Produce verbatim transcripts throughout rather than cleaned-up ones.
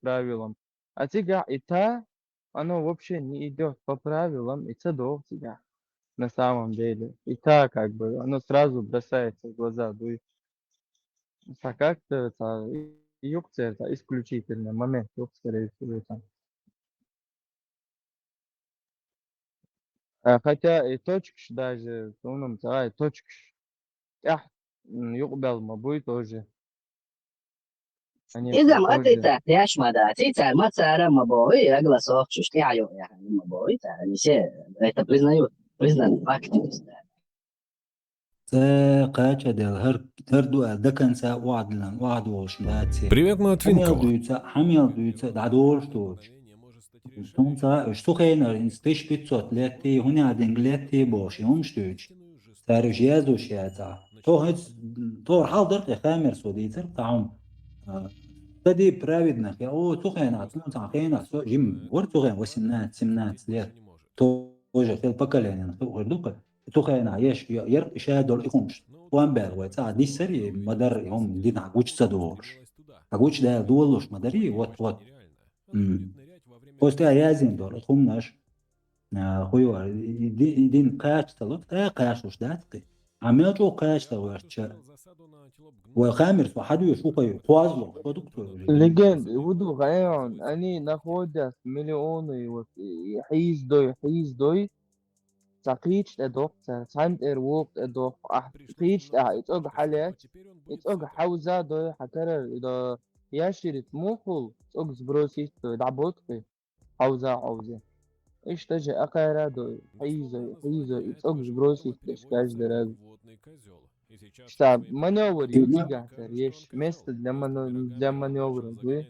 правилам. А цигахь и та, оно вообще не идёт по правилам, и ца догӀу цигахь. На самом деле. И та, как бы, оно сразу бросается в глаза, дуй. Ца как-то, ца юкъ церта исключительный момент, юкъ, скорее всего, там. А, хотя и точкаш даже, суна-м ца гӀай, точкаш тӀехь, м, юкъабелла ма буй тоже. Они Иза ма тоже атта, тӀехь ма дац, и цара ма цара ма боху, и агла сохчуш тӀехь ю, яхана ма боху, и цара, они все это признают, признанный факт. Ца кхача дела, хӀар, хӀар ду аьлла, до конца охьадилан, охьадолуш дац. Привет, мой Хьамел Твинкл. Дуьйца, хьамел дуьйца, дӀадолуш доцуш. Цунца уьш цу хенара, хӀинца тысяча пятьсот летте, хӀунда динга летте бохуш, и хӀумаш дуьйцуш. Цара уьш яздеш яцахь. Тхо хӀинца, тхо хьалха дара тхе Хамерсо дийцар, цхьа хӀума. А, сади праведных, я, о, цу хенахь, цу цхьана хенахь, со жима вара цу хенахь, восемнадцать, семнадцать лет. Тоже хила поколениен хир ду-кх. Цу хенахь еш, я-, яра ша долу и хӀумаш. Тхо-м баьлла вай цӀа диссари, ма дарра и хӀума динахь гучу ца догӀуш. Хьан гучу Дала долуш ма дарий, вот, вот. М. Оцу тӀехь яздина дара хӀуманаш, а, хуйо, и, и ди-, и дин кхача ца ло, тӀе кхачалуш дац кхин. А мел чӀогӀа кхача ца гӀоьртича, вай Хамерсо хьан дуьйцуш ву хой, кхозлагӀа, шо ду-кх цо. Легенда, и хӀун ду, гӀайгӀан, они находят миллионы, и вот, и хьийзадой, хьийзадой, цхьа кхечу тӀе доккху цара, цхьана тӀера вукху тӀе доккху, ахь кхечу тӀехь и цӀога хьалаьцча, и цӀога хьовза дой, хьан карара, и до ящерица муха хуьлу, цӀога сбросить дой, дӀабоцкъи, хьовза, хьовза. Иштта же акхара дой, хьийзой, хьийзой, и цӀога сбросить деш каждый раз. Ша манёвр ю цигахь цара еш. Место для мано-, для манёвра ду.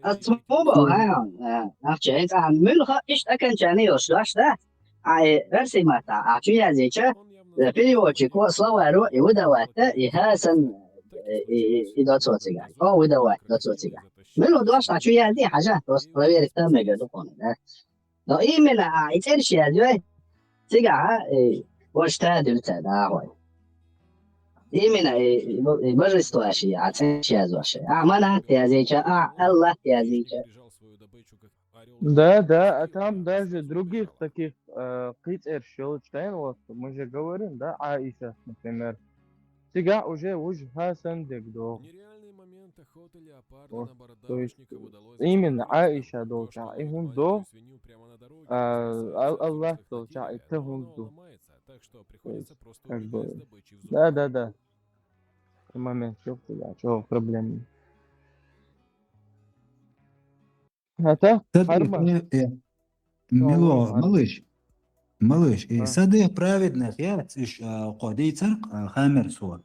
Ас муба, а, а, ахча, а, муьлха иштта окончание йолуш дош, да? А, э, версий матта, а, чу яздича, э, переводчико, словаро, и выдавать, да, и хасан, э, и, и, и доцо цигахь. О, выдавать, доцо цигахь. Муьлха дош, а, чу язди, хьажа, просто проверить там мега духовно, да? Но именно, а, и цӀераш яздой, цигахь, а, и, ваш та дуьйцу, да, хьой. Именно, и, и, и божество ши, а, цӀераш яздой ши. А, манат яздича, а, Аллах яздича. Да, да, а там даже других таких, э, кхин цӀераш йолчу тайна, вот, мы же говорим, да, Аиша, например. Цигахь уже вуж хьасан дерг доху. Вот, то есть, именно Аиша долчахь, и хӀунда доху, а, Ал-, Аллах долчахь, и та хӀунда ду. То есть, как бы, да, да, да. Момент, ёпта, да, чё проблема? ХӀаъ, хӀара ма. Э, э, мило, малыш, малыш, и саде праведных яц, уьш, а, кхо дийцар, а, Хамерсо.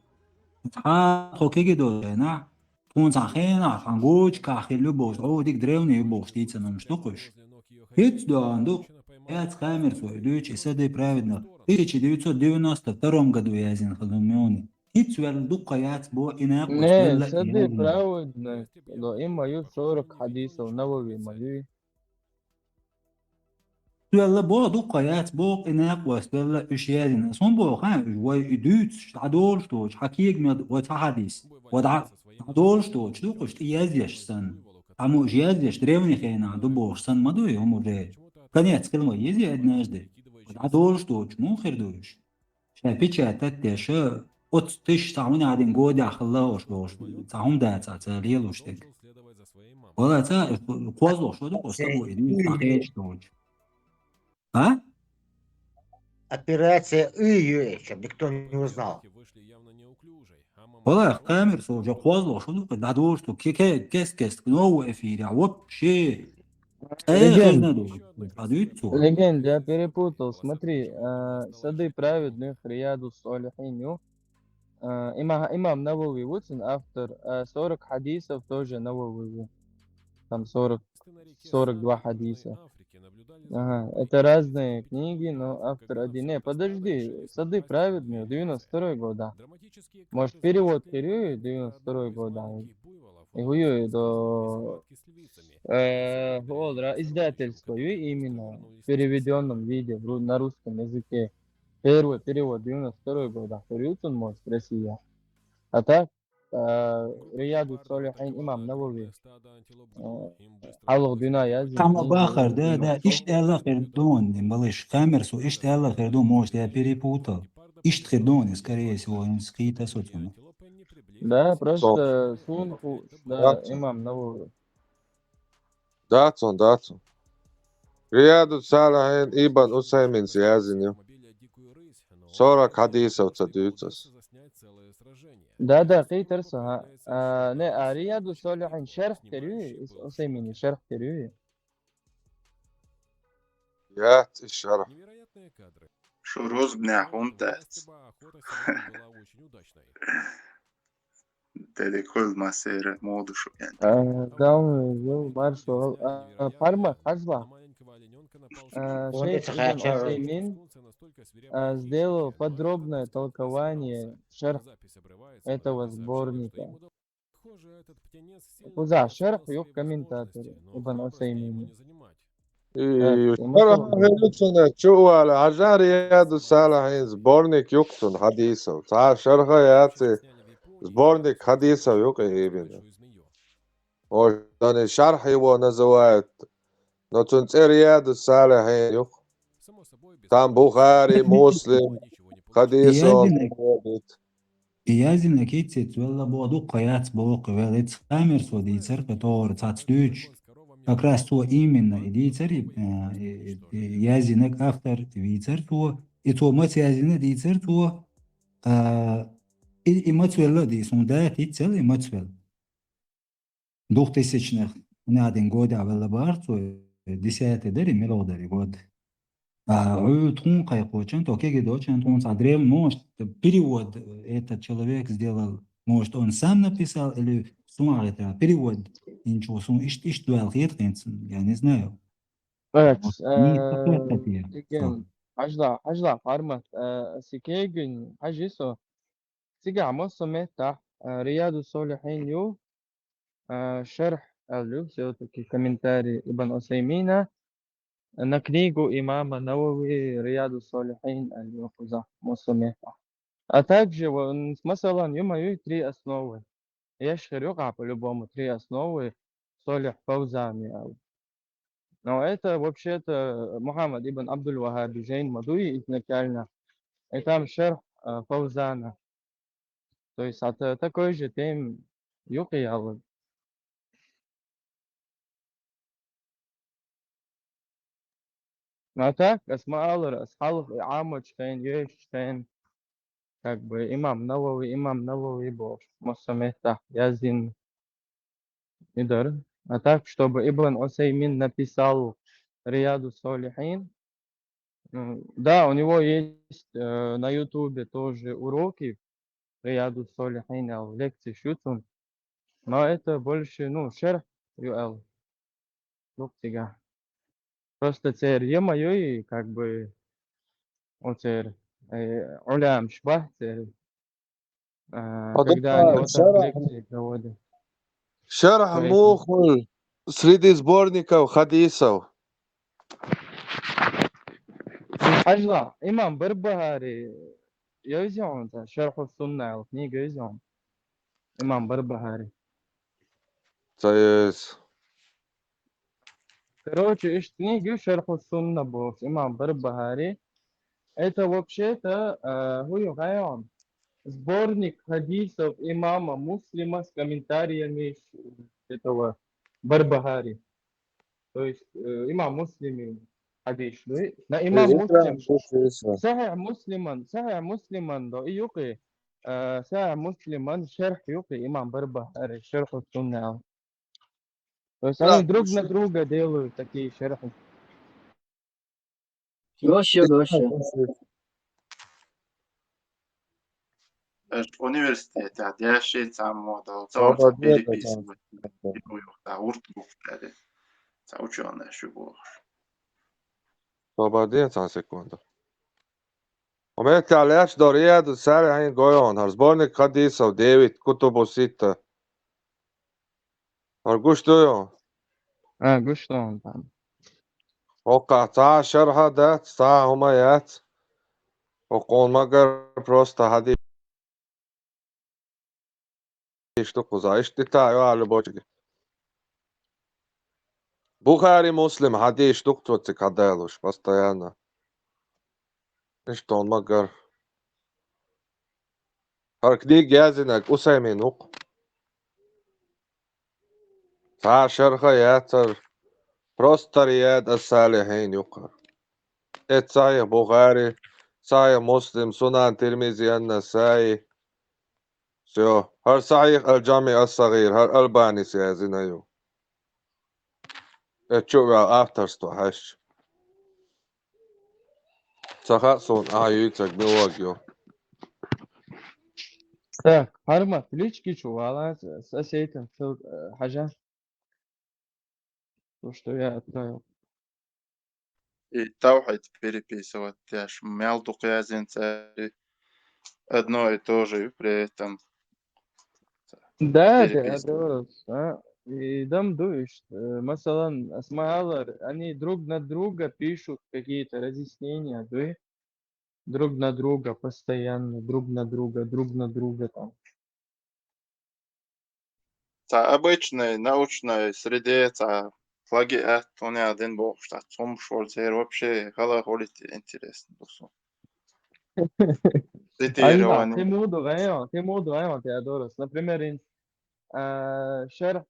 Хьан тхо кегий долчу хенахь, тхуна цхьана хенахь, хьан гучу кахь хилла ю бохуш, о, дика древний ю бохуш дийцина хӀумаш ду-кх уьш. ХӀинца доьгӀна ду, яц Хамерсо и дуьйцу, и саде праведных. Тысяча девятьсот девяносто втором году яздина хилла хӀума ю-кх. ХӀинца велла дуккха яц бо и накъост. Не, велла саде праведных, но и ма ю сорок хьадисов, Навави ма ю. Велла бо дуккха яц бо и накъост, велла уьш яздина. Ас хӀун боху, хан, уьш вай и дуьйцуш, дӀадолуш доцуш, хьан кега мел вай цхьа хьадис, вай дӀа-, дӀадолуш доцуш ду-кх уьш, тӀе яздеш санна. Амма уьш яздеш древний хенахь ду бохуш санна ма ду и хӀума уже. Конец хилла вай еза однажды. ДӀадолуш доцуш, муха хир ду уьш? Шайн печатать деш, оцу тыш цхьа хӀума дина годехь хилла ош бохуш, цхьа хӀума дацахь ца лелош дерг. Вала ца, кхозлагӀа шо ду, кхо саго и дуьйна цхьа хеташ долчу. А? Операция И ю, чтоб никто не узнал. Вала, Хамерсо уже кхозлагӀа шо ду, дӀадолуш ду, ке-, ке-, кест-кест, новый эфирехь, вообще. Э, легенд. Хезна ду, а дуьйцу? Легенд, я перепутал. Смотри, а, Сады праведных, Рияду Солихин ю. А, има-, имам Навави ву цуьнан автор, а, сорок хьадисов тоже Навави ву. Там сорок, сорок два хьадиса. Ага, это разные книги, но автор один. Не, подожди, Сады праведные, девяносто второй год, да. Может, перевод хир ю девяносто второй год, да. И хӀу ю до, э, хӀу олура, издательство ю именно в переведённом виде в ру-, на русском языке. Первый перевод девяносто второй год, да, хир ю цуьнан, может, Россия. А так, а, Рияду Солихин имам Навави, а, алгъ дуьйна яз. Там бахар, да, да, иштта аьлла хир ду, балиш, камер со, иштта аьлла хир ду, может, я перепутал. Иштта хир ду, скорее всего, он скита соцуна. Да, просто сун ху, да, имам Навави. Дац он, дац он. Рияду Салихин Ибн Усайминс яздина ю. Сорок хьадисов ца дуьйцу ас. Да, да, кхийтар со, хӀа. А, не, а Рияду Солихин шарх тера юй, Ус-, Усаймина шарх тера юй. Яц и шарх. Шу рузбанехь хӀума дац. Дели кхуьлла массера моду шу ян. А, Дауна, йо, маршо, а, а, Пармат, хьажал. А, шейх Ибн Усаймин, а, сделал подробное толкование, шарх этого сборника. Кхузахь шарх ю комментатор Ибн Усаймина. И шарх хӀара цунна чу а вала, хьажал Рияду Салихин сборник ю-кх цуьнан хьадисов. Цхьа шарх яц и, сборник хьадисов ю-кх и Ибн. Может, они шарх его называют, но цуьнан цӀе Рияду Салихин ю-кх. Там Бухари, Муслим, хьадисов. И яздина кицец велла боху, дуккха яц боху, велла и цхьа камер со дийцар, кхин тохара цхьацца дуьйцуш. Как раз цо именно и дийцар, и, э, и, и, и яздинарг автор вийцар цо, и цо маца яздина дийцар цо, а, и, и маца велла а дийцар, хӀунда аьлча и цӀе и маца велла. Двухтысячных, нядин годехь велла бахара цо, десятый дара, мила дара год. А, хьуьлла тхуна кхайкхочун, то кегий долчун, тхуна цхьа древний, может, перевод этот человек сделал, может, он сам написал, или суна хетарехь, перевод йинчо суна иштта, иштта ваьлла хета хӀинца, я не знаю. Эц, э, тикен, хьажал, хьажал, Пармат, э, сан кегийна хьажи со. Цигахь массо а меттахь, э, Рияду Солихин ю, э, шарх аьлла ю, всё-таки комментарий Ибн Усаймина на книгу имама Навави Рияду Солихин аьлла ю кхузахь массо а меттахь. А также, вон, масалан, ю ма юй три основы. Еш хир ю-кх по-любому три основы Солих Фавзани аьлла. Но это вообще-то Мухаммад ибн Абдул-Ваххаби жайна ма дуй изначально. И там шарх, а, Фавзана. То есть это такой же тем ю-кх и аьлла. А так, ас ма аллара, ас хьалха и Ӏамочу хенахь, йоьшучу хенахь, как бы, имам Навави, имам Навави бохуш, массо а меттахь яздина и дара. А так, чтобы Ибн Усаймин написал Рияду Солихин, м, да, у него есть, э, на Ютубе тоже уроки Рияду Солихин, аьлла, лекцеш ю цуьнан. Но это больше, ну, шарх ю аьлла. Лук цигахь. Просто церан ю ма юй, как бы, оцеран, э, Ӏуламаш бац церан. А, когда они вот так лекции проводят. Шарх муха хуьлу среди сборников хьадисов? Хьажал, имам Барбахари, йовзий хьуна цхьа Шарху Сунна аьлла книга йовзий хьуна? Имам Барбахари. Ца еза. Короче, иштта книга ю Шарху Сунна бохуш, имам Барбахари. Это вообще-то, э, хӀун ю хаьий хьуна? Сборник хадисов имама Муслима с комментариями этого Барбахари. То есть, э, имам Муслим хадис ду. На имам Муслим, Сахих Муслиман, Сахих Муслиман до и юкъе, э, Сахих Муслиман шарх юкъе имам Барбахари, Шарху Сунна. То есть они друг на друга делают такие шархи. Вообще, вообще. Аш университетехь деш цхьаммо долу, цо ца переписывать, юха урт бухтари. Ца учёный шу бохуш. Собар де цхьа секунда. Хьо меттехь лаьтташ дара Рияду Салихин гой хьуна, хӀара сборник хадисов, девять, Кутубу Ситта. ХӀара гуш ду хьуна? А, гуш ду хьуна, там. ХӀокхахь цхьа а шархьа дац, цхьа а хӀума яц. ХӀокхунна магар просто хьади. иштта кхуза, иштта тӀе йоалла бочкъи. Бухари, Муслим хьадийш ду-кх цо цига хьадалуш постоянно. Иштта хьуна ма-гарра. ХӀара книга яздинарг Усаймин ву-кх. Цхьа шарха яцар, просто Рияд ас-Салихьин ю-кх хӀара. Эццахьа Бухари, Сахьихь Муслим, Сунан Тирмизи, ан-Насаи. Всё. ХӀара Сахьихь аль-ДжамӀи ас-Сагъир, хӀара Албанис яздина ю. Эццахьа ваьлла авторство хьаьшча. Ца хаьа суна, ахьа юьйцург мила ю. Так, хӀара ма лички чу вала, с-, соседям ссыл-, э, хьажа. То, что я отправил. И тавхьид переписывать деш, мел дукха яздина цари, одно и то же при этом. Да, да, переписывать. Да, а, и дам дуешь, э, масалан, ас ма аллара, они друг на друга пишут какие-то разъяснения, дуй? Друг на друга постоянно, друг на друга, друг на друга там. Цхьа обычной научной среде цхьа плагиат, хӀунда аьлла дина бохуш, цхьа цомуш волу церан вообще хала хулийта интересно ду суна. Цитирование. Анна, ты муду гайо, ты муду гайо, Теодорос. Например, ин, а, шарх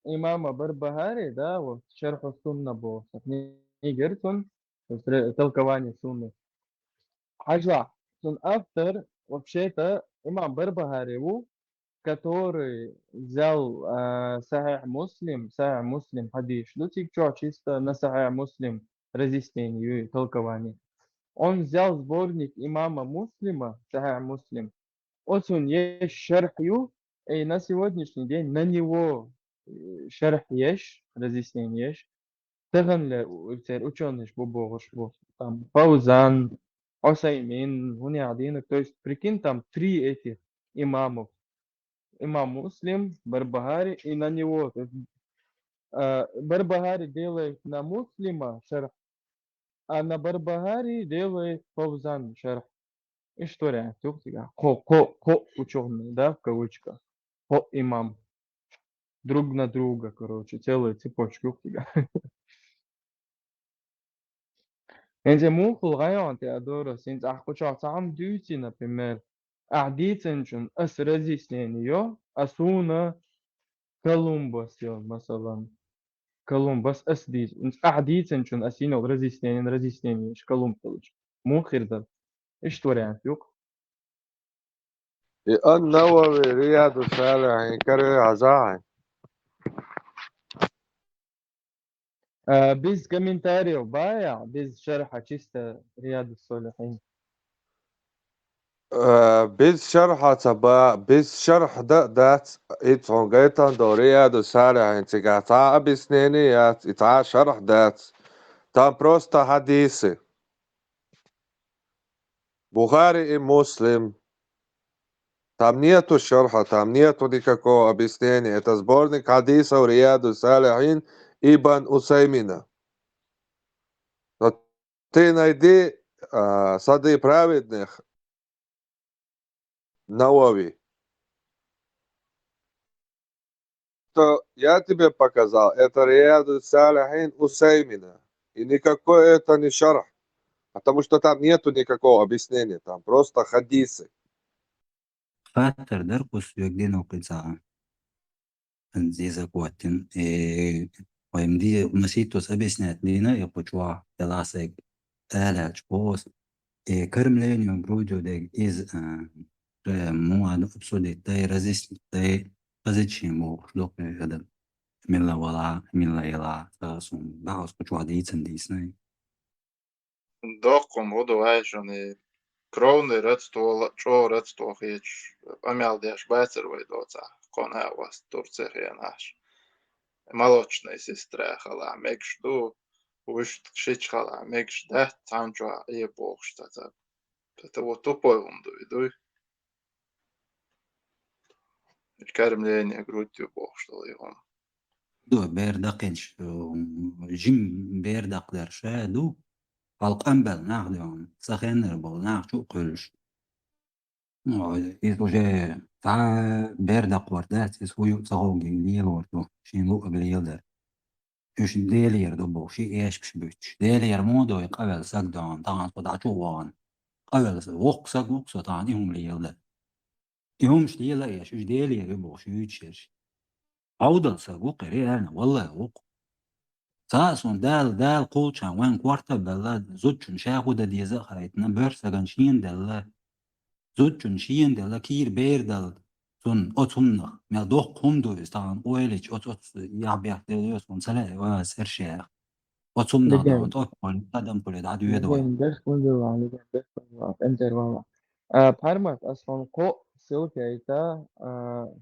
имама Барбахари, да, вот, Шарху Сунна боху, книга яра цуьнан, то есть ре-, толкование Сунны. Хьажа, цуьнан автор, вообще-то, имам Барбахари ву, который взял, а, Сахьихь Муслим, Сахьихь Муслим хьадийш ду, цига чохь чисто на Сахьихь Муслим разъяснение ю, толкование. Он взял сборник имама Муслима, Сахьихь Муслим, оцунна еш шарх ю, и на сегодняшний день на него, э, шарх еш, разъяснение еш, таханлера у-, церан учёныйш бу бохуш бу. Там Фаузан, Усаймин, хӀунда аьлла дина. То есть, прикинь, там три этих имамов. Имам Муслим, Барбахари и на него. То есть, э, Барбахари делает на Муслима шарх, а на Барбахари делает Фаузан шарх. Иштта вариант ю-кх цигахь. Кхо, кхо, кхо учёный, да, в кавычках. Кхо имам. Друг на друга, короче, целая цепочка ю-кх цигахь. ХӀинца муха гӀайгӀа, Теодорос, хӀинца ахь кху чохь цхьа хӀума дуьйций, например, ахь дийцинчунна ас разъяснение йо, а суна Колумбас йо, масалан. Колумбас ас дийцина. ХӀинца ахь дийцинчунна ас йина йолу разъяснение, разъяснение йо Колумб йолчу. Муха хир дара? Иштта вариант ю-кх. И Ан-Навави, Рияду Салихьин каре хьажахьа. А, без комментариев баьхьа, без шарха, чисто Рияду Салихьин. А, без шарха ца ба, без шарх дан а дац, и цхьа гайтан до Рияду Салихьин, цигахь цхьа объяснение яц, и цхьа шарх дац. Там просто хьадийсы. Бухари и Муслим. Там нету шарха, там нету никакого объяснения. Это сборник хадисов Рияду Салихин Ибн Усаймина. Но ты найди, а, сады праведных Навави. Что я тебе показал, это Рияду Салихин Усаймина. И никакой это не шарх, потому что там нету никакого объяснения, там просто хадисы. Хаттар дар кху соьга дина кхин цхьа. Зиза коттин. Э, вайм ди маситтус объяснять дина, и кху чохь, я ласайг, алаьлча бохус. Э, кормление грудью дег из, э, э, можно обсудить, дай разъяснить, дай позичим бохуш доккхуьйту адам. Милла вала, милла яла, ца сум, бахьус кху чохь дийцан дийцинай. Доккхум хӀу ду вай шуна, и кровный родство, чӀогӀа родство хеташ, къамел деш бацара вай доцахь, кхо а васт Турце хенахь. Молочная сестра хала мегаш ду, вуьшта шича хала мегаш дац, цхьана чохь Ӏе бохуш ца ца. Это вот тупой хӀума ду и дуй. Кормление грудью бохуш долу и хӀума. Ду, бер дакхинчу, жим бер дакхлерш а ду, хьал къамбел нах ду, ца хеннара болу нах чу а кхуьллуш. Ну, иза уже Цхьа бер даккхор дац, иза хӀу ю ца ховгий лелор ду, шен луъаг леладар. Уьш Делера ду бохуш, и эшпаш буьттуш. Делера мо дой къавелла саг даун, тахана со дӀачу а вахана. Къавелла саг, воккха саг ву-кх со тахана, и хӀума леладар. И хӀумаш лела а еш, уьш Делера ю бохуш, юьйцуш ерш. Хьовдал саг ву-кх, реально, валлахӀи ву-кх. Цхьа а суна Дала, Дала кхуллучарна вайн корта а белла, зудчун ша хӀу дан деза а хаийтина, боьрша сагана шена делла, зудчун шена делла, кийра бер дала, цунна оцу хӀуманах, мел доккха хӀума ду иза, тахана ойла йича, оцу, оцу яхь-бехк делла йо суна ца лаьа, ва саршех. Оцу хӀуманах Легенда. ТӀоккхуьллу, адам пуле дӀадоьду вай. Легенда, бехк ван дилла, легенда, бехк ван дилла, интервал. А, Пармат, ас хьуна кхоъ ссылка яйта, а,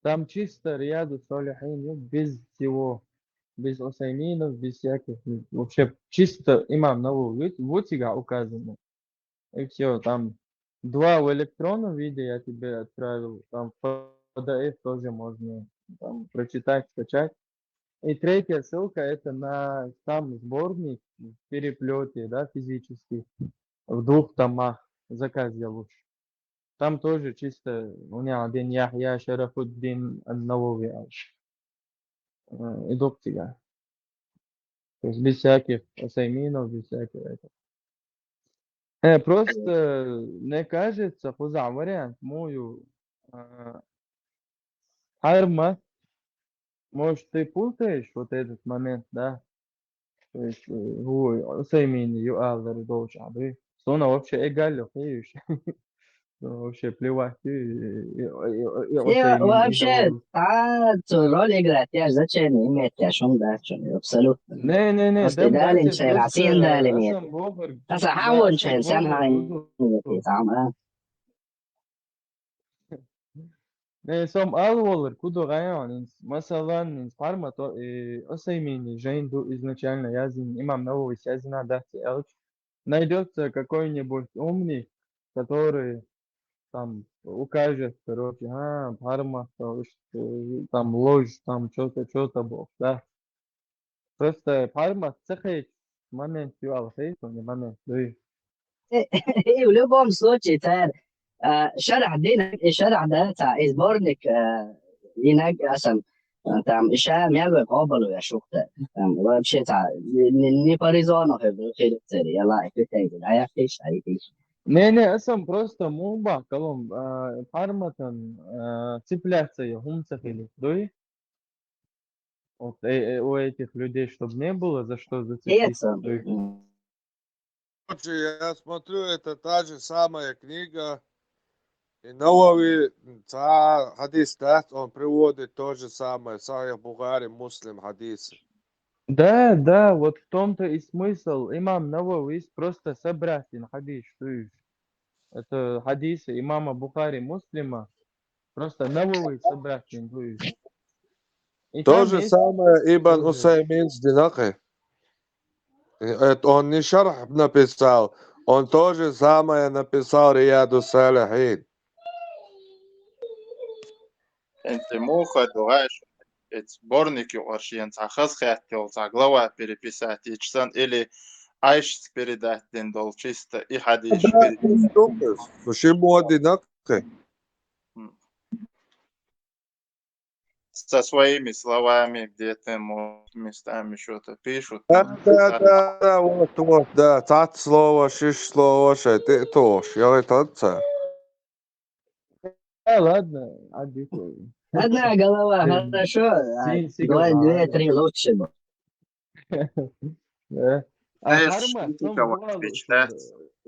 Там чисто Рияду Солихин, ну, без всего, без Усайминов, без всяких, ну, вообще чисто имам Навави ву цигахь указано. И все, там два в электронном виде я тебе отправил, там в P D F тоже можно там прочитать, скачать. И третья ссылка, это на сам сборник в переплете, да, физический, в двух томах. Заказ я лучше. Там тоже чисто у меня один Яхья Шарафуддин ан-Навави, а, э, и доктор. То есть без всяких Усайминов, без всяких этого. Э, просто, мне кажется, кхузахь вариант муха ю, а, Харма, может, ты путаешь вот этот момент, да? То есть, э, хӀу Усаймини ю алар долчу Ӏа дуй. Суна вообще эгаль ю, хьийуш. Суна вообще плевать ю, и, и, и, и Усаймини, и вообще, Навави. Цхьа цу роль играть еш, значение иметь еш хӀума дац, абсолютно. Не, не, не, просто дам далин дац, шайн, просто сен далин асан бохург, аса да, хьан сан шайн, сан бохург хьан ду. Там, а? Э, сом алавалар, ку ду гӀайон, инс, масалан, инс Пармат, э, Усаймини жайн ду изначально язйина, имам Нававис язйина дац аьлча, найдётся какой-нибудь умный, который там укажет, короче, а, Пармат, то есть, э, там ложь, там чё-то, чё-то бог, да. Просто Пармат ца хеташ момент ю аьлла хеташ, момент дуй. И в любом случае, цара, а, шарахь дина, и шарахь дац, и сборник, а, и наг, а, сам, а, там, и ша мел вай къобал веш ву-кх. Там, вообще, цхьа, не, не, не по резону хир, хир цари, я лайк, и тайгу, а я хиш, а я хиш. Не, не, а сам просто муха боху, калом, а, Парматан, а, цепляться я хӀума ца хили, дуй? Вот, э, э, у этих людей, чтоб не было за что зацепиться. Нет, то есть. Короче, я смотрю, это та же самая книга. И Навави, ца хадис дац, он приводит то же самое, Сахих Бухари, Муслим хадис. Да, да, вот в том-то и смысл. Имам Навави просто собрать ин хадис, то есть. Это хадисы имама Бухари, Муслима. Просто Навави собрать ин дуй. И то же самое Ибн Усаймин с динакы. Это он не шарх написал, он то же самое написал Рияду Салихин. Эти муха дугӀаеш, эти сборник юкъара шена цхьа хаза хетта йолу цхьа глава переписать йича сан или Айшас передать дина долу чисто и хадис. Да, переписать. Ну, ши моди накхе. Со своими словами где-то, может, местами что-то пишут. Да, там, да, да, да, вот, вот, да. Цхьацца слово, шиш слово, шай тӀе а тохуш, йогӀуьйтур ца. Да, ладно, обидел. Одна голова, хорошо, а две, две-три лучше бы. Да. А Харма, сом бувал,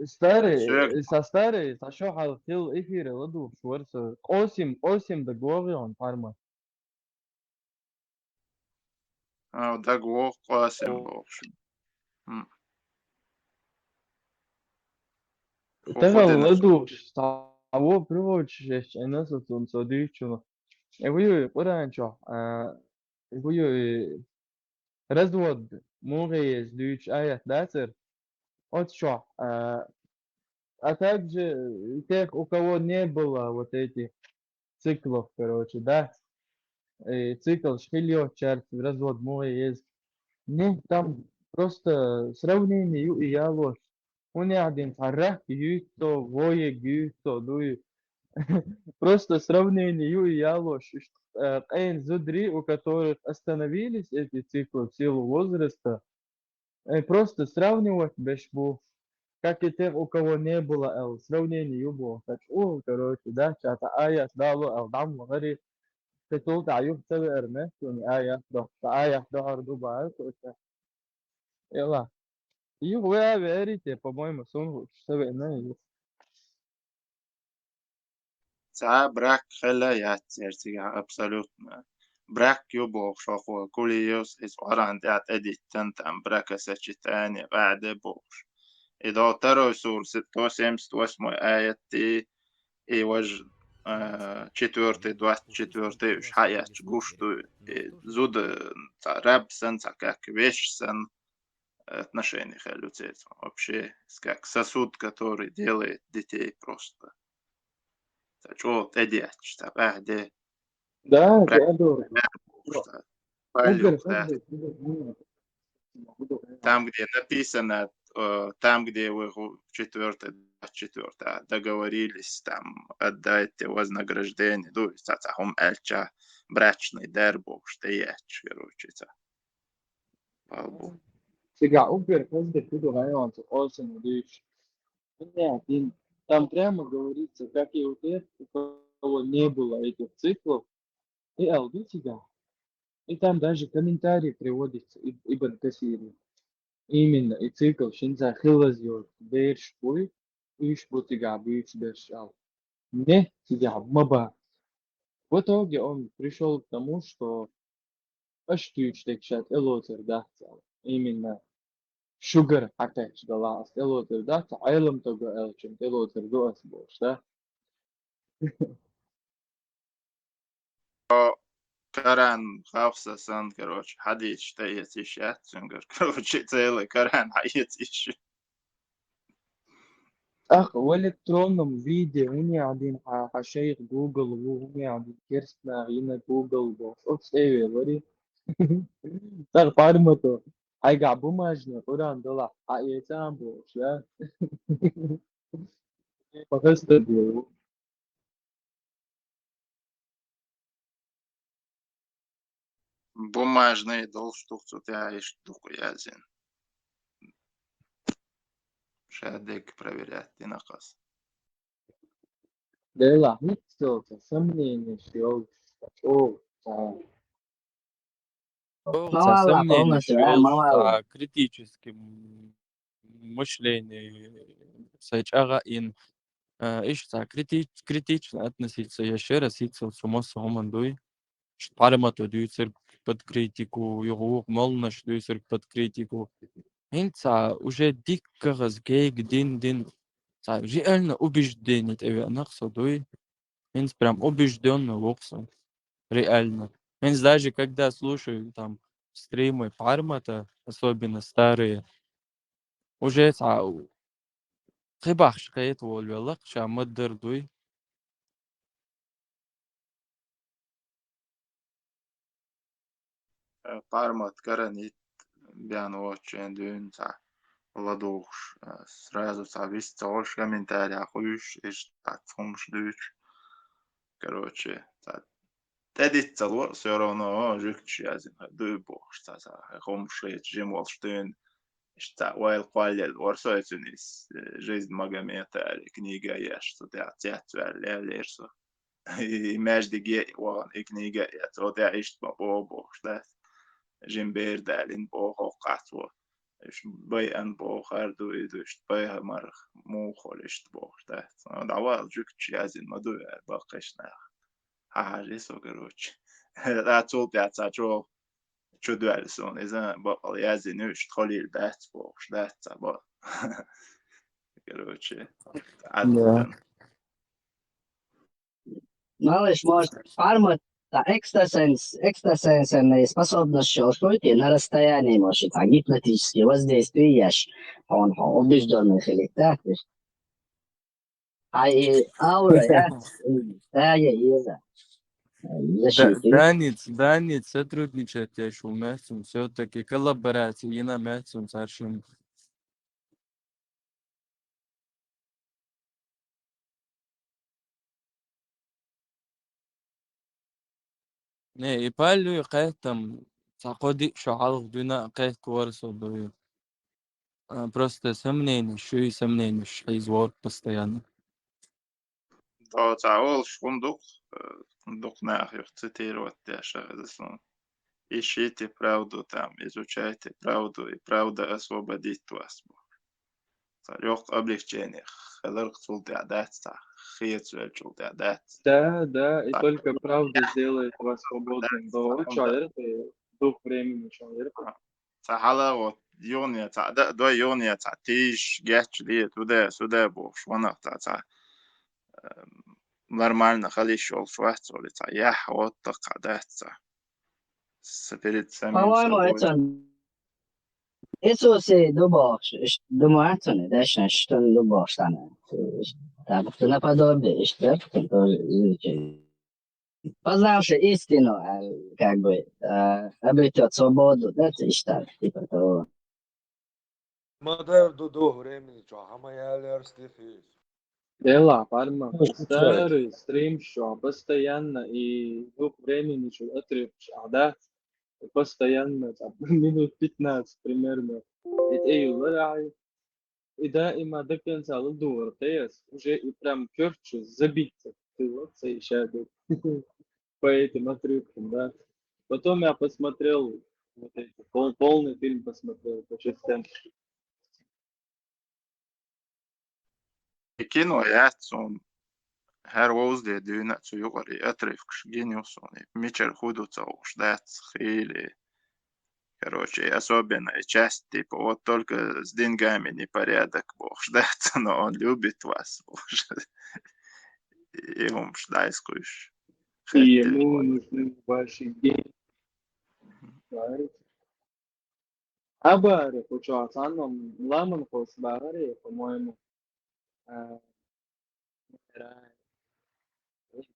старый, со старый, со шо хьал хил эфире ладугӀуш вара со. Къосим, Къосим даг вогӀий хьуна, Харма? А, даг вогӀу Къосим бохуш. М. Тахана ладугӀуш, цхьа во приводчик эшча Ӏинас оцунна со дуьйцучунах. Э, вуй, Къуръан чохь, а, вуй, развод муха еза дуьйцуш аят дацара. Оцу чохь, а, а также тех, у кого не было вот этих циклов, короче, да, э, циклаш хила йоцучаьрца развод муха еза. Не, там просто сравнение ю и ялош. ХӀунда аьлча цхьа рак юьйцу, воег юьйцу, дуй, Просто сравнение ю и ялош, иш, э, къен зударий, у которых остановились эти циклы в силу возраста, э, просто сравнивать беш бу. Как и тех, у кого не было, эл, сравнение ю бу. Так, о, короче, да, чата аят дало, эл, дам, вагари, катул та ю, ца ве эрме, ю ни аят, да, та аят, да, арду, ба, короче. Эла. Ю, ве, а, верите, по-моему, сон, шу, ца ве, не, ю. Цхьа брак хила яц церцига абсолютно. Брак ю бохуш хӀокхо, кулиевс из Къуръан тӀехь тӀедиттан, там бракосочетание къаьде бохуш. И до второй суры сто семьдесят восьмой аятти, и вож, э, четвёртый, двадцать четвёртый уж хьаэцча гуш ду, и зуда, цхьа раб сан, цхьа как вещь сан, отношений хила ю церца. Вообще, как сосуд, который делает детей просто. Цхьа чӀогӀа тӀедетташ, цхьа къаьхьа де. Да, прям да, да. Просто. Угар, палюк, да. Угар, угар, угар. Там, где написано, э, там, где вы гу-, четвёртый, двадцать четвёртый, а, договорились, там, отдайте вознаграждение, ну, цхьа, цхьа хӀума аьлча, брачный дар бохуш, тӀеетташ, короче, цхьа. Слава Богу. Цигахь уггар хаза де куду районца олсина дуьйцуш. Понятно. Там прямо говорится, как и у тех, у кого не было этих циклов, и эл ду цигахь. И там даже комментарий приводится Иб-, Ибн Касиром. Именно, и цикл шин цхьа хилаз йоцу берш буй, уьш бу цигахь буьйцуш берш аьлла. Не, цигахь ма бац. В итоге он пришёл к тому, что аша туьйцуш дерг ша тӀелоцур дац аьлла. Именно шугара хьакхаьчча делахь ас тӀелоцур дац, Ӏеламстага аьллачун тӀелоцур ду ас бохуш, да? Коран хьовса сан, короче, хьадисаш тӀеэца йиш яц цуьнгара, короче, целый Коран хьаэца йиш. ТӀаккха в электронном виде хӀуне Ӏадин хьан, хьан шайх Google ву, хӀуне Ӏадин керстанах йина Google бохуш, оцу цӀе велари. ТӀаккха пармато, хьайгахь бумажный Къуран далахь, хьаэца ам бохуш, да? Похестабе ву. Бумажный долуш ду-кх цу тӀехь, иштта ду-кх яздина. Ша дерг проверять дина-кх ас. Делахь, хӀинццалца сомненеш йолуш, чӀогӀа цхьа. Ца сомненеш йолуш, ца критический м-, мышление, ца чӀагӀа ин, а, иштта ца крити-, критично относиться еш яра сицалц цу массо хӀуманна дуй. Ш-, пармато дуьйцург под критику, юха вукху молланаш дуьйцург под критику. ХӀинца уже дикка хаза кега дин, дин, ца реально убеждение тӀевеана-кх со дуй. ХӀинца прям убеждённо ву-кх со. Реально. ХӀинца даже когда слушаю там стримы Пармата, особенно старые, уже цхьа кхин бахьаш кхета волавелла-кх, ша ма-дарра дуй. Э, Пармат Каранит бен воцучу дуьйна цхьа ладугӀуш, э, сразу цхьа вист ца волуш комментарий хуьйш, иштта цхьацца хӀумаш дуьйцуш. Короче, цхьа тӀедицца ца ло, всё равно, о, жуьгташ яздина дуй бохуш, цхьа, цхьа хӀумаш хеташ жима волуш дуьйна. Иштта цхьа ойла кхоллаелла вара со, цуьнан иза, э, «Жизнь Магомета» аьлла книга еш, цу тӀехь цецваьлла лелера со. И маьждиге а вахана, и книга а эцна, цу тӀехь иштта ма боху бохуш дац. Жима бер далийна боху хӀокху къацо. Уьш байъина боху хӀара ду, и ду, иштта пайхамарх муха хуьлу иштта бохуш дац. Ну, дӀавала, жуьгташ яздина ма ду аьлла баккхийчу наха. Хьан хьажий со, короче. ТӀаккха цул тӀаьхьа цхьа чӀогӀа чудоьлла суна иза, баккъал яздина ю, иштта хуьлийла дац бохуш дац цхьа бакъ. Короче, да. Малыш, может, Пармат, да, экстрасенс, экстрасенсорные способности йолуш вуй те, на расстоянии, может, там, гипнотические воздействия еш, он, он убеждённый хилийта, да? Хьайн и аура яц, да, я иза. Да, Даница, Даница сотрудничать еш ву меттиг, всё-таки коллаборация йина меттиг царшимма. Не, и паллуй кхеттам, цхьа кхо-диъ шо хьалха дуьйна а кхетта вара со дуй. А, просто сомненеш, шуй сомненеш хьийза вор постоянно. Да, цхьа олуш хӀума ду-кх, э, дукха наха юха цитировать деш, э, из сон. Ищите правду там, изучайте правду, и правда освободит вас. Цхьа легкое облегчение хиларх цул тӀаьхьа дац, цхьа хецвелчул тӀаьхьа дац. Да, да, и только правда сделает вас свободным. Да, чуьйра, дух времени чуьйра. Цхьа хьала вот юхне, цхьа да, дой юхне, цхьа тийш, гечдийта, туда, сюда бохуш, ванах цхьа, цхьа, эм, нормально хила йиш йолуш вац, цо ли цхьа яхь, вот такха дац цхьа. С-, перед самим По-моему, собой. Это Иисус и ду бохуш, иш-, ду ма цунна, дешна, что ду бохуш царна. Так, что наподобие, иш-, да, тоже изучение. Познавший истину, э, как бы, э, обретёт свободу, да, ты что, типа того. Ма дара ду дух времени чохь, хьан ма яьллера стихи иза. Делахь, парма, старый стрим шо, постоянно и дух времени чу отрывкаш а дац, и постоянно, там, минут пятнадцать примерно. И тӀе юллара ахьа, и даима до конца ладугӀура кхес, уже и прям чёрт забиться хотелось, и ша ду. По этим отрывкам, да. Потом я посмотрел вот эти, пол-, полный фильм посмотрел по частям. И кино яц суна, хӀара вовзале дуьйна а цу юкъара и отрывкаш гина ю суна, и мичара хӀун ду ца хууш дац, хили. Короче, и особенно и часть, типа, вот только с деньгами непорядок бохуш дац, но он любит вас бохуш. И хӀумаш дӀаьскхуьйсуш. И ему нужны ваши деньги. Мгм. Абаре, кху чохь цхьанна ламан хос бахаре, по-моему, а,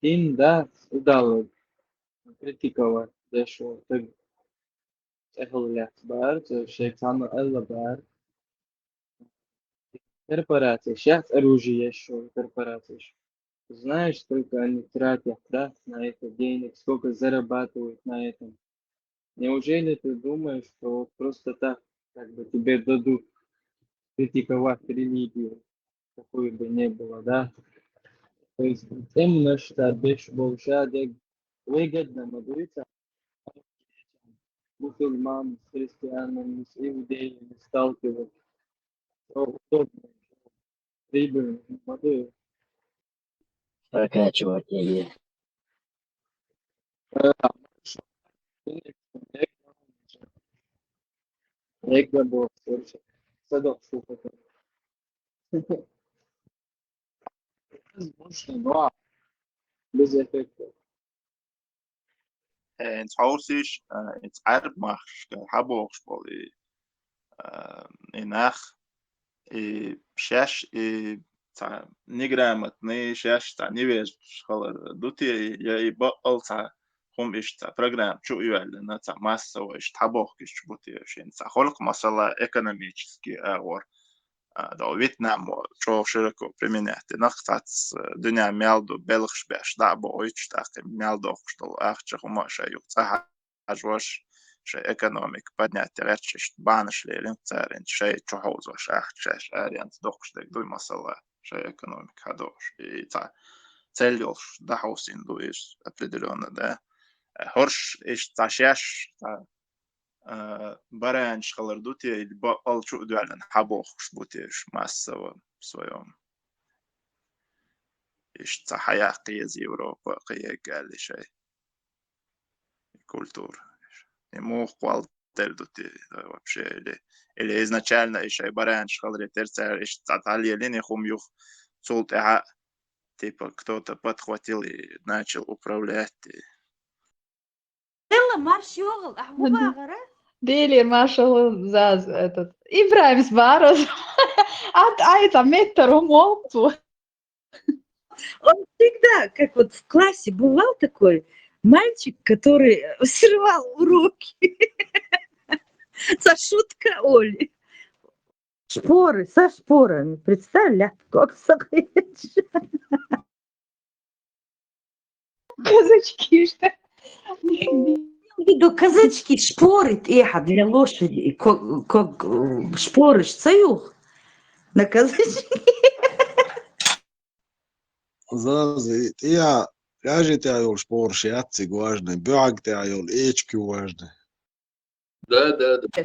дин дац, удалось критиковать деш волу стаг. ТӀехула лаьцна бара, цо шайга цхьанна аьлла бара. Корпорацеш яц, оружие еш йолу корпорацеш. Знаешь, сколько они тратят, да, на это денег, сколько зарабатывают на этом? Неужели ты думаешь, что вот просто так, как бы, тебе дадут критиковать религию, какую бы ни было, да? То есть, именно что беш болу шадег выгодно ма дуьйцу мусульман, с христианами, с иудеями сталкиваться. Что удобно, прибыльно ма дуьйцу. Прокачивать её. Э, хорошо. Мега бокс, короче. Садок, слухай. Возможно, но без эффекта. Э, хӀинца хьовсийша, э, хӀинца Ӏаьрбийн махкашка хьабохуш болу и, э, и нах, и шаьш, и цхьа неграмотный, шаьш цхьа невежаш хилар ду те, я и баккъал цхьа хӀума иштта цхьа программа чу а йоьллина, цхьа массово иштта хьабохкуш бу те, шен цхьа халкъ, масала, экономический агӀор, а, до Вьетнамо чӀогӀа широко применять динарг, цхьацца дуьнен мел ду белхаш беш дӀа а бохуьйтуш, тӀаккха мел доккхуш долу ахча хӀума а шайн юкъа цӀа хьажош, шайн экономика поднять гӀерташ, иштта бахьанаш лелийна цара, шайн чу хьовзош ахча шаьш аренца доккхуш дерг дуй, масала, шайн экономика хьадохуш. И цхьа цель йолуш дӀахьовсийна ду иза определённо, да. ХӀорш иштта цхьа шаьш, цхьа а, баранаш хилар ду те, или баккъал чу а доьллина хьабохкуш бу те уьш массово в своём. Иштта цхьа хьаяккха еза Европа, кхин егга аьлла шайн культура. И муха кхолла тера ду те, вообще, или, или изначально и шайн баранаш хиларе тера цара, иштта цхьа дӀалелийна и хӀума юха, цул тӀаьхьа, типа, кто-то подхватил и начал управлять, и Делла марш йогӀал, ахь хӀун бахара? Делера маршалла заз этот. ИбрахӀимс бара. Ат айта меттар хӀума вовцу. Он всегда, как вот в классе бывал такой мальчик, который, э, срывал уроки. Со шутка, Оля. Шпоры, со шпорами. Представь, ляпко. Казачки, что? Имею в виду козачки, шпоры тӀехьа для лошади, ко-, ко-, шпоры ш-, ца юх? На козачки. Заза, тӀехьа, кӀажи тӀехьа йолу шпоры ш яц цига важный, буьхьиг тӀехьа йолу эчки важный. Да, да, да.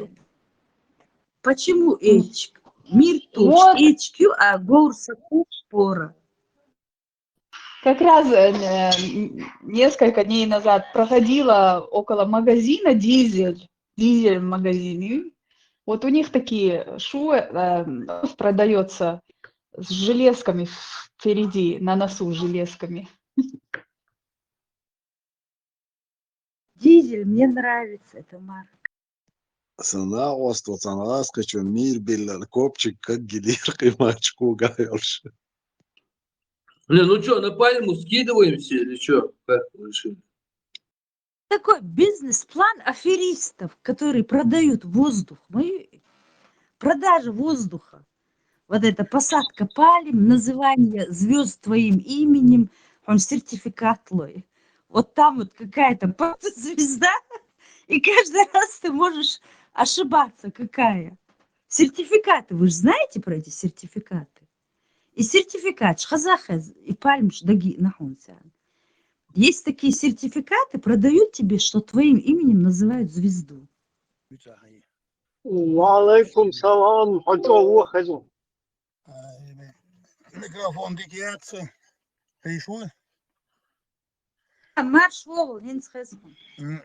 Почему эчки? Мир туш, вот. Эчки, а говр сакух шпора. Как раз, э, н-, несколько дней назад проходила около магазина «Дизель», «Дизель» в магазине. Вот у них такие шуы, э, продаётся с железками впереди, на носу с железками. Дизель, мне нравится эта марка. Сан агӀоста цхьана гӀазкхичун мийра биллал копчик каггилийра къимача кугахь йолуш. Не, ну чё, на пальму скидываемся или чё? Как вы решили? Такой бизнес-план аферистов, которые продают воздух. Мы... Продажа воздуха. Вот эта посадка пальм, называние звёзд твоим именем, он сертификат лой. Вот там вот какая-то просто звезда, и каждый раз ты можешь ошибаться, какая. Сертификаты, вы же знаете про эти сертификаты? И сертификат, хазахез, и пальмаш даги нахунцян. Есть такие сертификаты, продают тебе, что твоим именем называют звезду. Ва алайкум салам, хьо чӀогӀа вон хеза. Ай, микрофон дика яц. Хьийш ву? А, марш вогӀу, хӀинца хеза хьуна. М,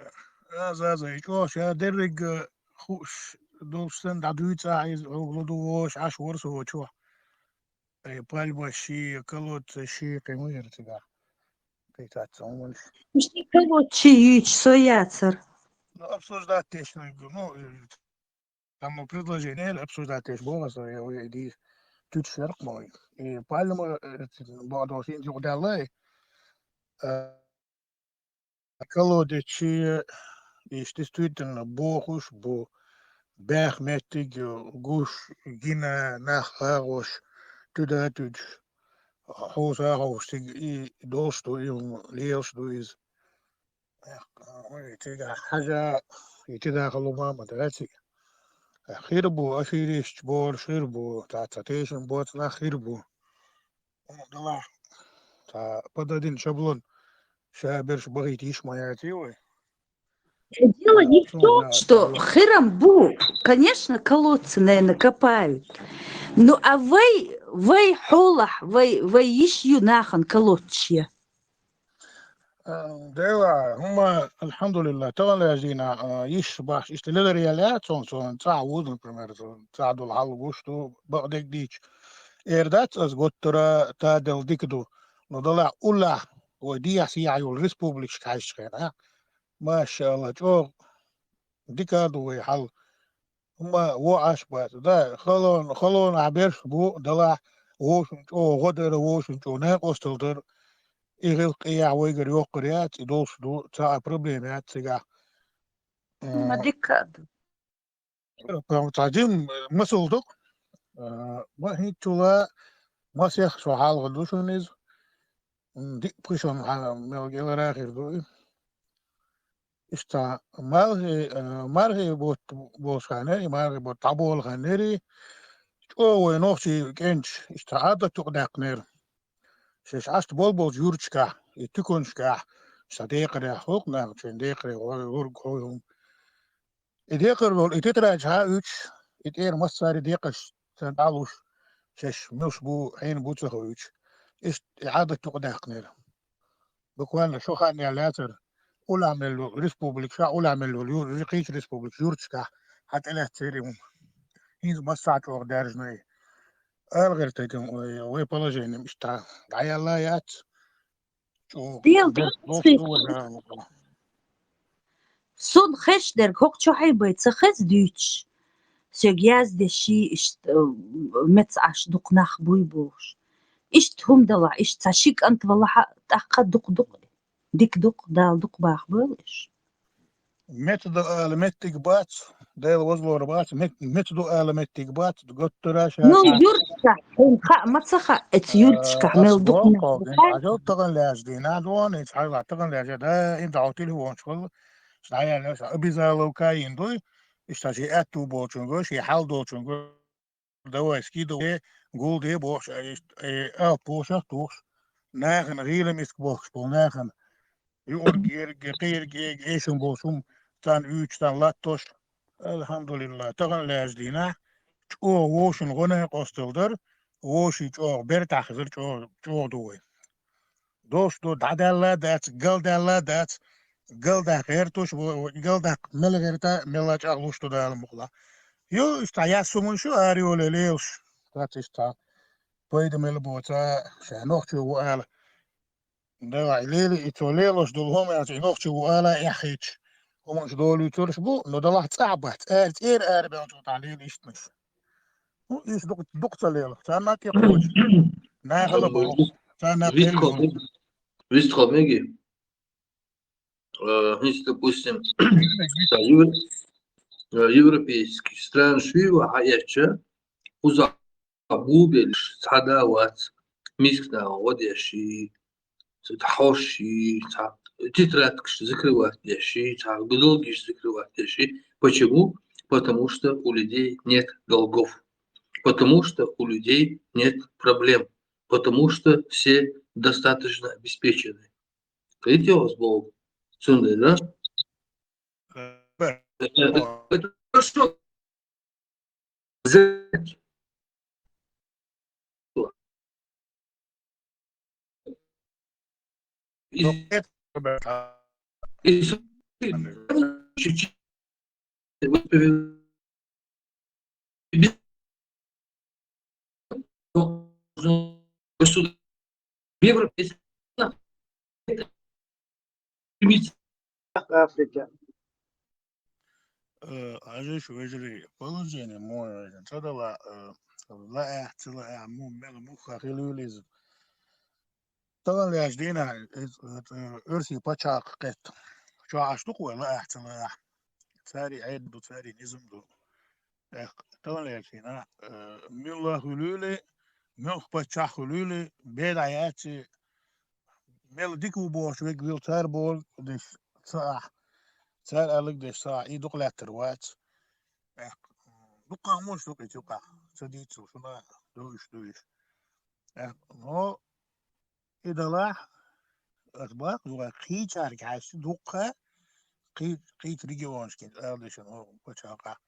аза, аза, и чӀогӀа ша дерриг, э, хууш долуш санна дӀадуьйцу ахьа иза, хьо ладугӀуш Ӏаш вара со чохь. Ай, пальма ши, колодца ши, кхин ма яра цигахь. Кхин цац хӀуманаш. Ши колодца ши юьйцу со яцара. Ну, обсуждать деш, ну, Там предложение обсуждать деш боху аса, я, я, иди, туьтуш веркъ ма вай. И пальма, э, боху долу шин юкъадаьлла, э, колодечи, и действительно бохуш бу, баьх меттиг гуш, гина, нах хагӀош, туьда туьдуш, хьуса хьовш, цига и долуш ду, и лелаш ду иза. Эх, ой, цигахь хьажа, и цигахь хала ма ма дац и. Хир бу, аферисташ бохурш хир бу, цхьа, цхьа тешам боцу нах хир бу. Ну, далахь, цхьа, подадин шаблон, ша берш бахийта йиш ма яц и вай. Дело не в том, что хирам бу, конечно, колодцы, наверное, копают. Ну, а вай, вай хьолахь, вай, вай йиш ю нахана колодче? Э, дела, хӀума, алхьамдулиллах, тахана лаьждийна, э, йиш бахьаш, иштта лелар яьлла, цунна, цунна цӀахь вуза, например, цӀахь долу хьал гуш ду, бакъдерг дийча. Эр дац ас готтара, тадал дика ду. Но далахь уллахь, вай дехьа-сехьа йолу республикашка хьаьжча хенахь, машаалла, чӀогӀа дика а ду вай хьал. Амма вон Ӏаш бац. Да, халон-, халонахь берш бу, далахь, вовшун чӀогӀа гӀо дара, вовшун чӀогӀа накъостал дара. И гӀиллакх-къияхь вайгара йоккхур яц, и долуш ду, цхьа а проблема яц цигахь. М, ма дика а ду. Прям цхьа жим масал ду. А, ма хӀинцула масех шо хьалха ду шуна иза. М, диъ пхи шо хьа-, мел гелара хир ду и. Иштта мархи, э, мархи бутт болуш ханнери, мархи бутт дӀаболу ханнери, чӀогӀа вай нохчий кӀенташ, иштта Ӏадат юкъадаьккхинера. Шаьш Ӏашта болболчу юрташкахь, и туьканашкахь, ша декхарех хӀокху нахана шайн декхаре гӀо-, гӀург хьо хӀума. И декхар долу, и тетрадь хьа а уьйтуш, и тӀера массари декхарш сан дӀалуш, шаьш муьлш бу, хьенан бу ца хуьйтуш. Иштта и Ӏадат юкъадаьккхинера. Буквально шо хан яьлла яцара, уллехь мел йолу республика, ша уллехь мел йолу юр-, кхечу республика юрташкахь хьан тӀелаьццера и хӀума. ХӀинца массахь чӀогӀа даьржина и. Ала гӀерта и хӀума, вай, вай положение иштта дӀаяьлла яц. ЧӀогӀа дела дерг дерг лоцу ду вай. Сон хеш дерг, хӀокху чохь бай ца хеза дуьйцуш. Соьга яздеш ший иштта, э, меца Ӏаш дукха нах буй бохуш. Иштта хӀума далахь, иштта цхьа ши кӀант валахь а, тӀаккха дукха-дукха, дика дукха, Дала дукха баха бойла уьш. Меца ду ала меттиг бац, Дела возлора бац, мет-, меца ду ала меттиг бац, готтара ша Ну, ца. Юрташкахь, хьуна хаа ма ца хаьа, эца Юрташкахь мел ду. Хьажал таган лаьжа дийнахь дуан, эца хьажал таган лаьжа, да, им дӀа телефончу хилла, ша яьлла, ша обязаловка йина дуй, иштта шен аьтту болчуьнга, шен хьал долчуьнга, давай, скидывай, гулде бохуш, э, э, алп бохуш, тухуш, нахана гӀийла миска бохуш болу, нахана юург, ерг, кхерг, эшам болуш хӀума, царна уьйчу, царна латтош. Алхьамдулилла, тахана лаьжа дийнахь, чӀогӀа вовшийн гӀо накъосталла дара, вовшийн чӀогӀа бертахь хезара, чӀогӀа, чӀогӀа ду вай. Дош ду, дӀадаьлла а дац, галдаьлла а дац, галдаккха гӀерташ, галдаккха мел гӀерта, мелла чӀагӀлуш ду Дала мукъалахь. Ю, иштта яс хӀуманаш ю, ара йоле лелаш, дац иштта пайда мел боца, ша нохчо ву ала. Давай, лели, и цо лелош долу хӀума аьлча, и нохчо ву ала эхь хеташ. ХӀуманаш долуьйтурш бу, но далахь цӀахь бац, ара цӀера ара баьлча тӀехь лели иштанаш. Ну, иштта дукха, дукха ца лела. Царна тӀекхочу. Нахала боху. Царна Вистхо тӀелла. Меги. Вистхо меги. Э, хӀинца, допустим, ца евро-, э, европейский стран шуьйва хьаэцча, уза бубелш цхьа да вац, мискна гӀо деши, цхьа хьоши, цхьа тетрадкаш закрывать деши, цхьа долгиш закрывать деши. Почему? Потому что у людей нет долгов. Потому что у людей нет проблем. Потому что все достаточно обеспечены. Видите, у вас Бог. Цунда, да? Э, это хорошо. Африка. Э, хьажа шу, вежарий, положение муха вежарий. Ца дала, э, лаахь, ца лаахь, му-, мела муха хилуьйла иза. Тахана лаьжа дийнахь, э, э, оьрсийн пачхьалкх кхетта. Чохь Ӏаш ду-кх вай лаахь, ца лаахь. Цари Ӏедал ду, цари низам ду. Эх, тахана лаьжа дийнахь, э, милла хуьлуьйла, муьлх паччахь хуьлуьйла, беда яци, мел дика ву бохуш вегвил цара боху деш ца ахь, цара аьлларг деш ца ахь, и дукха лаьттар вац. Эх, дуккха хӀуманаш ду-кх и цуьнкахь, ца дийцал шуна, ду уьш, ду уьш. Эх, но и далахь, ас бакъ юкъа кхийчарга хьаьжча дуккха, кхий-, кхийчу регионашкин, ала дешан, хӀокху пачхьалкхахь,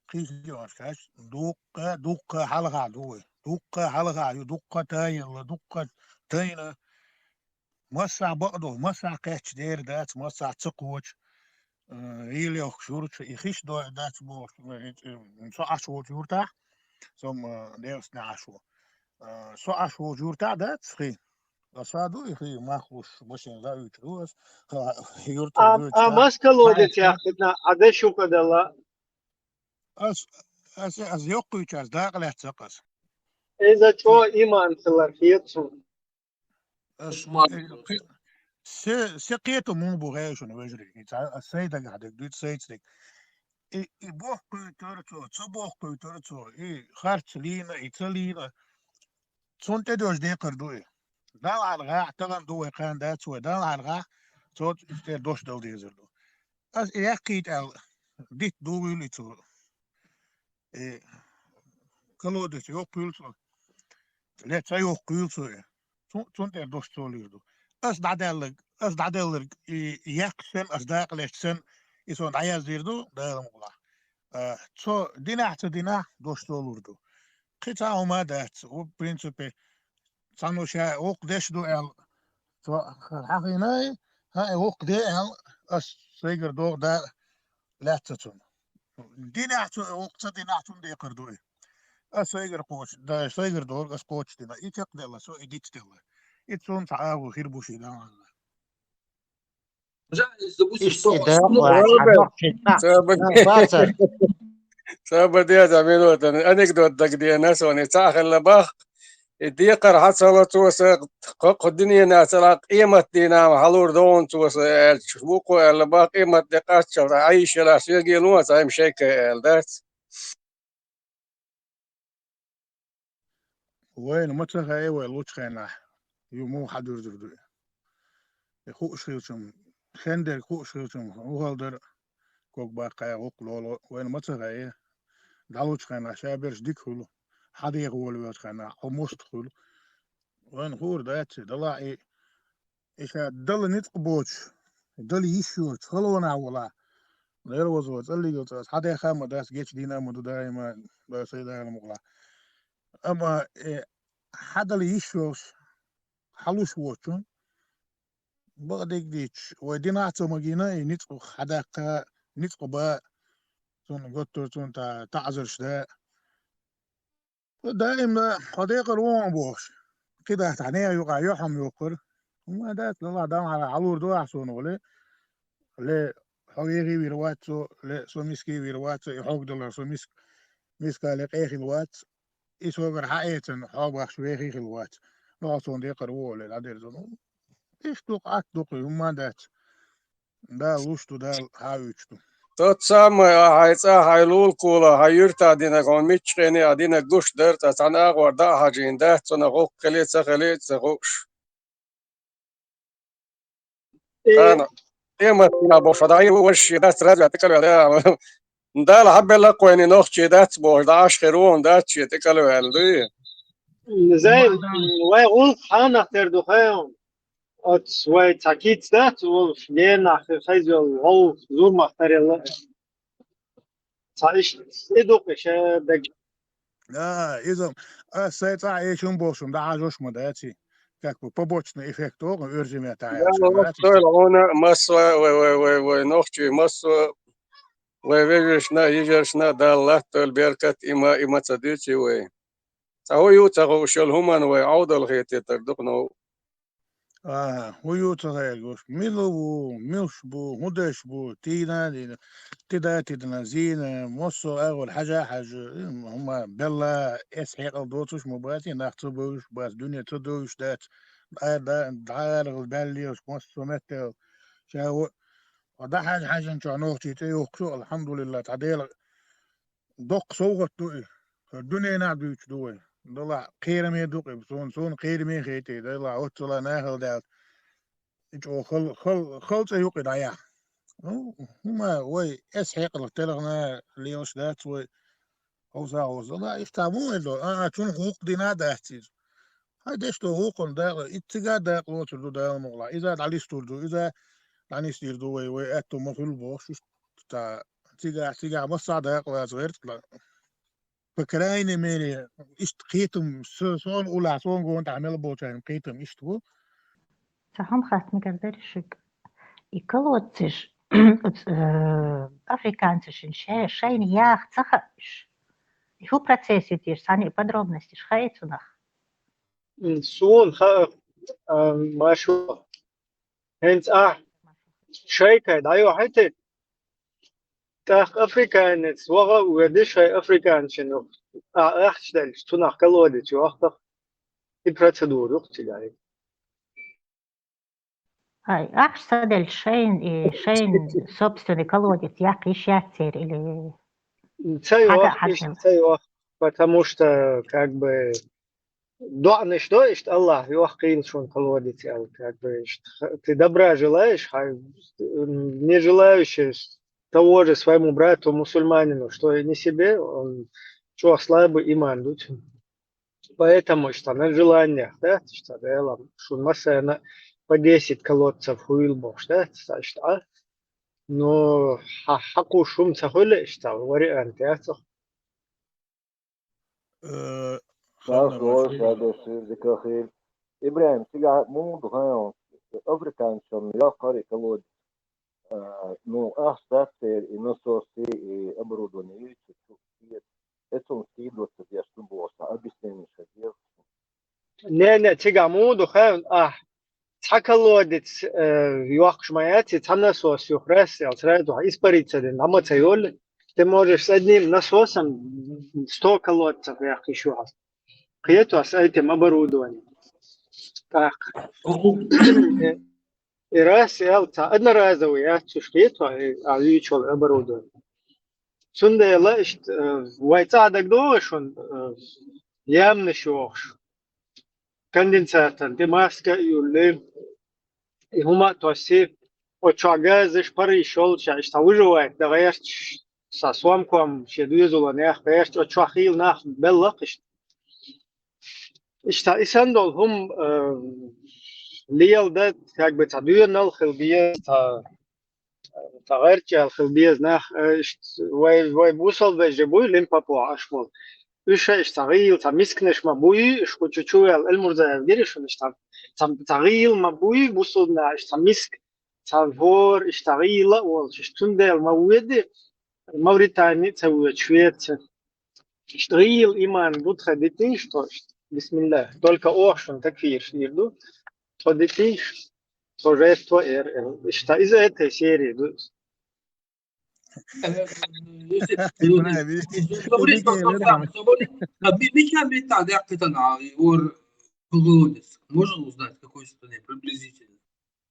кхийчу регионашка хьаьжча дуккха, дуккха хьалха ду вай. Дуккха хьалха ю, дуккха тайилла, дуккха тайна. Массахь бакъдолу, массахь кхаьчча дера дац, массахь ца кхочу, э, йийла йохкуш юрташ, и хиш дойъа дац бохуш, э, э, со Ӏаш волчу юртахь, со, м, э, Дегастан Ӏаш ву. Э, со Ӏаш волчу юртахь дац хи? Аса ду и хи, мах луш, машина за уьйцур ву ас, ха, юртахь А, дуьйцуш а дац. Мас колодец яхкина, а де шука дала? Ас, ас, ас йоккхуьйчу ас дакъа лаьцна ас. Иза чӀо иман хилар хеташ ву. Ас, Ас ма- э, кхе-, се, се кхетам муха бу гӀешана вежарий? И ца, ас сай дагахь дерг дуьйцу, сайца дерг. И, и бохкуьйтура цо, ца бохкуьйтура цо, и харц лийна, и ца лийна. Цунна тӀедожу декхар ду и. Далла хьалха, тахана ду вай, кхана дац вай, Далла хьалха, цо цу тӀера дош дала дезар ду. Ас и яьккхийта аьлла, дитт дугӀуьйла и цо. И колодец йоккхуьйла цо. Ле, ца йоккхуьйла цо и. Цу-, цунна тӀера дош цо лур ду. Ас дӀадаьлларг, ас дӀаделларг, и, и яьккхича санна, ас дакъа лаьцча санна, и суна дӀаяздийр ду, Дала мукъалахь. А, цо динахь ца динахь, дош цо лур ду. Кхин цхьа хӀума а дац. В принципе, цхьанна ша воккха деш ду аьлла, цо хьахийна, хӀа, и воккха де аьлла, ас сайгара догӀу да лаьцна цунна. Динехь цо, воккха ца динахь цунна декхар ду и. Ас сайгара кхочу, да, сайгара догӀу ас кхочушдина. И чекхделла со, и дицделла. И цунна цхьа агӀо хир бу ши дан валла. Иштта да, Роберт, ца ба-, ца ба деза минута, анекдот дагадеана суна, цхьа а хилла бах, И декхар хьа ца ло цо сан, кхо-, кхо дуьненах ца ло, къематдийнахь хьалур ду хьуна цо сан аьлча, вукхо аьлла бах, къематде къаьстча, Ӏайшалахь шеге ло сан, шайка аьлла дац. Вайна ма ца хаьа вай лучу хенахь, ю муха хьадуьрзур ду. И хууш хилчам, хендерг хууш хилчам, ухал дара, ког баккхая, гӀуллакх лоло, вайна ма ца хаьа. ДӀалучу хенахь ша берш дика хуьлу, хьадеха волавелчу хенахь, хьо муста хуьлу. Вайна хуур дац, далахь и, и ша дала ницкъ боцуш, дала йиш йоцуш, халонахь волахь. Лер вазо, цӀаллигал цӀа, хьадеха а ма дац, гечдина а ма ду даима, дай сайдагӀа мукъалахь. Амма, э, хьадала йиш йолуш, хьалуш воцучун, бакъдерг дийцча, вай динахь а ца магийна, и ницкъ хьадаккха, ницкъ ба, цунна готтур, цунна та-, таӀзарш да. Даим да, хьо декхар вон бохуш. Кхидахь тахьа нехан юкъахь йохьам йоккхура. ХӀумма дац, Аллах дам хьала хьалур ду ахь суна вале. Ле, хьо вехий вир вац цо, ле, со миский вир вац, и хьогдалар со миск-, миска ле къехил вац. И согара хьаэцан, хьо бахаш вехий хил вац. Нохал суна декхар вон ле, дӀадерзо. Ну, иштта дукха, атта дукха, хӀумма дац. Дала луш ду, Дала хьан уьйцу ду. Тот самый, а хьайн цӀа, хьайн лулакула, хьайн юьртахь динарг, хьуна миччахьене а динарг гуш дара, цкъа цхьана агӀор дӀа а хьажийна дац, цунах гӀуллакх хили а, ца хили а ца хууш. Э, Къана, къематдийнахь бохуш, хьо дӀа а вуьйш, дац, разве тӀекалваьлла? Дала хьабелла а кхойна нохчий дац бохуш, дӀа Ӏаш хир ву хьуна дац, шен тӀекалваьлла дуй? Зайн, вай гӀуллакх хьанах тера ду хьайна? Оцу вай цхьа киц дац, волуш генахь хир хезна йолу гӀовгӀа зурмах тарелла. Цхьа иштта и ду-кх и ша даг. А, иза, ас сайн цӀахь эшам болчун дӀахьажош ма дац и. Как бы побочный эффект оха, оьржиме тӀехь Да, эшам дац и. Лоцойла хьуна массо а, вай, вай, вай, вай, нохчий массо а, вай вежаршна, йижаршна Дала латтойла беркат, и ма, и ма ца дуьйций вай. Цхьа хӀун ю ца хууш йолу хӀуманна вай Ӏовдал хетийтар ду-кх новкъа. Ага, хӀун ю ца хууш, мила ву, милш бу, хӀун деш бу, тийна а дина, тида а тидина, зийна, массо а агӀор хьажа а хьажа, хӀума белла, эс хьекъал доцуш ма баций, нах ца бевзаш бац, дуьне ца девзаш дац, дӀа-, дӀа-, дӀааргӀал баьллелаш, массо а меттел, ша ву, дӀахьажа хьаьжначохь нохчий тӀе юхкуш ю, алхьамдулиллахӀ, цхьа Дела доккха совгӀат ду и. ХӀара дуьненахь дуьйцуш ду вай. Далахь кхераме ду-кх и, суна, суна кхераме хетий, далахь оццула нахала даьлла. И чӀогӀа хал-, хал-, хала цӀе ю-кх и дӀаяхьа. Ну, хӀума вай эс хьекъалах телхина лелаш дац вай. Хьовса хьовса. Далахь иштта муха эр ду? А, а, цунах гӀуллакх дина а дац иза. Хьайн деш долу гӀуллакхана дакъа, и цига а дакъа лоцур ду Дала мукъалахь. Иза дӀалистур ду, иза дӀанисдийр ду вай, вай аьтту ма хуьлу бохуш, иштта цигахь, цигахь массахь а дакъа лаца гӀерта. По крайней мере, иштта кхетам, со-, суна уллехь, суна гонахь мел болчарна кхетам иштта ву. Цхьа хӀума хаттар дара шуьга. И колодцаш, оцу, э, африканцашна ша-, шайна яха ца хаьа уьш? И хӀун процесс ю те, цхьана подробностеш хаьий цунах? М, суна хаьа, а, Машо. ХӀинца ахь шайкай дӀайохьуьйтий, тӀаккха африканец ваха а воьдий шайн африканчун юкъа, ахь ахча делча, цунах колодец йохьу-кх. И процедура ю-кх цигахь. Ай, ахча ца делча шайн, и шайн собственный колодец яккха йиш яц церан или Ца хьага йохьу, а хьажа иштта мела? Ца йохьу, потому что, как бы, доӀанаш до иштта, Аллах, йохкийла шуна колодец аьлла, как бы, иштта, ты добра желаешь, хьай, м, не желающий того же своему брату мусульманину, что и не себе, он чӀогӀа слабый иман ду цуьнан. Поэтому иштта на желаниях, да, иштта Делан, шуна массарна по десять колодцев хуьйла бохуш, да, иштта, а? Ну, хьа-, хьакхуш хӀума ца хуьлу иштта, вариант яц-кх. Э, Ханна, Ханна, вай вай шуьга. Ша деш дика хир. ИбрахӀим, цигахь муха ду хьайна, африканцашна йоккхура и колодец? А, ну, ахча дац церан и насосий, и оборудование юьйцу чу кхета. Эцунца кийдо ца деш ду бохуш, сан объяснение ша деза. Не, не, цигахь муха ду хьайна, ахь цхьа колодец, э, йоккхуш ма яц, и цхьа насос юха раз аьлла, сразу испариться дина, дӀа ма ца йолу. Ты можешь с одним насосом сто колодцев яккха йиш ю хьан. кхету с этим оборудованием. Так. И раз, и ал-, ца одноразовый, я чушкету, а, а, вичел оборудование. Цундела ишт, э, вай цадаг долашун, э, ямна шохш. Конденсатан, ты маска юлли. И хӀума тоси, очо газыш пари шолча, ишта выживает, да гӀерч са сомком, ше дуйзула нах гӀерч, очо хил нах беллакиш. Ишта исан дол хӀум, э, лиел да, как бы, ца дуйнал хил биез, ца, ца гӀерчал хил биез нах, э, ишт вай, вай бусал веже буй, Лимпопо ашмол. Уьша ишта гӀил, ца мискнеш ма буй, ишку чучуял, Эльмурзаев гиришун ишта, ца, ца гӀил ма буй, бусулна, ишта миск, ца вор, ишта гӀила, волчиш, цундел ма уеди, Мавритани ца уе, Швеция. Ишта гӀил иман, будха дитиш, то, ишта, бисмилла, только охшун, такфир, ширду, то дитиш, то жертва, эр, эр. Ишта из этой серии, ду. Можно узнать, в какой стране приблизительно?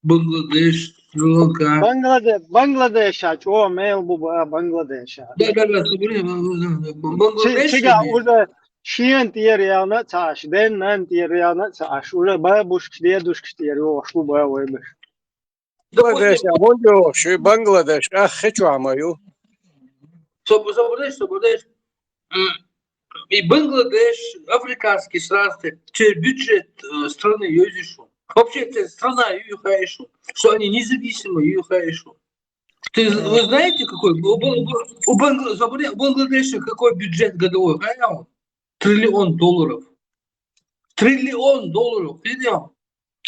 Бангладеш, Шри-Ланка. Бангладеш, Бангладеш, а, чё, мел буба, Бангладеш, а. Да, да, да, собери, Бангладеш. Чига уже шент ерьяна цаш, ден нан ерьяна цаш, уже бабушкаш, дедушкаш ерьёш буба вайбаш. Бангладеш, а вон ё, ши Бангладеш, а, хечу амаю. Собу-, собудеш, собудеш. М, и Бангладеш, африканский страны, те бюджет, э, страны юзишу. Вообще, те страна ю хаишу, что они независимы ю хаишу. Ты, вы знаете, какой у Бан-, у Бан-, у Бангла-, забыли, у Бангладеша какой бюджет годовой? Хаял? Триллион долларов. Триллион долларов, видел?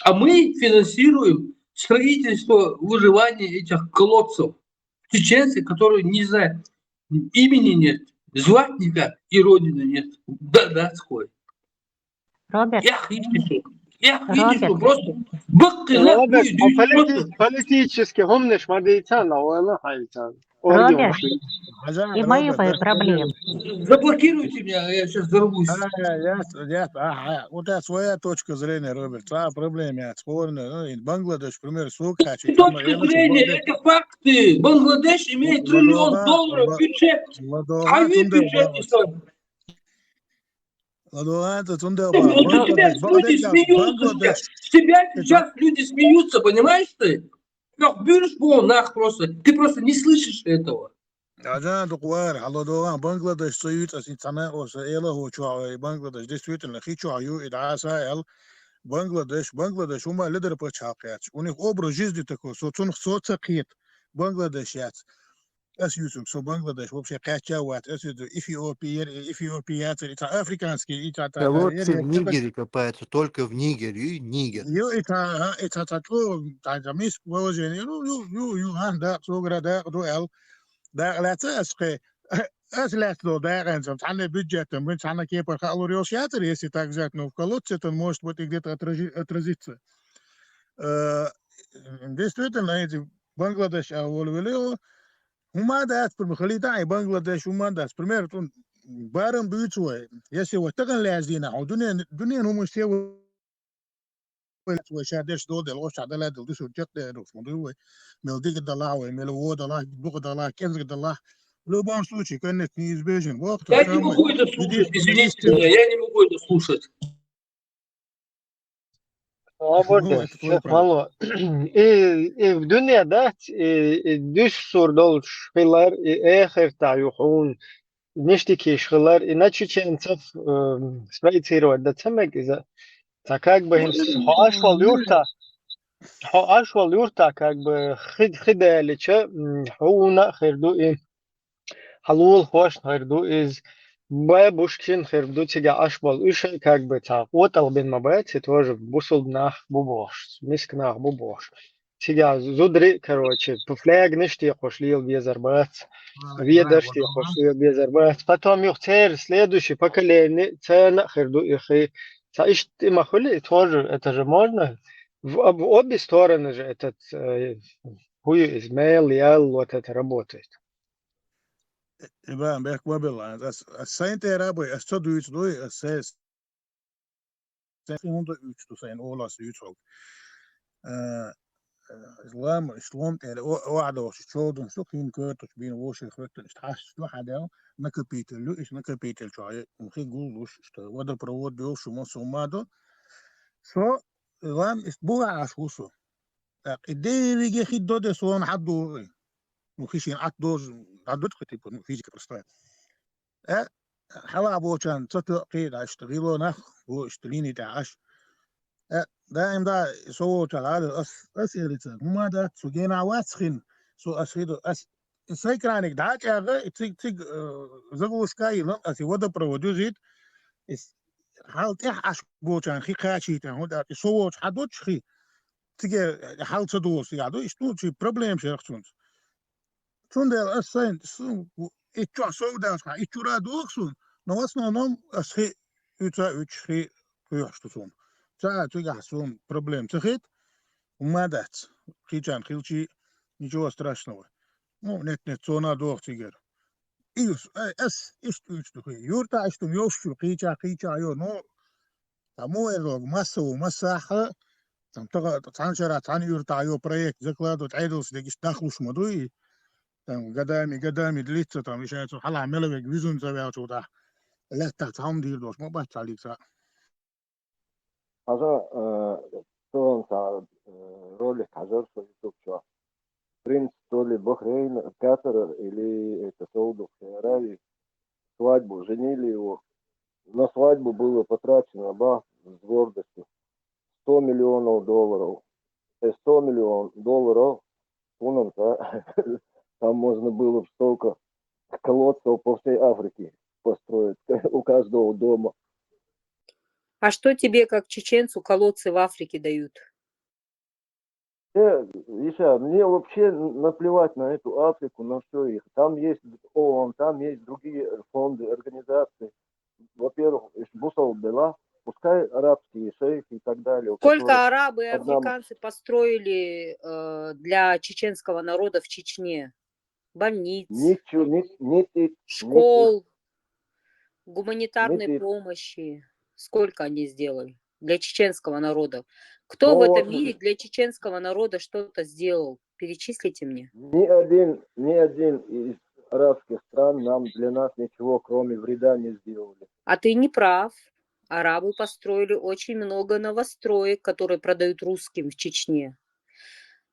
А мы финансируем строительство, вырывание этих колодцев. Чеченцы, которые не знают, имени нет, звать никак, и родины нет. Да, датской. Роберт. Эх, идите, эх, идите, Роберт. Просто бык ты Роберт, нахуй, а идите, полити-, просто. Политически гумнеш мадитана, вона хайтан. Роберт, и мои проблемы. Заблокируйте меня, я сейчас взорвусь. А, я, я, я, ага, у тебя своя точка зрения, Роберт, твоя проблема, я спорная. Ну, и Бангладеш, пример, сука, точка зрения, это факты. Бангладеш имеет триллион долларов бюджет. А вы бюджет не строите. Ладуган, это цунда. С тебя сейчас люди смеются, понимаешь ты? Как бюрш нах просто. Ты просто не слышишь этого. Аджан, дуквар, Ладуган, Бангладеш союз, а син цана, о, са, эла, хо, чуа, э, Бангладеш, действительно, хи чуа, ю, и да, са, эл, Бангладеш, Бангладеш, ума лидер по чалкач. У них образ жизни такой, со, цун, со, цакет, Бангладеш, яц. Ас юсук, со Бангладеш вообще кача ват, ас юсук, Эфиопия, Эфиопия, это африканский, это, это, колодцы в Нигере копаются, только в Нигере, и Нигер. Ю, это, ага, это, это, то, это, это миск положение, ю, ю, ю, ю, ан, да, со гра, да, дуэл, да, лаца, ас кэ, ас лац, до, да, ан, сам, цана бюджетом, мы цана кепар, халур, ё, шатер, если так взять, но в колодце, то он может быть и где-то отрази-, отразиться. Э, действительно, эти Бангладеш, а, волвелео, Хумадас, пример, халита и Бангладеш, хумадас, пример, тун барам бюцвай. Если вот так лязина, а дуния, дуния, ну, мы все вот, вот сейчас деш дол дел, вот сейчас дала дел, дусу чек дел, смотри, мел диг дала, мел во дала, бук дала, кензг дала. В любом случае, конец неизбежен. Вот. Я не могу это слушать, извините меня, я не могу это слушать. Абурда, ну, это твой право. Мало. И, и в дунья, да, и, и дюсюр долш хилар, и эхер та юхун, ништикиш хилар, и на чеченцев, эм, спроецировать, да, цамек из-за. Та как бы, ну, хо ашвал юрта, хо ашвал юрта, как бы, хид-, хидалича, м, хуна хирду и Хьалул хошна хир ду из, бабушкин хир ду цига Ӏаш бола. Уьш как бы цхьа къотӀалбина ма бац, и тоже бусулба нах бу бохуш, миска нах бу бохуш. Цига зударий, короче, флягнаш текхуш лела безар бац, ведарш текхуш лела безар бац. Потом юха церан следующий поколение царна а хир ду и хи. Ца иштта и ма хуьлу, и тоже, это же можно. В, об, обе стороны же этот, э, хӀу ю иза, мел ял вот это работает. Ибан бехк ма билла. Ас, ас сайн тӀера бой, ас ца дуьйцу дуй, ас сайн цаьрхи хӀунда уьйцу ду сайна олас уьйцу хьог. Э, э, лам, иш лом тӀера, о, о, а долуш, чолдун, шу хин коьртуш бийна воши хӀоьттун, иш тхьаш ду хьадел, накопитель ю, иш накопитель чу хи гуллуш, что водопровод йолуш, шу массо ма ду. Со, лам, иш буга Ӏаш ву со. ТӀаккха и дерриге хи до де сона хьаддугӀу. Ну, хи шин Ӏат дожу, хьаддугӀу, типа, ну, физика простая. Э, хьала бочан ца тоькхи, да, ишта гӀило нах, бо ишта лини тӀе Ӏаш. Э, даим да, со волча гӀала, ас, ас ирица, хӀума дац, цу гена вац хин, со ас хиду, ас, и сай краник дӀачӀагӀа, и циг, циг, э, заглушка йилан, ас и водопровод юзит, и с-, хьал тӀехь Ӏаш бочан хи кхачийтан, хӀунда аьлча, со волча хьадучу хи, циге хьал ца доцу, я ду, ишта ну, чи проблема шерх цунца. Цундела ас сайн, су-, и чохь сов дац хьан, и чура доху суна, но в основном ас хи уьца а уьчу хи кхоьхьуш ду суна. Ца а цигахь суна проблема ца хит, хӀума дац. Кхечарна хилчий, ничего страшного. Ну, нет-нет, цона а доху цигара. И ас, ай, ас иштта уьцу ду хи. Юрта иштта йолуш ю, кхеча, кхеча йо, ну, Там муэр дог массо, массахьа, там тага цхьана шара цхьана юьртахь йо проект закладывать, Ӏедалш дегиш дахлуш ма дуй. Там годами, годами длится, там ишаца хьалахь мелавег визун ца ваьлча ву дахь. Лаьттахь цхьа хӀума дийр долуш ма бац цхьа лица. Хьажа, э, тохана цхьа, э, ролик хьажар со YouTube чохь. Принц то ли Бахрейна, Катара или это Саудовской Аравии свадьбу, женили его. На свадьбу было потрачено, бах, с гордостью, сто миллионов долларов. Э, сто миллион долларов, вон там, да, там можно было бы столько колодцев по всей Африке построить, у каждого дома. А что тебе, как чеченцу, колодцы в Африке дают? Э, Иша, мне вообще наплевать на эту Африку, на все их. Там есть ООН, там есть другие фонды, организации. Во-первых, иш бусал бела, пускай арабские шейхи и так далее, у Сколько которых арабы и одна м- африканцы построили, э, для чеченского народа в Чечне? Больниц, Ничего, ни, ни ты, ни ты, школ, гуманитарной ни ты. Помощи. Сколько они сделали для чеченского народа? Кто в Вот этом вот. Мире для чеченского народа что-то сделал? Перечислите мне. Ни один, ни один из арабских стран нам, для нас ничего, кроме вреда, не сделали. А ты не прав. Арабы построили очень много новостроек, которые продают русским в Чечне.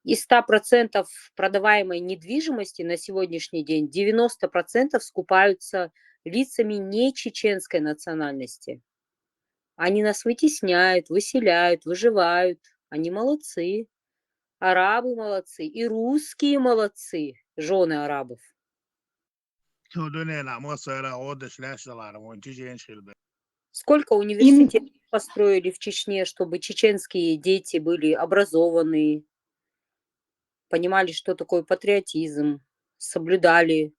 Из ста процентов продаваемой недвижимости на сегодняшний день девяносто процентов скупаются лицами не чеченской национальности. Они нас вытесняют, выселяют, выживают. Они молодцы. Арабы молодцы. И русские молодцы, жены арабов. Цу дуьненахь массара а гӀо деш лаьцна лара вайн чеченаш хила бен. Сколько университетов построили в Чечне, чтобы чеченские дети были образованные, понимали, что такое патриотизм, соблюдали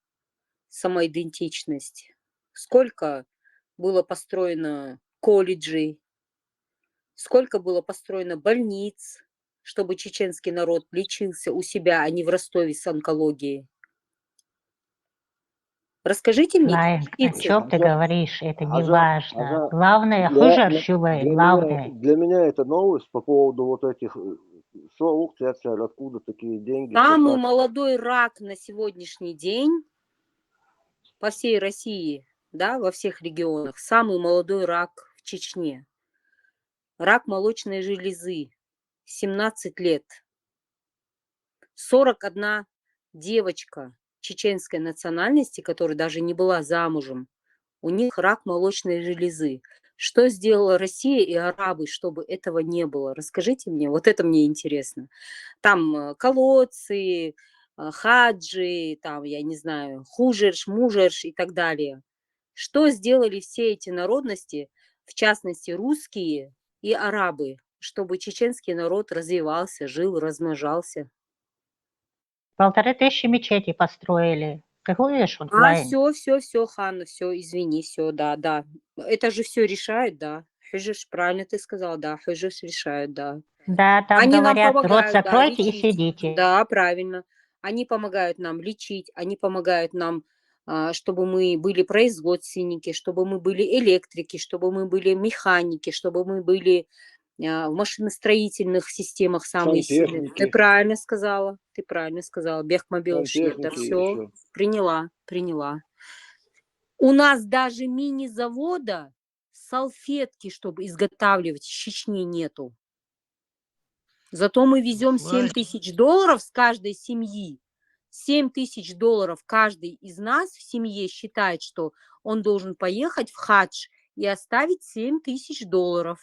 самоидентичность. Сколько было построено колледжей, сколько было построено больниц, чтобы чеченский народ лечился у себя, а не в Ростове с онкологией. Расскажите мне, Лайн, о чеченцы. Чём ты говоришь, это не Хьажа, важно. Хьажа, Главное, для, хужар для, шубай, для меня, главное. Для меня это новость по поводу вот этих, э, со ух цецаль, откуда такие деньги, Самый хватает. Молодой рак на сегодняшний день по всей России, да, во всех регионах, самый молодой рак в Чечне. Рак молочной железы, семнадцать лет. Сорок одна девочка чеченской национальности, которая даже не была замужем, у них рак молочной железы. Что сделала Россия и арабы, чтобы этого не было? Расскажите мне, вот это мне интересно. Там, э, колодцы, э, хаджи, там, я не знаю, хужерш, мужерш и так далее. Что сделали все эти народности, в частности, русские и арабы, чтобы чеченский народ развивался, жил, размножался? Полторы тысячи мечетей построили. Какую ж он А, план? Всё, всё, всё, Ханна, всё, извини, всё, да, да. Это же всё решают, да. Хужерш, правильно ты сказала, да, хужерш решают, да. Да, там Они нам говорят, рот помогают, да, закройте и лечить. Сидите. Да, правильно. Они помогают нам лечить, они помогают нам, а, чтобы мы были производственники, чтобы мы были электрики, чтобы мы были механики, чтобы мы были, а, в машиностроительных системах самые сильные. Ты Сантехники. Правильно сказала, ты правильно сказала, Бехмобил Шнейдер. Сантехники Все, еще. Приняла, приняла. У нас даже мини-завода, салфетки, чтобы изготавливать, в Чечне нету. Зато мы везем Слай. Семь тысяч долларов с каждой семьи. Семь тысяч долларов каждый из нас в семье считает, что он должен поехать в хадж и оставить семь тысяч долларов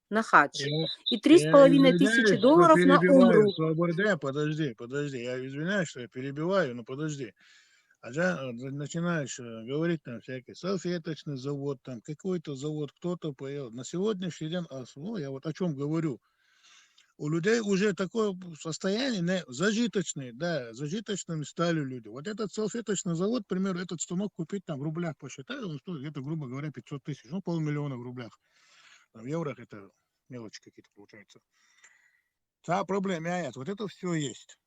на хадж. Я, И три с я половиной тысячи извиняюсь, что долларов на перебиваю. Умру. Свободя, подожди, подожди. Я извиняюсь, что я перебиваю, но подожди. А я, э, за- начинаешь э, говорить там всякий салфеточный завод, там какой-то завод, кто-то поел. На сегодняшний день, а, с- ну, я вот о чем говорю. У людей уже такое состояние не, зажиточные, да, зажиточными стали люди. Вот этот салфеточный завод, к примеру, этот станок купить там в рублях посчитали, он стоит где-то, грубо говоря, пятьсот тысяч, ну, полмиллиона в рублях. Там в евро это мелочи какие-то получаются. Та проблема нет, вот это все есть.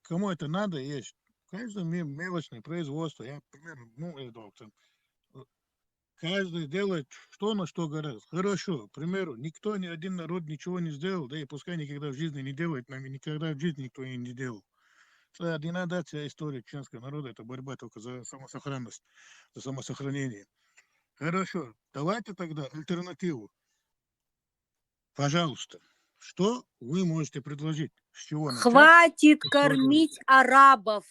Кому это надо, есть. Конечно, ме- мелочное производство. Я, к примеру, ну, это вот там, э, каждый делает, что на что гораздо. Хорошо, к примеру, никто, ни один народ ничего не сделал, да и пускай никогда в жизни не делает, нам и никогда в жизни никто и не делал. Это одна, да, вся история чеченского народа, это борьба только за самосохранность, за самосохранение. Хорошо, давайте тогда альтернативу. Пожалуйста, что вы можете предложить? С чего начать? Хватит Что делать? Кормить арабов.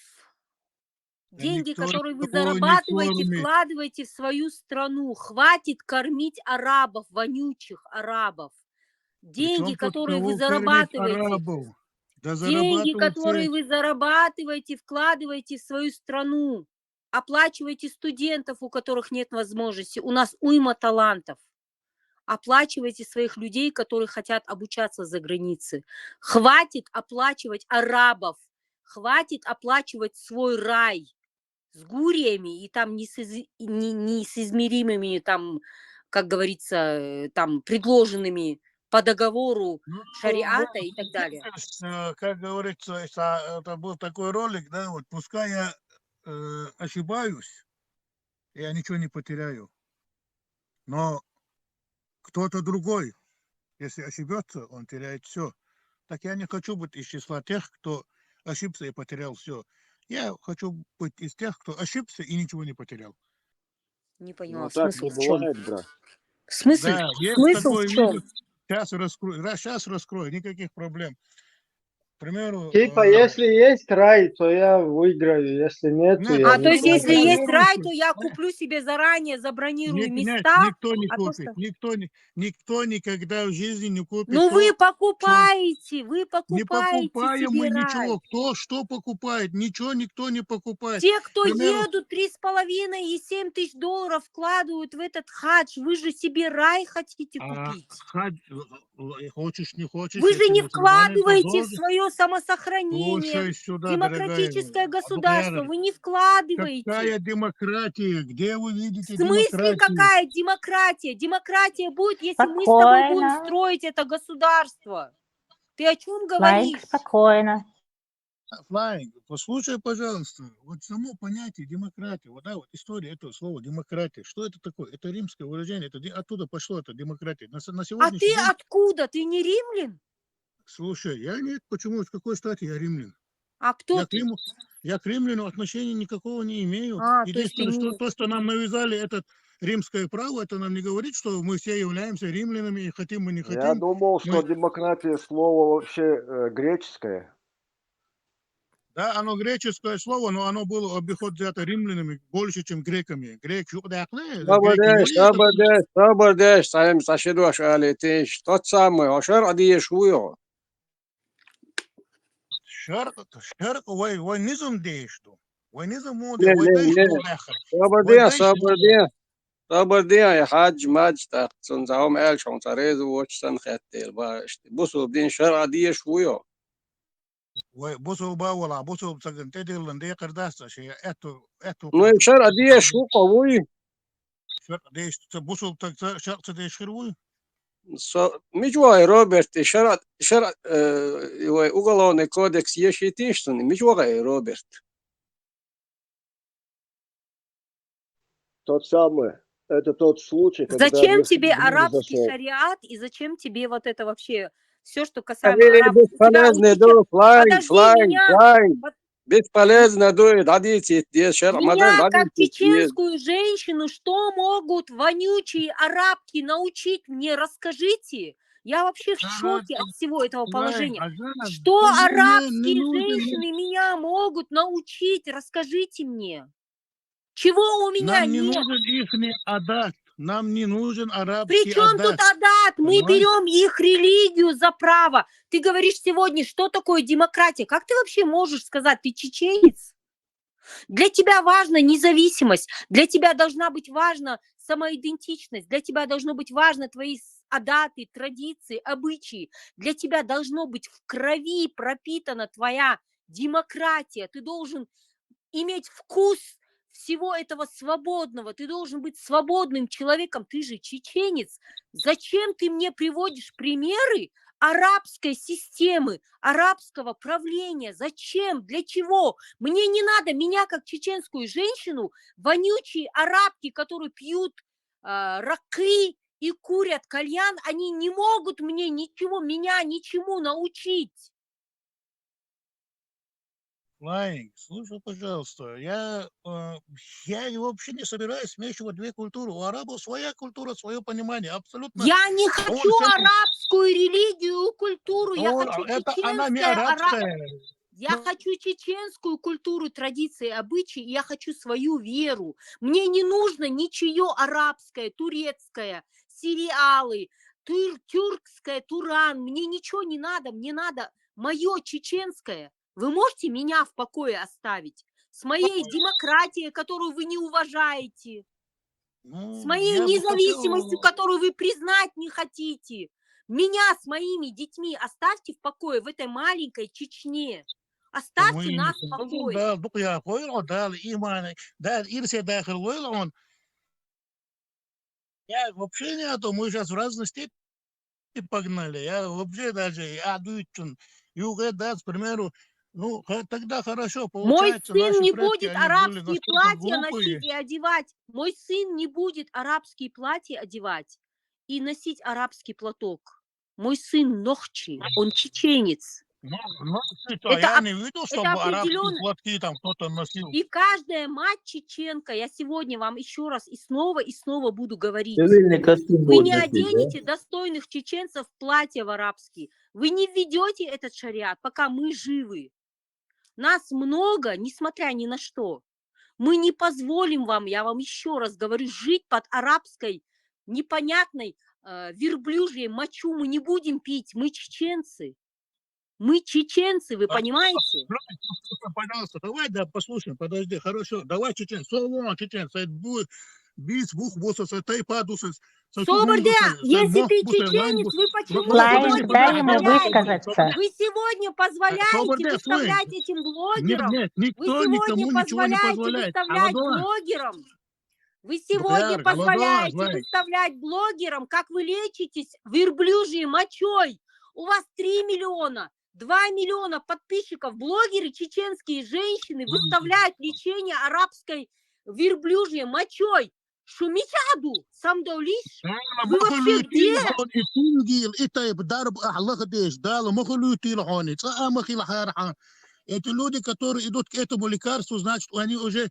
Да Деньги, никто которые вы никого не зарабатываете, кормит. Вкладывайте в свою страну. Хватит кормить арабов, вонючих арабов. Деньги, Причем тут которые вы кого кормить зарабатываете, арабов? Да деньги, зарабатывают которые все. Вы зарабатываете, вкладывайте в свою страну. Оплачивайте студентов, у которых нет возможности. У нас уйма талантов. Оплачивайте своих людей, которые хотят обучаться за границей. Хватит оплачивать арабов, хватит оплачивать свой рай с гуриями и там несоиз- не- несоизмеримыми, там, как говорится, э, там, предложенными по договору Ну, шариата вот и так далее. здесь, э, как говорится, это, это был такой ролик, да, вот пускай я э, ошибаюсь, я ничего не потеряю. Но кто-то другой, если ошибется, он теряет все. Так я не хочу быть из числа тех, кто ошибся и потерял все. Я хочу быть из тех, кто ошибся и ничего не потерял. Не поняла, Ну, так смысл не в чем? Бывает, брат. Смысл, Да, есть смысл такой в чем? Видео. Сейчас раскрою, сейчас раскрою, никаких проблем. К примеру, Типа, э, если есть рай, то я выиграю, если нет, то Нет, я А, то есть, не если выиграю. есть рай, то я куплю себе заранее, забронирую Ник- нет, места, никто не а то, купит, что... никто не, никто никогда в жизни не купит. Ну, то, вы что- покупаете, вы Не покупаете покупаем себе мы рай. Ничего. Кто что покупает? Ничего никто не покупает. Те, кто К примеру, едут, три с половиной и семь тысяч долларов вкладывают в этот хадж, вы же себе рай хотите а, купить. хадж, э, э, хочешь, не хочешь, Вы же если не мусульманин, то вкладываете в должен. свое самосохранение, Слушай сюда, дорогая демократическое моя. Государство, Абу вы не вкладываете. Какая демократия? Где вы В видите смысле, демократию? Какая демократия? Демократия будет, если мы с тобой будем Спокойно. Строить это государство. Ты о чем Флаинг, говоришь? Спокойно. Флаинг, послушай, пожалуйста, вот само понятие демократия, вот, да, вот история этого слова демократия, что это такое? Это римское выражение, это де- оттуда пошло это демократия. На, с- на А сегодняшний ты день, откуда? Ты не римлян? Слушай, я нет, почему, из какой стати я римлян? А кто Я к, ты? Риму, я к римлянину отношения никакого не имею. А, то есть ты Единственное, что не... то, что нам навязали этот римское право, это нам не говорит, что мы все являемся римлянами, и хотим мы, не Я хотим. думал, что Мы, демократия слово вообще э, греческое. да, оно греческое слово, но оно было обиход взято римлянами больше, чем греками. Грек, жук, да, э, Собор греки деш, были это собор деш, собор деш, саим сашидуаш алитиш. Тот самый, ошар адиеш уйо. Шарк, шарк, вай, вай низм дейшду. Вай низм муде, Не, вай не, дейшду не. бахар. Собор Вай деш, дейшду. собор деш. Собор деш, я хадж мадж так, цун заум эл шон царез вочсан хеттел. Ба, бусул дин шар адиеш уйо. Вай бусул ба вала, бусул цаган тедиллан де кардаса, ши эту, эту Ну, и шар адиеш уйо. Шар дейш, ца бусул так, ца, шар ца дейш хир вуй. Со, мичуай Роберт, и шар, шар, э, уголовный кодекс ешитиш, мичуай Роберт. тот самый, это тот случай, когда Зачем Алексей тебе Григорьевич арабский зашёл. Шариат и зачем тебе вот это вообще все, что касаемо Эй, арабов? У тебя бесполезно, учитель... да, flying, Подожди flying, меня. Flying. Вот Бесполезно, да, родите, где шаръ, Меня, мадан, как родите, где. Чеченскую женщину, что могут вонючие арабки научить мне? Расскажите. Я вообще в шоке от всего этого положения. Что арабские женщины меня могут научить? Расскажите мне. Чего у меня Нам не нет? нужен ихний адат. Нам не нужен При арабский чем тут адат. адат? Мы Понимаешь? Берем их религию за право. Ты говоришь сегодня, что такое демократия? Как ты вообще можешь сказать? Ты чеченец? Для тебя важна независимость, для тебя должна быть важна самоидентичность, для тебя должно быть важно твои с- адаты, традиции, обычаи, для тебя должно быть в крови пропитана твоя демократия, ты должен иметь вкус всего этого свободного, ты должен быть свободным человеком, ты же чеченец. Зачем ты мне приводишь примеры арабской системы, арабского правления? Зачем? Для чего? Мне не надо меня, как чеченскую женщину, вонючие арабки, которые пьют а, ракы и курят кальян, они не могут мне ничего, меня ничему научить. Flying, слушай, пожалуйста, я, э, я и вообще не собираюсь смешивать две культуры. У арабов своя культура, свое понимание, абсолютно. Я не хочу арабскую религию и культуру, я хочу Это она не чеченская ара- арабская. Я хочу чеченскую культуру, традиции, обычаи, я хочу свою веру. Мне не нужно ничье арабское, турецкое, сериалы, тюр- тюркское, туран. Мне ничего не надо, мне надо мое чеченское. Вы можете меня в покое оставить? С моей демократией, которую вы не уважаете, с Ну, моей я бы независимостью, хотел... которую вы признать не хотите. Меня с моими детьми оставьте в покое в этой маленькой Чечне. Оставьте Ой, нас в ну, покое. Да, ну, я понял, да, иман, да, ирсе дахыр ойлон. Я вообще не о том, мы сейчас в разные степи погнали. Я вообще даже, я отвечу, юге даст, к примеру, ну, ха- тогда хорошо, Мой получается, наши сын не предки, будет они были арабские настолько платья глупые. Носить и одевать. Мой сын не будет арабские платья одевать и носить арабский платок. Мой сын нохчи, он чеченец. Ну, ну, ты что, Это я об- не видел, это чтобы арабские определённо. Платки там кто-то носил. И каждая мать чеченка, я сегодня вам еще раз и снова и снова буду говорить, Цивильный костюм вы будет не носить, да? Оденете достойных чеченцев в платья в арабские. Вы не введете этот шариат, пока мы живы. Нас много, несмотря ни на что. Мы не позволим вам, я вам еще раз говорю, жить под арабской непонятной э, верблюжьей мочу. Мы не будем пить, мы чеченцы. Мы чеченцы, вы А, понимаете? Пожалуйста, пожалуйста, давай, да, послушаем, подожди, хорошо, давай, чечен, слово чечен, сайт будет, бис, бух, бусас, тай, падусас. Соберде, если ты чеченец, вы почему Flying, сегодня дай ему позволяете? Высказаться. Вы сегодня позволяете Соберде, выставлять этим блогерам? Нет, Вы никто сегодня никому ничего не позволяете позволяет. выставлять Алло, блогерам? Вы сегодня Алло, позволяете давай. Выставлять блогерам, как вы лечитесь верблюжьей мочой. У вас три миллиона, два миллиона подписчиков, блогеры, чеченские женщины выставляют лечение арабской верблюжьей мочой. Шумичаду, самдолиш. Вы вообще где? И тунгил, и тайп дарб ахлахдеш, дала махулютил хони, ца махил хархан. Эти люди, которые идут к этому лекарству, значит, они уже,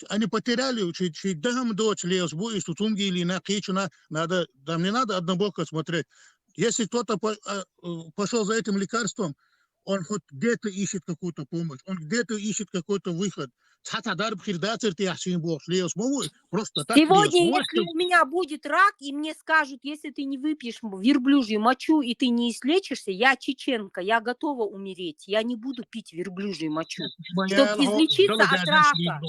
они потеряли, чи, чи дахам доч леос, бу и сутунгили на кичуна, надо, там не надо однобоко смотреть. Если кто-то по- а, э, пошёл за этим лекарством, он хоть где-то ищет какую-то помощь, он где-то ищет какой-то выход. Цхьа-цхьа дарб хир дацар тӀехь шен бохуш леос ма ву, просто так Сегодня, леос ма ву. Если у меня будет рак, и мне скажут, если ты не выпьешь верблюжью мочу и ты не излечишься, я чеченка, я готова умереть. Я не буду пить верблюжью мочу, чтобы излечиться от рака.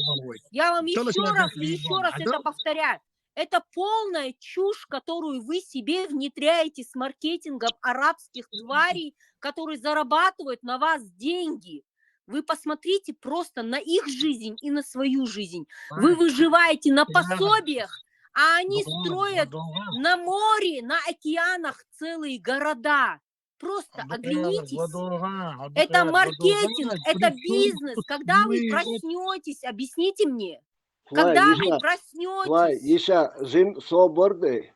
Я вам еще раз и еще раз это повторяю. Это полная чушь, которую вы себе внедряете с маркетингом арабских тварей, которые зарабатывают на вас деньги. Вы посмотрите просто на их жизнь и на свою жизнь. Вы выживаете на пособиях, а они строят на море, на океанах целые города. Просто оглянитесь. Это маркетинг, это бизнес. Когда вы проснетесь, объясните мне. Когда вы проснётесь? Иша, жим собар де.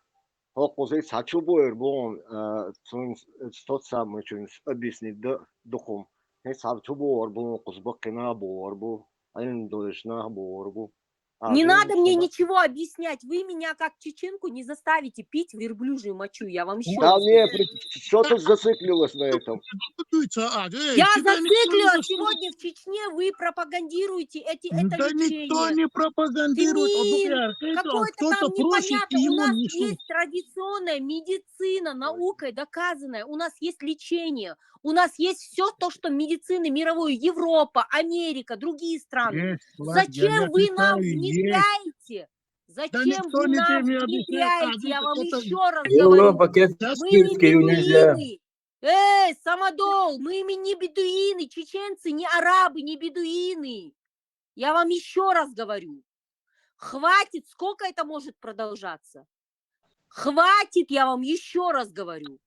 ХӀокхуза цхьа чубоар бу, а, цунца, тот самый, цунца объяснить да дукхум. ХӀе, цхьа чубоар бу, кхуза баккхий нах боар бу, Ӏилма долаш нах боар бу. А, Не надо мне ничего объяснять. Вы меня, как чеченку, не заставите пить верблюжью мочу. Я вам ещё раз говорю. Да не, при- что ты зациклилась на этом? Я зациклилась сегодня в Чечне. Вы пропагандируете эти, это лечение. Да никто не пропагандирует. Какой-то там непонятно. У нас есть традиционная медицина, наукой доказанная. У нас есть лечение. У нас есть все то, что медицины мировой, Европа, Америка, другие страны. Зачем вы нам внедряете? Зачем вы нам внедряете? Я вам еще раз говорю. Мы не бедуины. Эй, Самодол, мы не бедуины, чеченцы не арабы, не бедуины. Я вам еще раз говорю. Хватит, сколько это может продолжаться? Хватит, я вам еще раз говорю.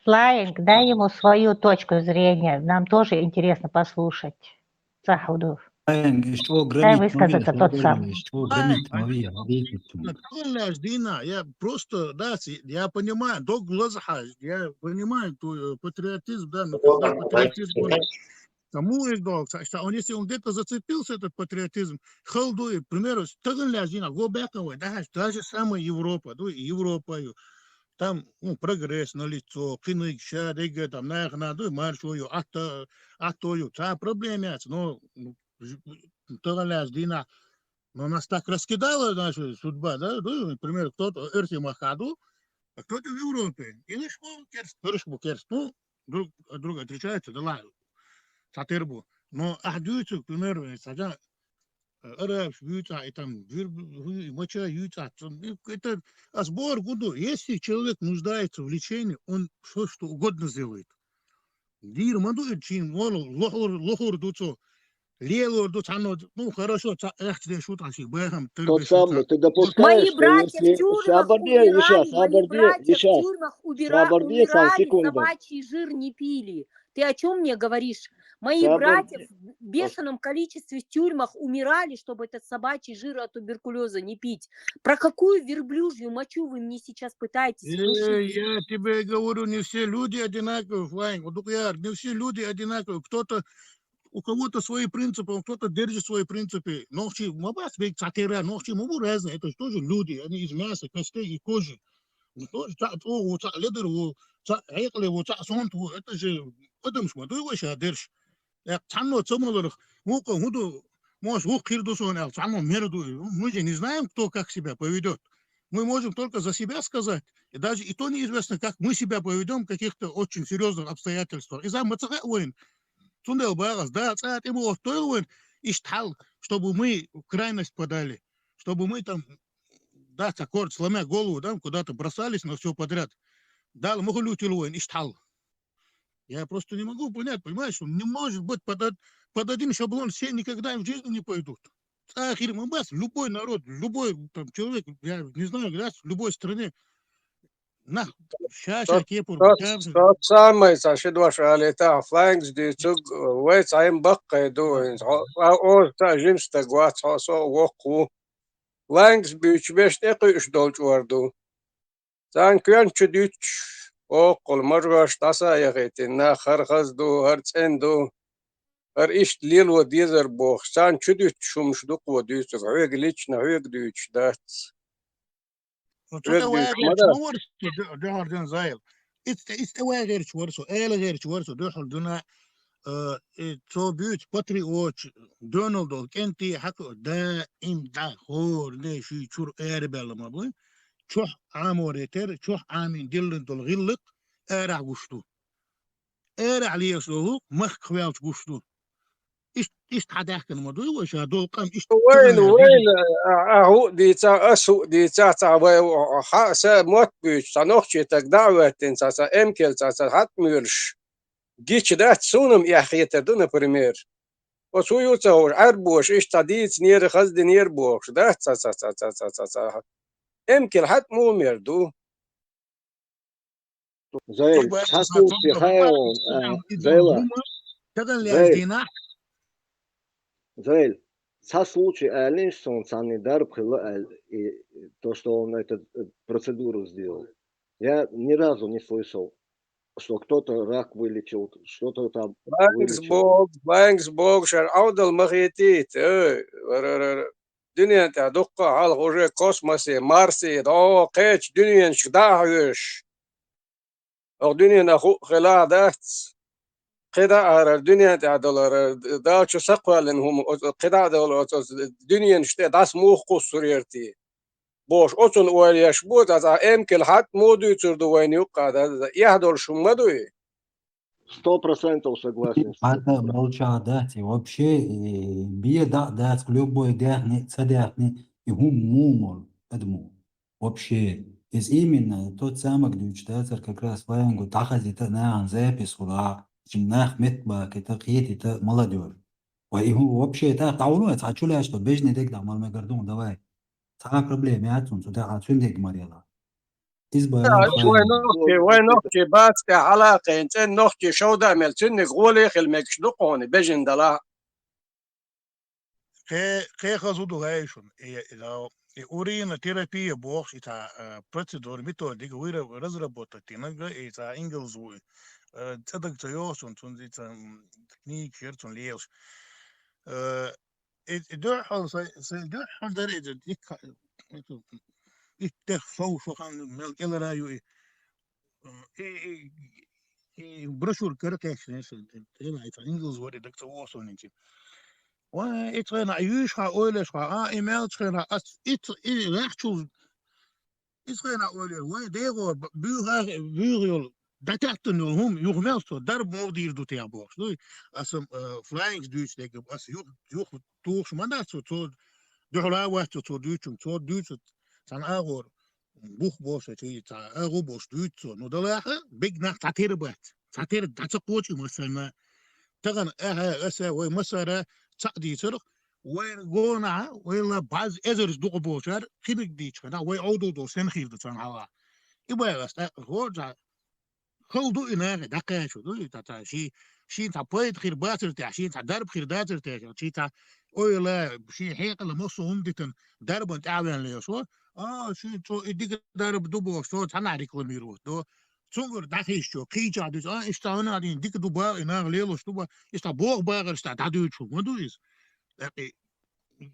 Флаинг, дай ему свою точку зрения. Нам тоже интересно послушать. Сахудов. Дай высказаться тот сам. Я просто, да, я понимаю, дог лазаха, я понимаю твой патриотизм, да, но когда патриотизм, он, кому из дог, он, если он где-то зацепился, этот патриотизм, халдуй, к примеру, таган лязина, го бекавай, да, даже самая Европа, да, Европа, там, ну, прогресс на лицо, кхиниг ша дега там нах надо, маршую, атта, атта ю, та проблема яц, но таган лязина, но нас так раскидала наша судьба, да, да, например, кто-то эрти махаду, а кто-то в Европе. И лишь керст, хорошо керст, ну, друг от друга отличается, да ладно, сатырбу. Но ахдуйцу, к примеру, сажа арабш юйца, и там моча юйца. Это а сбор гуду. Если человек нуждается в лечении, он все что угодно сделает. Дир маду чин лохур лохур дуцу. Лелур ду цано, ну хорошо, ца эхте шут аши бэхэм. Тот самый, ты допускаешь, что если сабарде, Иша, сабарде, Иша, сабарде, сан секунду. Собачий жир не пили. Ты о чем мне говоришь? Мои братья в бешеном количестве в тюрьмах умирали, чтобы этот собачий жир от туберкулеза не пить. Про какую верблюжью мочу вы мне сейчас пытаетесь внушить? Я тебе говорю, не все люди одинаковы, Флаинг. Вот я, не все люди одинаковы. Кто-то, у кого-то свои принципы, кто-то держит свои принципы. Ногчи, мабас бек цатера, ногчи мабу разные. Это же тоже люди, они из мяса, костей и кожи. Ледер, это же адам шма, дуй вообще дерш. Цанно цамаларах, мука худу, может, вук хирдусон, цанно мерду. Мы же не знаем, кто как себя поведет. Мы можем только за себя сказать. И даже и то неизвестно, как мы себя поведем в каких-то очень серьезных обстоятельствах. И за мацага войн. Цундел багас, да, цат ему отойл войн. Иштал, чтобы мы в крайность подали. Чтобы мы там, да, корт, сломя голову, да, куда-то бросались на все подряд. Дал мухулю тилуэн, иштал. Я просто не могу понять, понимаешь, он не может быть под, под один шаблон, все никогда в жизни не пойдут. Цахир Мабас, любой народ, любой там человек, я не знаю, да, в любой стране, на, ща, ща, кепур, Тот самый, ца ши дош алита, Флаингс дицуг, вай цаим баккай ду, о, ца жимста гуац, о, со вокку. Флаингс бич беш текуш долч орду. Цан куян чу дич, оккул маргаш таса яхетин, на хархаз ду, хар цен ду, хар ишт лилу дизер бох, цан чу дич шумш дукво дицуг, хуйг лично хуйг дич дац. Цо тӀа вагӀерча ма варсу, дуьхьал ден Зайл. Ицта, ицта вагӀерча варсу, эла гӀерча варсу, дуьхьал дуна, э, э, цо буьйцу патриотча, доьналла долу кӀентий хьаку, даим дӀа, хӀора де шуьйчуьра арабаьлла ма буй. Чохь Ӏаморе терра, чохь Ӏамин диллина долу гӀиллакх арахь гуш ду. Арахь леша долу махках ваьлча гуш ду. Иштта, иштта хьан даьхкина ма дуй вай ша долу къам иштта. Вайна, вайна, а хӀу дийца, ас хӀу дийца, цхьа вай хьа са мотт буьйцу, цхьа нохчий таг дӀа а ваьттина, цхьа, цхьа эмкел, цхьа, цхьа хьатмуьйлуш. Гича дац, суна-м эхь хетар ду, например. Оцу ю ца хӀуш, Ӏаьрбоша иштта цхьа дийцинера, хаздинера бохуш, дац цхьа, цхьа, цхьа. Эмкел хьатму мер ду. Зайл, цхьа случай хаьа, а, Зайла. Зайл. Зайл. Цхьа случай аьллинчу суна цхьанна дарба хилла аьлла, и то, что он эту, э, процедуру сделал. Я ни разу не слышал, что кто-то рак вылечил, что-то там Флангс вылечил. Бог, флангс бог, шар Ӏовдал ма хетийта, ой, варарара. Дуьнен тӀехь дуккха а хьалха уже космосе, Марсе, дӀо кхечу дуьненашка дӀа а хьоьжуш. Оха дуьненах хӀуъа хилахь дац. КхидӀа а хӀара дуьнен тӀехь долара, Дала чу сакхоьллина хӀума, оцу кхидӀа а долу оцу, оцу дуьненаш тӀе дӀаса муха кхуссур яра те? Бохуш, оцунна ойла еш бу, цхьа, цхьа эмкал хьатта муха дуьйцур ду вайна юккъа, да, да, да, эхь долуш хӀума ма ду и? Сто процентов согласен с тобой. Хьатта молча дац, и вообще, и бен дӀа а дац, любой даьхни, ца даьхни, и хӀума муха ма ду адамо. Вообще. Иза именно тот самый дуьйцуш дацара как раз флангу дӀахазийта нахана запись хуьлу, чим нах меттабаккхийта, кхетийта молодёжь. Вай и хӀу-, вообще тӀаккха дӀавуно, цхьа чу лаьцна бежнийн дег дӀа мара мегар ду, давай. Цхьа проблема яц цунна, цу тӀехь цуьнан дег мара яла. Иза бара. Вай нохчий, вай нохчий бац тӀехь хьалакхайна, цӀен нохчий шовда а мел, цуьнниг гӀоле а хила мегаш ду кхуна, бежина далахь. Кхе-, кхе хаза ду гӀай шуна. И, и, и уринотерапия бохуш, и цхьа, э, процедура, методика вуй ра-, разработать динарг, и цхьа ингалс ву. Э, цӀа даг ца йогӀу цунна, цунна и цхьа, м, книга хир цунна лелаш. Э, и, и дуьххьал, сайн, сайн дуьххьал дара иза, икка, итт дехха шов шо хан мел кӀелара ю и. И, и, и брошюра кара кхаьчна, аса, тӀе лайца, ингалс вари даг ца воху суна инчи. Ва, и цхьана, а, юьйш хьа, ойлаш хьа, а, и мелчу хьа, ас, и ц-, и рахчул, и цхьана ойлаш, вай дегӀо б-, буьйха, буьйха йолу, дататтан йолу хӀума, юха мел со, дарба мов дийр ду тя бохуш. Дуй, аса, э, флайнг дуьйцу дегаб, ас юх, юх тухуш ма дац, цо, цо дуьхьала а вац, цо дуьйцу, цо дуьйцу, цхьана агӀор. Бух бохуш, цхьа агӀу бохуш дуьйцу цо. Ну, далахьа, биг нах цхьатера бац. Цхьатера дӀа ца кхочу массарна. Тахана ахьа, аса, вай массара цхьаъ дийцарх, вай гонахьа, вай ла баз эзарш дукъа бохучара, кхибиг дийчхана, вай Ӏовдал долу сен хир ду царна хьалха. И бай ас, тӀаккха, хӀорца, хала ду и нахе, дӀакхачо ду и, та, та, ши, ши цхьа пайда хир бацар тӀехь, ши цхьа дарба хир дацар тӀехь, ши цхьа ойла, ши хьекъала массо хӀума дитан, дарбан тӀаьхьавен лешо, а, ши цо и дика дарба ду бохуш, цо цхьанахь рекламировать до. Цунгара дӀахийшчо, кхийчахь дуьсу, а, иштта хӀуна дийна дика ду ба, и нах лелош ду ба, иштта боху багӀар иштта дӀадуьйцуш ма ду иза. ТӀаккха и,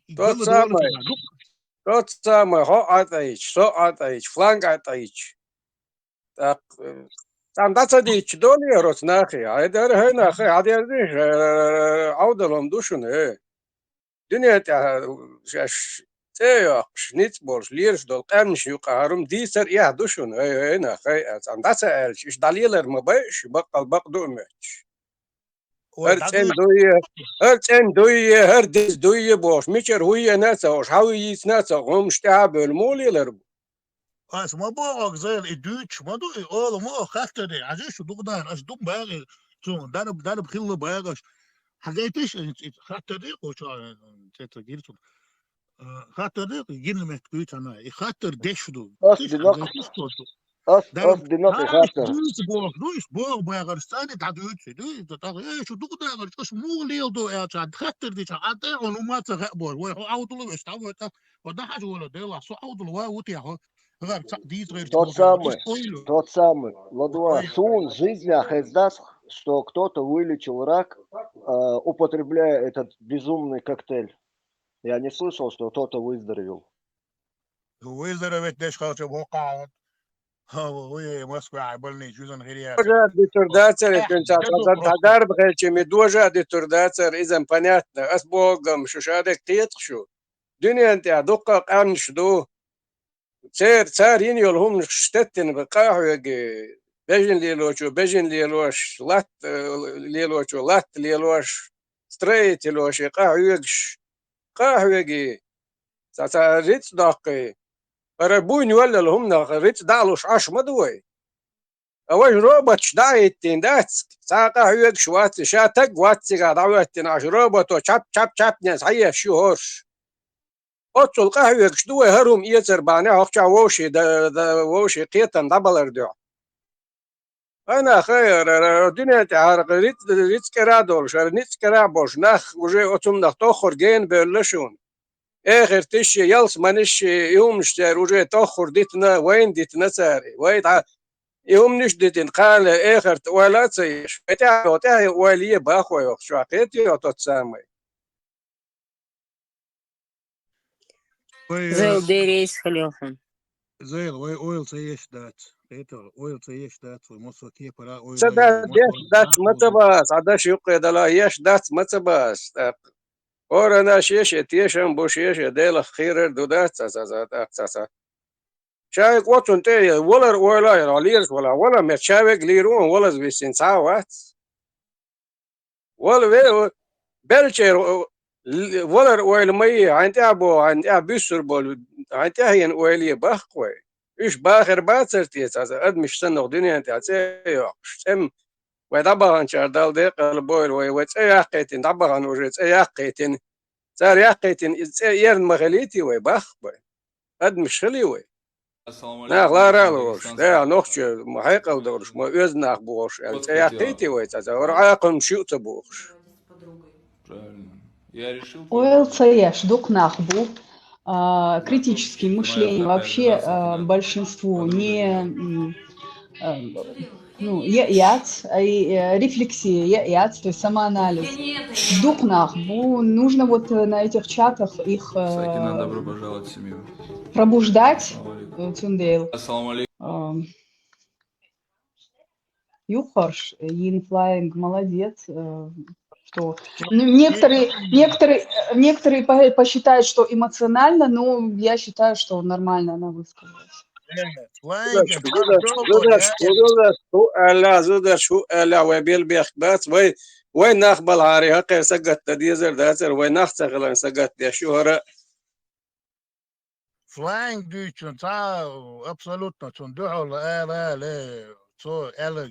и Тот гала самый, долу тот самый, хьо Ӏатайча, со Ӏатайча, фланг Ӏатайча. ТӀаккха, э, цхьаьна дӀа ца дийча долу яра оцу нахе? Хьайдар, хӀай нах, хӀай, хьадерзий, э, Ӏовдалом ду шуна, э. Дуьне тӀехь шаьш цӀе а йоккхуш, ницкъ болуш, лелаш долу къаьмнаш юкъа хӀара хӀума дийцар эхь ду шуна, хӀай, хӀай нах, хӀай, а цхьаьна дӀа ца аьлча, иштта дӀалелар ма бай уьш, баккъал бакъ ду а моьттуш. Ой, хӀара цӀена дуй, хӀара цӀена дуй, хӀара деза дуй бохуш, мичара хӀу йина а ца хууш, хьан хӀу йийцина а ца хууш, хӀумаш тӀаьхьа а бевлла, муха лелар бу? Ас ма боху, Зайла, и дуьйцуш ма ду, и ола ма о, хаттар де, хьажа шу дукха дара, аш дукха багӀи, цу дарб, дарб хилла багӀаш. Хьагайтиш, и, и хаттар де, кхочо, цецагир цу. Э, хаттар де, гина меттиг дуьйцу хьана, и хаттар деш ду. Ас Тиш динакъ, хьагайтиш, кхочо. Ас, Дарб, ас динакъ и хаттар. Дуьйцу боху, дуьйцу боху багӀаш, цани дӀадуьйцу, дуьйцу, тӀаккха, э, шу дукха дагӀар, аш муха лела ду, аьлча, хаттар дича, а тӀе, он ума ца хаъ бор, вай, хьо Ӏовдал веш, тӀа вай, тӀа, хьо дӀахьажа вола, Дела, со Ӏовдал ва, ву те, хьо. Тот самый, тот самый. Ладуа, суна жизнь хездац, что кто-то вылечил рак, э, употребляя этот безумный коктейль. Я не слышал, что кто-то выздоровел. Выздороветь деш халча боккъа. Ой, Москва больница, юзан хирият. Дожа дитур дацар, куьнца, дожа дитур дацар, изан понятно. Ас богам, шу шадек кхетах шу. Дуьнен тӀехь дуккха къаьмнаш ду. Цер-, цара йина йолу хӀуманаш теттина бан къахьоьгу, бежан лелочо, бежан лелош, латта, э, лелочо, латта лелош, строителоши къахьоьгуш, къахьоьгу, цхьа, цхьа рицкъ доккхий. Ара буйна йоллал хӀуманах рицкъ дӀа а луш Ӏаш ма ду вай. А важа роботаш дӀа а хӀиттийна дац, цхьа а къахьоьгуш вац, ша таг вац цигахь дӀахӀоьттина Ӏаш, робото чап-чап-чапнен схьаеш ю хӀорш. Оццул къахьоьгуш ду вай хӀара хӀума эцар бахьане, хӀокху чохь вовший да-, да-, вовший кхетам дӀабалар дуьхьа. Ай, нах, ай, ара, ара, дуьнен тӀехь хӀара риц-, рицкъера а долуш, хӀара ницкъера а болуш, нах уже оцунах тоххур гена бевлла шуна. Эхарт йиш я, ялсамани йиш я, и хӀуманаш цара уже тоххур дитина, вайна дитина цара. Вай дӀа и хӀуманаш дитина, кхана эхарт ойла а ца еш. Вай тӀаьхьа, тӀаьхьа ойла е бах вай йоху чохь, кхетий хьо тот самый? Вай, э, Зайла, деррис хилла хьуна. Зайла, вай ойла ца еш дац. Кхетий хьо, ойла ца еш дац, вай массо кепара ойла Ца е, дац, массо еш дац, ма ца бац, Ӏа даш юккъе дала, еш дац, ма ца бац, тӀаккха. ХӀоранна шен-шен тешам бу, шен-шен Делах кхерар ду дац, ца, ца, ца, тӀаккха, ца, ца. Ша и кӀоцун тӀе а валар ойла а яра, лераш вала, вала, мер чавег лийр ву, валаз виссина цхьа а вац. Вала ве-, белчера, л-, валар ойла ма е, хьайн тӀехь бо, хьайн тӀехь буьссур болу, хьайн тӀехь йина ойла е бах вай. Уьш бахар бацар те, цхьа адамаш санна дуьнен тӀехь цӀе йоккхуш, цӀе м-, вай дӀабаханчара Далла декъала бойла вай, вай цӀе яккхийтина, дӀабахана уже цӀе яккхийтина. Цара яккхийтина, и цӀе эрна ма хилийти вай, бах вай. Адамаш хили вай. Нах лара а лоруш, да, нохчо ма хьекъал долуш, ма оьзда нах бохуш аьлла, цӀе яккхийти вай цӀа, цӀа, хӀора Ӏакхунна шиъ ца бохуш. Ойла ца еш дукха нах бу, а, критическое мышление вообще, а, большинству не, м, а, ну, я-, яц, а, и, э, рефлексия, я-, яц, то есть самоанализ. Дукха нах бу, нужно вот, э, на этих чатах их, э, пробуждать, э, цундел. А, Юхарш, Yin Flying, молодец, э, что, ну, некоторые, некоторые, э, некоторые по-, посчитают, что эмоционально, но я считаю, что нормально она высказалась. Зудаш, зудаш, зудаш, хӀу аьлла, зудаш, хӀу аьлла, вай билбехк бац, вай, вай нах балхьари, хӀокхеран сагатдан дезар дацара, вай нах ца хиларна сагатдеш ю хӀара. Flying дуьйцу цхьа абсолютно цунна дуьхьал ала, ала, цо аьлла,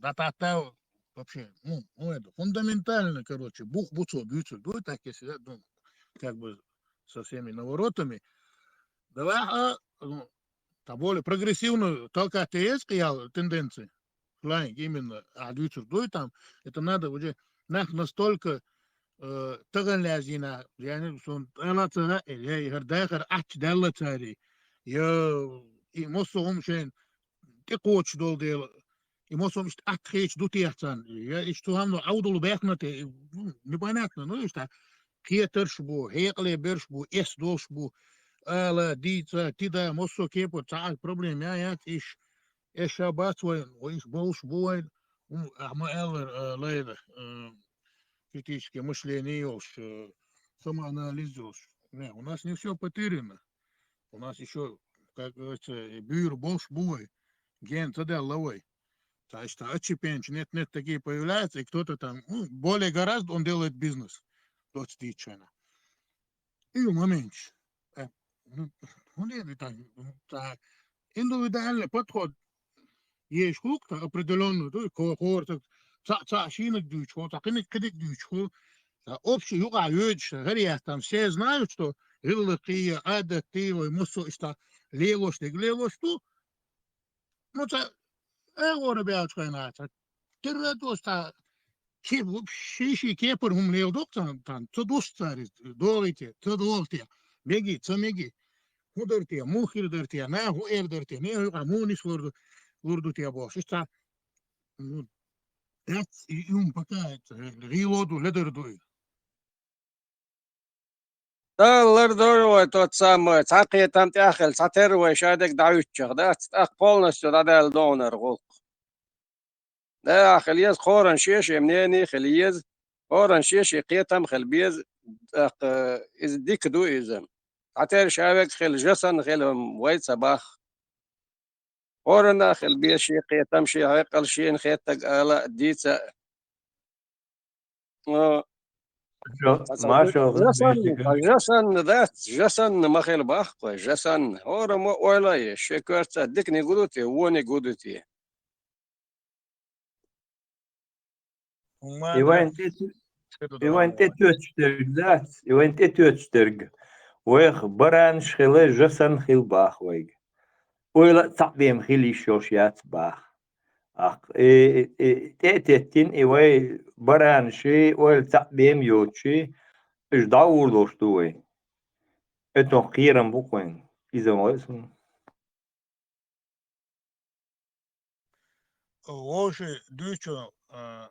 дӀататтав вообще, ну, ну, это фундаментально, короче, бух бу цо буьйцур ду, так если, ну, как бы со всеми наворотами. Давай, а, ну, та более прогрессивную толкать еза кхиял тенденции. Flying именно, а, дуьйцур дуй там. Это надо уже нах настолько, э, таган лаьзина, яни, сон тӀала цара, э, э, хӀара дахар ач далла цари. Я, и массо хӀума шайн тӀекхочуш долу дела, и массо хӀума иштта атта хечу ду тех царна. Я, иштта цу хӀамно Ӏовдал баьхна те, ну, непонятно, ну, иштта кхетарш бу, хьекъале берш бу, эс долуш бу, ала, дийца, тида, массо кепара, цхьа а проблема я, яц, иш, эс ша бац вайн, вай иш болуш бу вайн, м, ахьа ма аьллара, а, лайна, а, критическое мышление йолуш, а, самоанализ йолуш. Не, у нас не всё потеряно. У нас ещё, как говорится, и буьйр болуш бу вай, ген ца даьлла вай. То есть, а, отщепенцы нет-нет такие появляются, и кто-то там, ну, более гораздо, он делает бизнес. Доцу дийцачарна. И моменташ. Э, ну, ну, нет, это, ну, так. Индивидуальный подход. Еш хӀух та определённый, ду, ко-, хор-, цхьа, цхьа шийниг дуьйцу, хо-, цхьа кхиниг, кхиниг дуьйцу, хо-, цхьа общий юкъахь йоьдуш, гӀариятам, все знают, что гӀиллакхий, Ӏадатий, вай массо иштта лелош дерг лелош ду. Ну, цхьа агӀора баьлча хенахь, цхьа тера доцу цхьа ке-, вообще ши кепара хӀума леладо-кх царна, царна ца дусу цара иза, догӀий те, ца догӀу те, мегий, ца мегий, хӀун дара те, муха хир дара те, наха хӀун эр дара те, нехан юкъахь муха нислур ду, лур ду те бохуш. Иштта цхьа, ну, дац и, и хӀума пока, гӀийло ду, ледар ду и. Далла лардойла вай тот самый, цхьа кхетам тӀехь а хилла, цхьа терра вай шадерг дӀахӀуьттучех дац, тӀаккха полностью дӀадаьлла догӀунара гӀуллакх. Да, хила еза, кхоранна шен-шен мнение хила еза, кхоранна шен-шен кхетам хила беза, тӀаккха иза дика ду иза. Цхьатерра шаверг хила, жа санна хила, вай ца бах. ХӀоранна а хила беза шен кхетам, шен хьекъал, шена хеттарг ала а, дийца а. Ну, Маша, ца ца Маша, жа санна, жа санна дац, жа санна ма хила бах вай, жа санна. ХӀора ма ойла а еш, шен коьртца диканиг гу ду те, вониг гу ду те. И вайн тӀе, и вайн тӀе тоьттуш дерг дац, и вайн тӀе тоьттуш дерг. Вайх баранаш хила, жа санна хила бах вайга. Ойла а цхьаъ бен хила йиш йолуш яц бах. ТӀаккха, э, э, тӀе а теттина, и вай баранаши, ойла цхьаъ бема йоцуш, уьш дӀа а ур долуш ду вай. Оцунах кхерам бу кхуьнан. Иза ма вай суна. Вовши дуьйцу, а,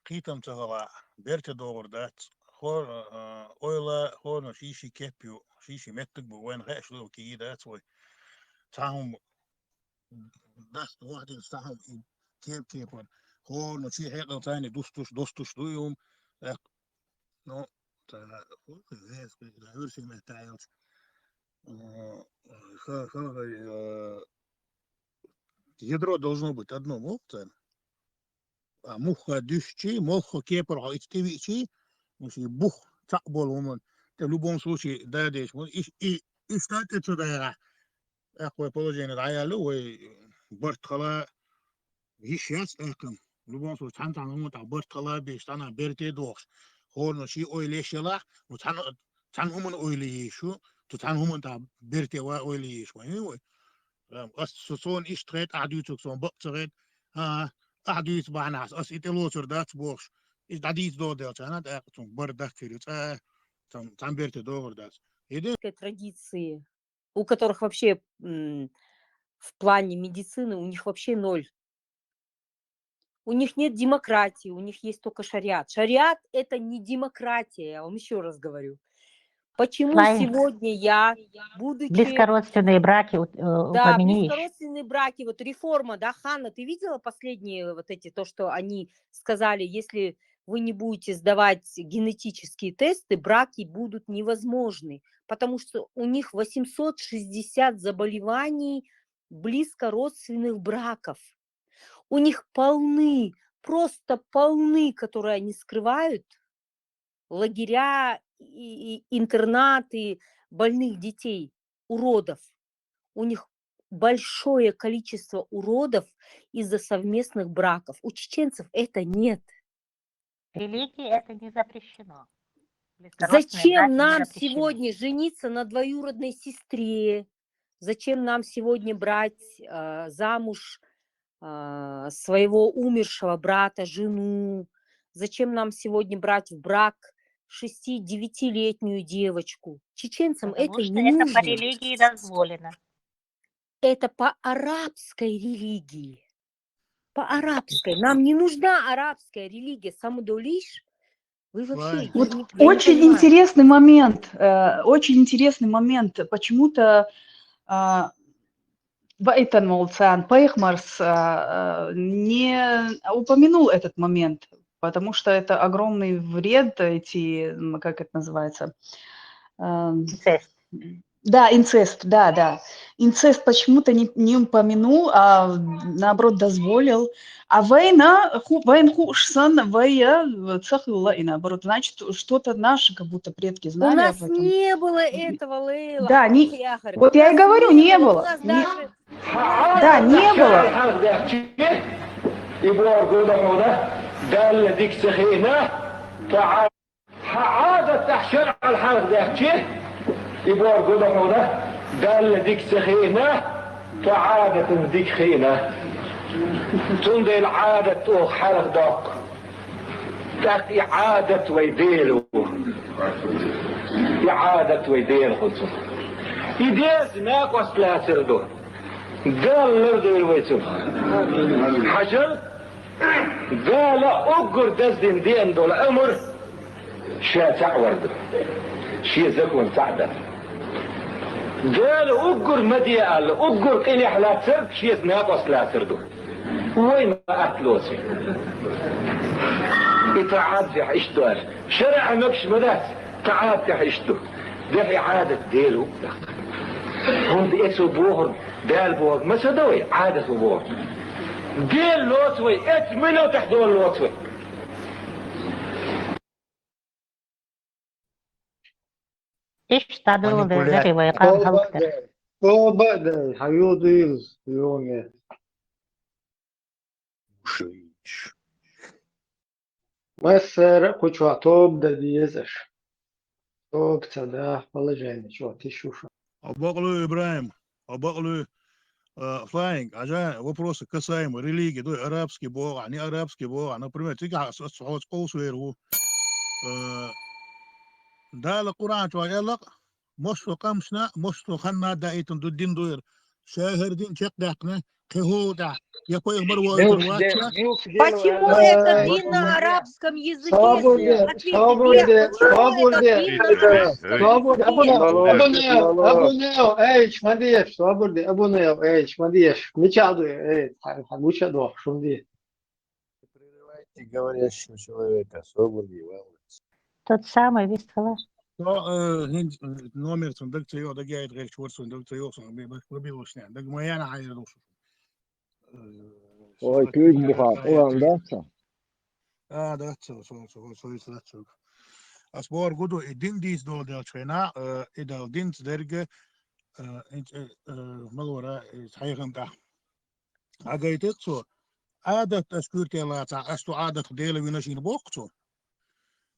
кхетам ца хилахь, берте догӀур дац. Хор-, а, ойла, хӀоранна ший-ший кеп ю, ший-ший меттиг бу, вайна хууш ду, кегий дац вай. Цхьа хӀума даста вахьдина, цхьа хӀума и кеп-кепара. ХӀоранна ший хьекъал царна дустуш, достуш ду и хӀума. ТӀаккха, ну, ца, хӀу-, веза, веза, веза, меттахь ялц. А, ха-, ха-, а, ядро должно быть одно, муха царна. А мухха дуьсчи, мохха кепара хьо ицу тӀевиъчи, ну, ший бух цхьаъ болу хӀуманна, тӀе в любом случае да деш, вон иш-, и, иштта тӀе ца дагӀахь, тӀаккха вай положение дӀаяьлла, вай барт хала, йиш яц тӀаккха. В любом случае, цхьана-цхьана хӀуманна тӀехь барт хала беш, цхьана берте дохуш, хӀоранна ший ойла еш елахь, ну, цхьана, цхьана хӀуманна ойла еш ю, цу цхьана хӀуманна тӀехь берте ва ойла еш вай, вай. Ам, ас со-, суна иштта хета, ахь дуьйцург суна бакъ ца хета. ХӀан, ахь дуьйцу бахьанехь ас и тӀелоцур дац бохуш, иза дӀадийца догӀу делчахьана, тӀаккха цунна бара даккхийла цкъа а цхьана, цхьана берте догӀур дац. Единственное, традиции, у которых вообще, м, в плане медицины у них вообще ноль. У них нет демократии, у них есть только шариат. Шариат — это не демократия, я вам ещё раз говорю. Почему Славик, сегодня я, будучи близкородственные браки, вот, э, Да, упомяни ещё. Близкородственные браки, вот реформа, да, Ханна, ты видела последние вот эти, то, что они сказали, если вы не будете сдавать генетические тесты, браки будут невозможны, потому что у них восемьсот шестьдесят заболеваний близкородственных браков. У них полны, просто полны, которые они скрывают, лагеря и, и интернаты больных детей, уродов. У них большое количество уродов из-за совместных браков. У чеченцев это нет. В религии это не запрещено. Близкородственные браки не запрещены. Зачем нам сегодня жениться на двоюродной сестре? Зачем нам сегодня брать, а, замуж, а, своего умершего брата, жену? Зачем нам сегодня брать в брак шести-девятилетнюю девочку? Чеченцам это не нужно. Потому что это по религии дозволено. Это по арабской религии. По арабской. Нам не нужна арабская религия. Самудолиш, вы вообще, Славик, я не, я не понимаю. Вот очень интересный момент, э, очень интересный момент. Почему-то, а, Байтан Молцан, Пайхмарс, а, а, не упомянул этот момент, потому что это огромный вред, эти, м, как это называется, а, Инцест. Да, инцест, да, да. Инцест почему-то не, не упомянул, а наоборот дозволил. А вайна, ху-, вайн хушсан, вая, ца хилла и наоборот. Значит, что-то наши как будто предки знали об этом. У нас не было этого, Лейла. Да, не, вот я и говорю, не было. У нас даже Да, не было. И бор гула хьуна, Далла дика ца хиъна, тӀа Хьан Ӏадат тӀехь шарӀал хьарх дехчи, и бор гула хьуна, Далла дика ца хиъна, тхо Ӏадатан дика хиъна. Цундела Ӏадат оха хьарх доккху. ТӀаккха и Ӏадат вай Дела ву. И Ӏадат вай Дела хуьлу цунах. И Делаца накъост лацар ду. Дала лардойла вай цунах. Хьажал, Дала уггар даздина деана долу амр ша цхьаъ вар ду. Шен закон цхьаъ дар. Дала уггар ма де аьлла, уггар къинехь лацар, шеца накъост лацар ду. Вай ма атта лоцу. И тӀаӀат дехь иштта ду аьлла. ШарӀа мегаш ма дац, тӀаӀат дехь иштта ду. Дехьа Ӏадат Дела ву. ХӀунда эцо бохург, Дала бохург ма ца до вай, Ӏадат ву бохург. Дела лоцу вай, эцу минотехь Дела лоцу вай. Иштта ду, манипуляция. Деза вай къам хӀаллакдар. Тоба дай, хьан ю дуьйла, юне. Массара а кху чохь тоба дан дезаш. Тоба ца дахь, положение чохь тишу шу. Хьо бакълуьй, ИбрахӀим, хьо бакълуьй, Э, Флаинг, хьажа, вопросы касаемо религии, дуй, арабский боху ахь, не арабский боху ахь. Например, цигахь ас, ас хьоца къовсавер ву. Э, Дала Къуръан чохь аьлла-кх, массо а къамашна, массо а ханна даийтина ду дин дуйра. Ша хӀара дин чекхдаьккхина, кхин хӀула тӀехь, я пайхамар ву ойтур вац ша. Почему этот дин на арабском языке? Собур де, собур де, собур де. Собур де, Абу Нев, Абу Нев, Абу Нев, эй, ма деш, собур де, Абу Нев, эй, ма деш. Мича ду, эй, хьан, хьан гуча дохуш, хӀун де? Прерывайте говорящего человека, собур де, валлахь. Тот самый вист хала. Но, э, хин, э, номер цун даг ца йо, даг яйт гайч вар цун даг ца йо, сон бе баш бе лошня. Даг ма яна хайр лош. Э, Ой, куьйга бухахь, Къуръан дац сан? А, дац сан, сон, сон, сон, сон, сон. Ас бохур гу ду, и дин дийца долу делчу хенахь, э, и дал динца дерг, э, э, э, малора, э, хьехам тӀехь. Хьагайтира цо, Ӏадат ас куьрте лацахь, ас цу Ӏадатах Дела вина шина боху цо.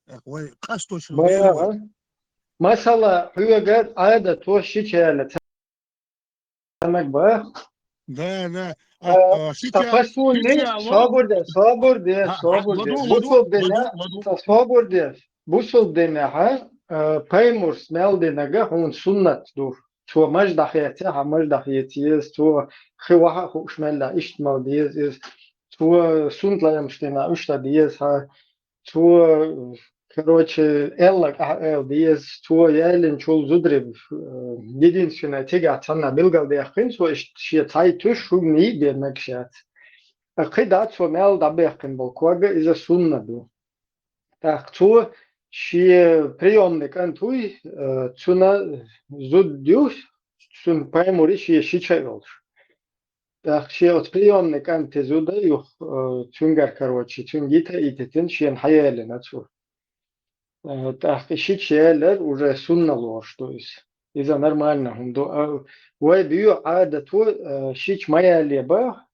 Э, вай къастуш Ма лела вай. Масала, хьоьга Ӏадато шича яьлла ца мег бах. Да, да. А, А, а, шича, та пасуни, шича ло. Собур де, собур де, А, собур де. Ладу, ладу, Бусул де ладу, ладу. Та собур де. Бусул де меха, а, паймурс мел де нага хьун суннат ду. Цо маж дахьеца, хьа маж дахьеца еза, цо хи ваха а хууш мел да, иштта мал деза иза. Цо суннат лаямаш дина, уьш да деза, хьа. Цо, короче, элла къахьа эл деза, цо яьллинчул зударий, э, единственное, цигахь цхьанна билгалдаьккхина, цо иштта шен цхьай туьш хӀугний бен мегаш яц. Ткъа кхин дац цо мел дӀабаьккхина болу кога, иза сунна ду. ТӀаккха цо шен приёмный кӀант вуй, э, цуна зуда ю, цуьнан паймури шен шича а йолуш. ТӀаккха шен оцу приёмный кӀанте зуда юха, э, цуьнгара, короче, цуьнга йита а йититина, шена хьаеллина цо. Э, тӀаккха и шича елар уже сунна лоруш ду иза. Иза нормально хӀума ду. А вай боьху Ӏадато, э, шича ма ялле баха,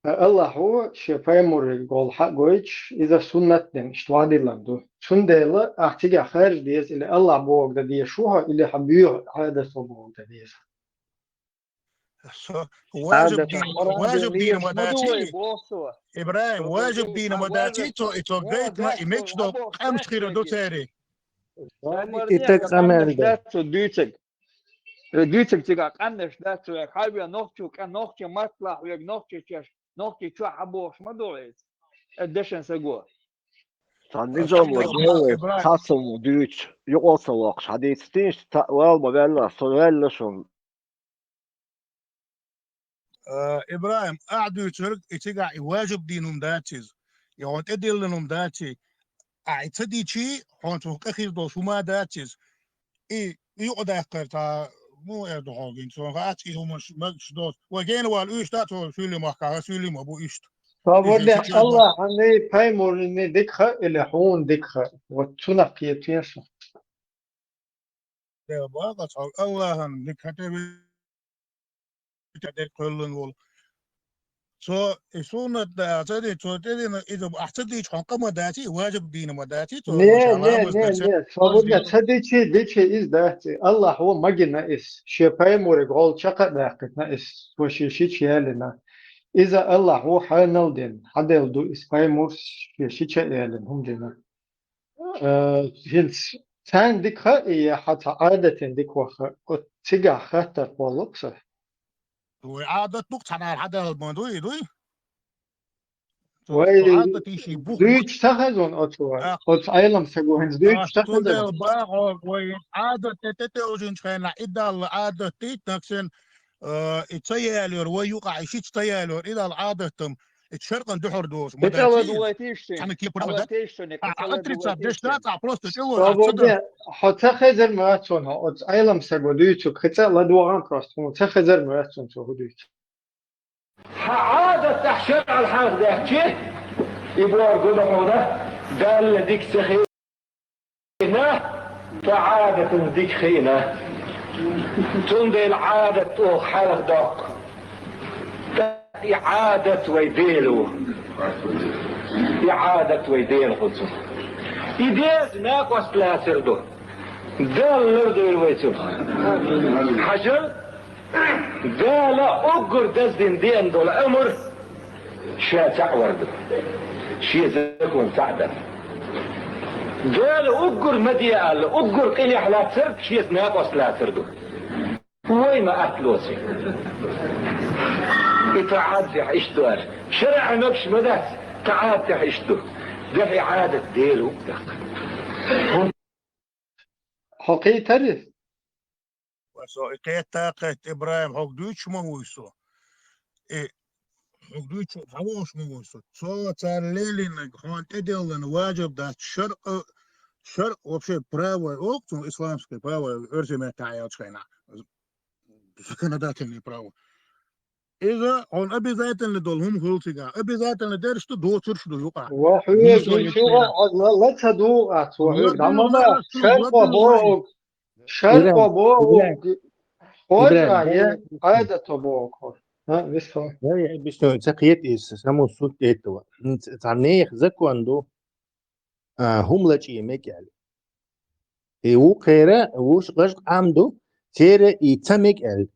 а Аллахьо шен пайхамариг гӀолла хьа а гойтуш, иза суннат дина, иштта вадиллан ду. Цундела ахь цигахь харжа деза, или Аллахь бохург дан дезаш ву хьо, или хьан боьху Ӏадато бохург дан деза. Со важиб дийна, важиб дийна ма даций? ИбрахӀим, важиб дийна ма даций, цо, и цо гайтина, и мегаш долу къамаш хир ду церий? И таг къамел ду. Цо дуьйцург. Э, дуьйцург цигахь къаьмнаш дац, вега хьан вен нохчо, кӀа нохчо, матлахь вега нохчо чеш, нохчо чохь хьан бохуш ма ду иза. Э, дешан саго. Цхьана низам вара, Ибрахим. Цхьацца ву дуьйцу, юкъа ца воккхуш, хьадийца тийша, цхьаъ вала ма ваьлла, со ваьлла шуна. Э, Ибрахим, ахь дуьйцург, и цигахь и важиб дийна хӀума дац иза. И хьуна тӀедиллина хӀума дац и. Ахь и ца дийчий, хьуна цунах къа хир долуш хӀума дац иза. И, и юкъадаккхар цхьа, ну, эр ду хьо гин, цунах ац и хӀуманаш магаш доцу. Вай гена вала уьш дац, цо суьйлий махкахь, суьйлий ма бу иштта. Собур де, Аллахьан, пайхамаран дика хаа или хьуна дика хаа? Вот цунах кхеташ ву. Дела бакъ, цхьа Аллахьан дика хаа тӀе ве-, тӀе дерг кхоьллина волу. Цо и суннат да, ца ди-, цо тӀедина, иза ахь ца дийча хьуна къа ма даций, важиб дийна ма даций, цо, не, машалла, не, ламаз не, даций. Не, собур де, ца дийчий, дийчий иза дац, Аллахьо магина иза, шен пайхамариг гӀолла чекх а даьккхина иза, цо шен шича яллина. Иза Аллахьо хьанал дина, хьаделла ду иза пайхамарс шен шича а яллина хӀума дина. Э, хӀинца царна дика хаа, я хьан цхьа Ӏадатан дика ваха, оцу цигахь хаттар кхоллакх сан. Вай Ӏадат ду-кх цхьанара хьадалла ма дуй, дуй? Вай Ӏадат йиш бух. Дуьйцуш ца хезна оцу вай? А. Оцу Ӏелам саго хӀинца дуьйцуш ца хезна? Цундела бахьа вай Ӏадат тӀе тӀетевжинчу хенахь, и Далла Ӏадат дийттинарг сен, э, и ца ялор, вай юкъахь и шича ца ялор, и Далла Ӏадатам. И шаркъан дуьхьал доцуш, ма дац. Цхьана кепара ма дац. А, отрицать деш дац, а просто тӀелора, а ца дар. Хьо ца хезар ма вац хьуна, оцу Ӏелам саго дуьйцург, хи цӀа ладогӀан просто, хьуна ца хезар ма вац хьуна цо хӀун дуьйцу. Хьан Ӏадат ахь шарӀал хьалха даьхчи, и бохург гу ду хьуна, Далла дика ца хи- хиъна, тхо Ӏадатан дика хиъна. Цундела Ӏадат оха хьалха доккху. ТӀаккха и Ӏадат вай Дела ву. И Ӏадат вай Дела хуьлу цунах. И деза накъост лацар ду. Далла лардойла вай цунах. Хьажал, Дала уггар даздина деана долу амр ша цхьаъ вар ду. Шен закон цхьаъ дар. Дала уггар ма де аьлла, уггар къинехь лацарг шеца накъост лацар ду. Вай ма атта лоций. И тӀаӀат дехь иштта ду аьлла. ШарӀан набаш ма дац, тӀаӀат дехь иштта ду. Дехь и Ӏадат Дела ву даккха. Хьо кхийтарий? Со и кхетта, кхетта, Ибрахим, хьога дуьйцуш ма вуй со. И хьога дуьйцуш, хьан вохуш ма вуй со. Цо цара лелийнарг хьуна тӀедиллина важиб дац шарӀ, шарӀ вообще право олу цунах, исламское право, оьрсийн маттахь аьлча хенахь. Законодательное право. Иза хьуна обязательно долу хӀума хуьлу цигахь. Обязательно дерш ду, доцурш ду юкъахь. Ва хьоьга Муса ничего, а, ла, ла ца дугӀу ац, ва хьоьга. ЛадугӀу, дӀа ма ладугӀу, баха, шаркъо ладугӀу. Боху, шаркъо Ибрахим, боху, Ибрахим, хьожа Ибрахим, я, Ибрахим. Къайдато боху. А, висхо. Я, я, бисхо, ца кхета иза, само суть этого. Ц-, цхьа нехан закон ду, а, хӀума лачкъа мега аьлла. И вукхара, вуш гӀажкъ Ӏам ду, церан и ца мега аьлла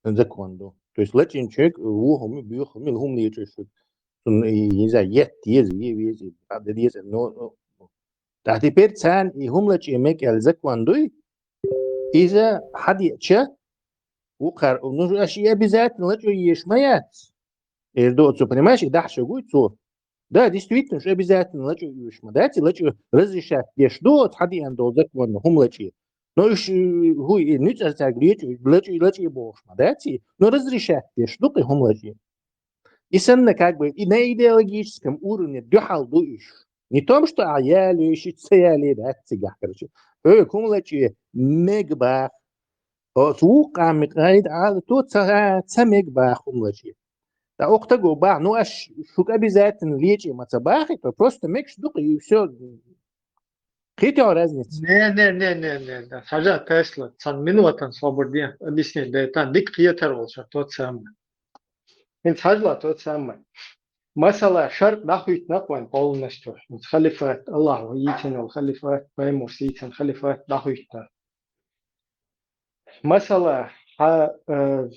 закон ду. То есть лачкъинчуьнга ву хӀума, буьйху хӀума, хӀума лечуьйтуш шу. Цунна и, не знаю, етта деза, ве веза, а, де деза, но, но. ТӀаккха теперь царна и хӀума лачкъа мега аьлла закон дуй, иза хьадеъча, вукхара, ну, аш и обязательно лачкъа еш ма яц. Эр ду оцу, понимаешь, и дахьа шо гуй цо. Да, действительно, уж обязательно лачкъа оьшуш ма дац, и лачкъа разрешать деш ду, оцу хьадеана долу законо хӀума лачкъа. Но уж, э, хӀуй, и нуьцкъала цаьрга лечкъа, лачкъа, лачкъа бохуш ма дац, но разрешать деш ду кхин хӀума лачкъа. И санна, как бы, и на идеологическом уровне дуьхьал ду уж. Не том, что а яле, ши ца яле дац цигахь, короче. Хьоьга хӀума лачкъа мега баха. Оцу вукху къаман къайда Ӏалато ца, ца мега баха хӀума лачкъа. Ткъа оцу стага баха, ну, аш шуьга обязательно лечкъа ма ца бахийта, просто мегаш ду-кх, и всё. Кхетий хьо разница? Не, не, не, не, не, не. Хьажа, Тесла, цхьана минотана собар де, объяснить дайта, дика кхетар волуш, то самое. ХӀинца хьажа, то самое. Масала, шарт дӀахуьйтина-кх вайн полностью. ХӀинца халифат, Аллахьо йийцина йолу халифат, пайхамарс йийцина халифат дӀахуьйтина. Масала, хьан, э,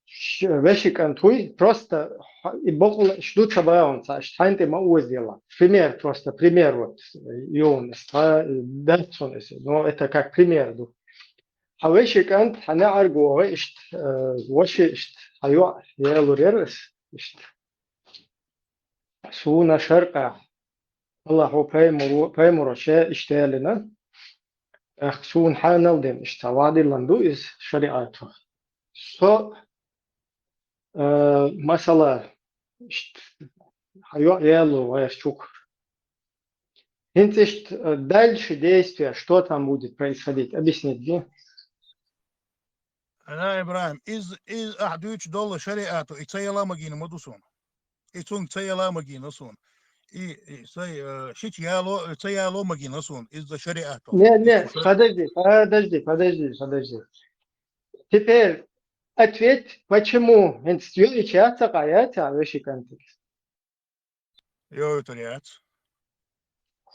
ш-, вешин кӀант вуй, просто хьан, и бакъалла иштта ду ца бахана цхьа, иштта хьайна тӀе ма озаделла. Пример, просто пример вот, юхана аса, цхьа, э, дац хьуна аса, но это как пример ду. Хьан вешин кӀант, хьан неӀарга вогӀу иштта, э, ваша иштта, хьан йоӀ ялур яра аса, иштта. Суна шаркъа, Аллахьо пайхамаро, пайхамаро ша иштта аьллина, тӀаккха суна хьанал дина иштта вадиллан ду иза шариӀато. Со, э, масала, иштта хьан йоӀ яло вайх чу. ХӀинца иштта, э, дальше действие, что там будет происходить, объяснить де? Ана, Ибрахим, из, из ахь дуьйцуш долу шариӀато, и ца яла магийна ма ду суна. И цунга ца яла магийна суна. И, и сай, э, шича яло, ца яло магийна суна, иза шариӀато. Не, не, подожди, подожди, подожди, подожди. Теперь ответь, почему? ХӀинца йоӀ и ча ца къа яц а вешин кӀантаца? Йойтур яц.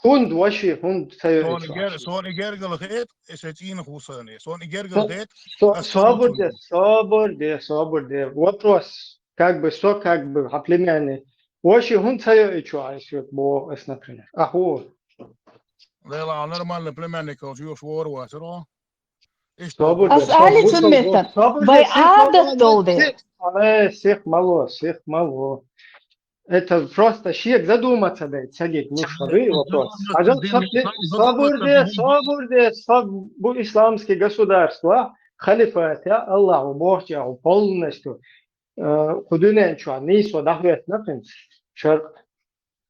ХӀунда ваша, хӀунда ца йойтур яц? Сон и гер-, сон и гергала хетта, и сан цӀийнах ву сан. Сон и гергала хетта, со-, ас собар де, собар де, собар де. Вопрос. Как бы, со, как бы, хьан племянник. Ваша хӀунда ца йойтур ас, боху ас, например. Ахьо. Лела, а нормальный племянник волчу юхуш вора вацара? Иштта. Собар де, ас али цун метта. Собар де, вай Ӏадат долу де. Сих, э, сих мало, сих мало. Это просто шега задуматься дайта, сагиг луш хьо дуй вопрос. Хьажал, саб-, собар де, собар де, саб-, бу исламский государство, халифат я, Аллахьо бохучехь полностью, э, кху дуьнен чохь нийсо дӀахӀоьттина хӀинца, шаркъ.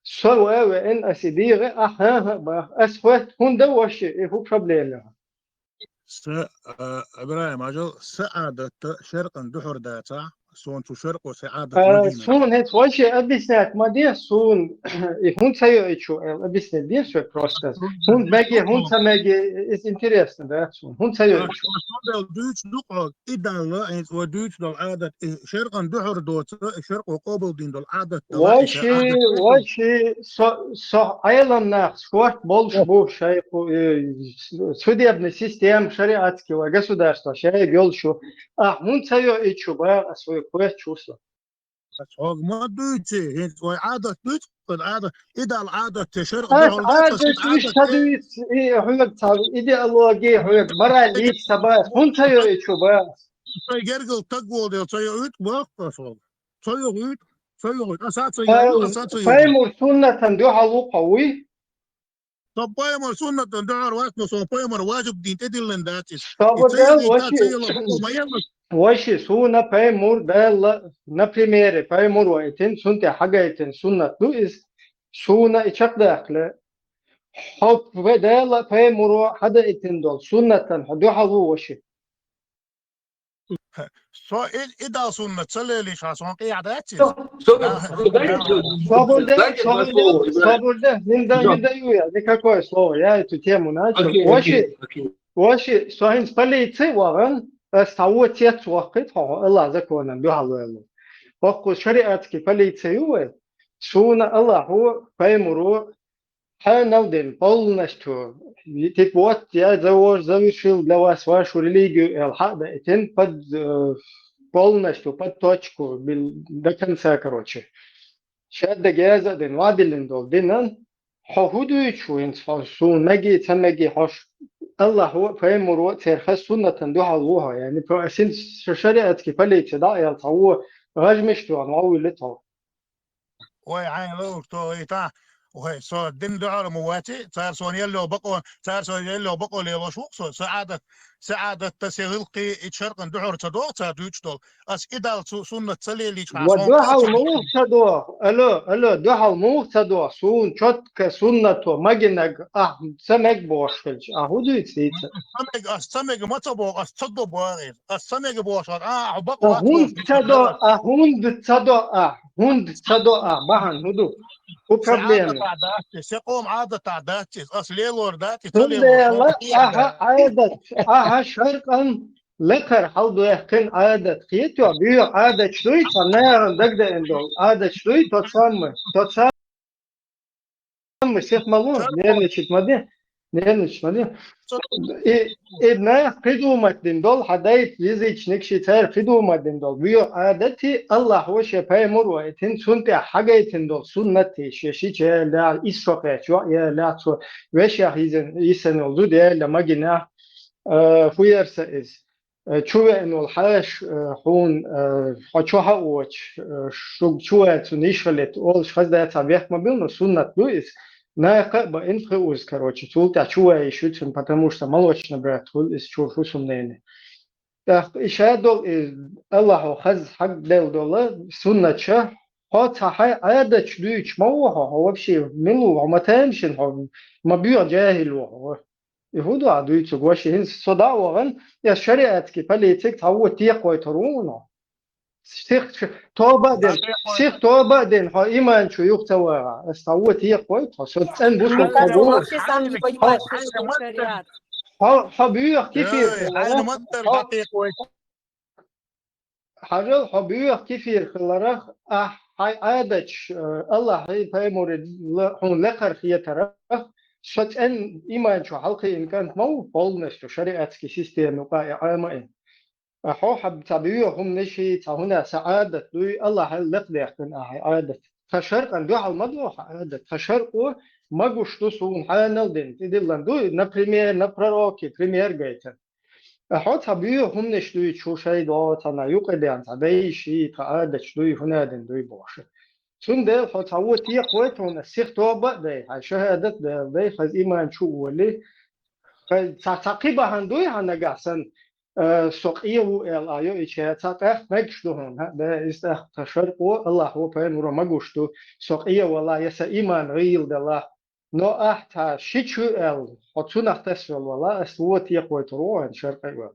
Со ван веана ас и дийгӀе, ахьа, хӀа, бах, ас хӀотта хӀунда ваша, и хӀу проблема? Са, а, Ибрахим, хьажал, са Ӏадатта шаркъан дуьхьал дацахь, суна цу шаркъо сай Ӏадат ма дийна. Суна хӀинца вайше объяснять ма де, суна и хӀун ца йоуьйту, объяснять де шоай просто. ХӀун меги, хӀун ца меги, из интересно, да, суна. ХӀун ца йоуьйту. Дуьйцу ду-кх хьо, и Далла, хӀинца вай дуьйцу долу Ӏадат, и шаркъан дуьхьал доцу, и шаркъо къобалдина долу Ӏадат дала, и Вайши, Ӏадат вайши, со, со Ӏелам нах, спорт болуш бу, шайху, э, судебный система, шариатский ва государство, шайга йолуш ю. Ахь хӀун ца йоуьйту, бах, ас вай кхоьттуш ву со. Ас хьога ма дуьйци, хӀинца вай Ӏадат дуьйцу, Ӏадат, идеал Ӏадат те шаркъ Ас дуьхьал дац, ас Ӏадат уьш ца Ӏадат. Дуьйцу, и хьоьга цхьа идеология, хьоьга мораль йийца ца бах, хӀун ца йоуьйту, бах. Сайн гергал таг волу дела ца йоуьйту, бах, ас хьога. Ца йоуьйту, ца йоуьйту, аса ца йоуьйту, аса ца йоуьйту. Пайхамар суннатан дуьхьал ву хьо, вуй? Со пайхамар суннатан дуьхьал вац, но со пайхамар важиб дин тӀедиллина дац иза. Собар И ца дел, йоуьйту, ваши, ца йоуьйту, ма елла. Ваши, суна пайхамар Дала, например, пайхамар вайтин, сунте хьагайтин суннат ду иза. Суна и чакхдаккхале. Хьо вай Дала пайхамаро хьадаийтина долу суннатан хьо дуьхьал ву, ваши. Со и, и Далла суннат ца лелийча, сон къехьа дац иза? Собар де, собар де, собар де, не даю, не даю я никакое слово, я эту тему начал. Окей, Ваши, окей, окей. Ваши, со хӀинца полиция вагӀан, ас цхьа вон цец ваккхийта хьо, Аллах законан дуьхьал ваьлла. Воккху шариатский полиция ю вай, суна Аллахо, пайхамаро, хьанал дина полностью, типа вот я завож-, завершил для вас вашу религию, эл хьа а даийтина под, э, полностью под точку, бил-, до конца, короче. Шадда геза а дина, вадиллина долу динан, хьо хӀун дуьйцу хӀинца, хьо суна меги, ца меги, хьо ш-, Аллахо, пайхамаро, церан хас суннатан дуьхьал ву хьо, яни, про-, син ш-, шариатский полиция да, эл цхьа вон, гӀажмиш туьгӀан, вовлли тхо. Ой, хьайн ловр тохийтахь. Ой, со дин дуьхьал ма ваци, цара сон елло бакъо, цара сон елло бакъо лелош ву со, со Ӏадат, со Ӏадатта, со гӀиллакхе и шаркъан дуьхьал ца доху цара дуьйцуш долу. Ас и Далла цу суннат ца лелийча, Ва сон дуьхьал кхочуш муха ца доху? Алло, алло, дуьхьал муха ца доху? Суна чотка суннато магинаг, ахь ца мег бохуш хилча, ахь хӀун дуьйцу дийца? Ас ца мег, ас ца мег ма ца боху, ас ца до боху. Ас ца мега бохуш вара, а, хьо бакъ А вац хӀунда бохуш ца до, а хӀунда ца до, а хӀунда ца до, а бахьана хӀун ду? ХӀун Се проблема? Ӏадатахь дац те, се къоман Ӏадатахь дац иза, ас лелор дац иза, ца лелор Цундела дац. Ахьа Ӏадат, ахьа шаркъан лекхара хьалдоьхкина Ӏадат хетош, буьйха Ӏадаташ дуй, цхьа нахана дагадеана долу Ӏадаташ дуй, то самое, то самое. Амма сех ма ло, нервничать ма де, нервничать ма де. И, и нах придумать дина долу, хьан дайта язычник ши цара придумать дина долу. Вуьйо Ӏадати, Аллахо шен пайхамар вайтина, цунна тӀехь хьагайтина долу суннат шен шича яьлла, исс шо кхечо яьлла, цо вешех йисина, йисина йолу зуда яьлла магинехь, э, хӀун яра сан иза? Э, чу веана волу хьаша, э, хьуна, э, хьо чу хьаочу, э, шуьга чу ваьлла цунна йиш хилийта олуш хаза дац, цхьа бехк ма билла, но суннат ду иза. Наха а баина кхин уза, короче, цул тӀаьхьа чу ван йиш ю цунна, потому что молочный брат хуьлу иза чуьра хӀусамнене. ТӀаккха и ша долу и Аллахьо хаза хьагделла долу суннат ша, хьо цхьа хьайн Ӏадаташ дуьйцуш ма ву хьо, хьо вообще мила ву, хьо ма тамашийна, хьо ма боьха жаьхӀил ву хьо. И хӀун ду ахь дуьйцург, ваша, хӀинца со дӀа а вахана, ас шариатский полицига цхьа вон текхойтур ву хьуна. Сих тоба а дина, сих тоба а дина, хьо иман чу юха ца вагӀахь, ас цхьа вон текхойту хьо, со цӀена бусулба стаг ву. Хьо, хьо боьха кефир хиларах, хьо, Хьажал, хьо боьха кефир хиларах, ахь хьайн Ӏадаташ, э, Аллахьи пайхамари ла-, хьуна лекхара хетарах, со цӀена иман чу хьалкхиъна кӀант ма ву, полностью шариатский система юкъа и Ӏамаийна. Ахьо хьан цхьа боьха хӀуманаши, цхьа хӀуна сан Ӏадат дуй, Аллахьа лекхадаьккхина ахь хьайн Ӏадат. Тхан шаркъан дуьхьал ма доху хьан Ӏадат. Тхан шаркъо магуш ду суна хьанал дина, тӀедиллина ду, например, на пророке, пример гайтар. Ахьо цхьа боьха хӀуманаш дуьйцуш ву шайн догӀу цхьана юкъа а даьхна, цхьа дайши, тхан Ӏадаташ дуй, хӀуна дина дуй бохуш. Цундела хьо цхьа вон текхойту хьуна, сих тоба а дай, хьайн шахӀадат а даьлла дай, хаза иман чу а волий. Хаза цхьа, цхьа кхин бахьана дуй хьан нагахь санна, э, со къе ву аьлла, а йо и ча, цхьа тӀаккха мегаш ду хьуна, хьа, да, иза тӀаккха тхан шаркъо, Аллахьо, пайхамаро магуш ду, со къе вала, я сан иман гӀийла дала, Но ахь цхьа ши чу аьлла, хьо цунах тасвелла вала, ас вон текхойтур ву хьуна шаркъа а вала.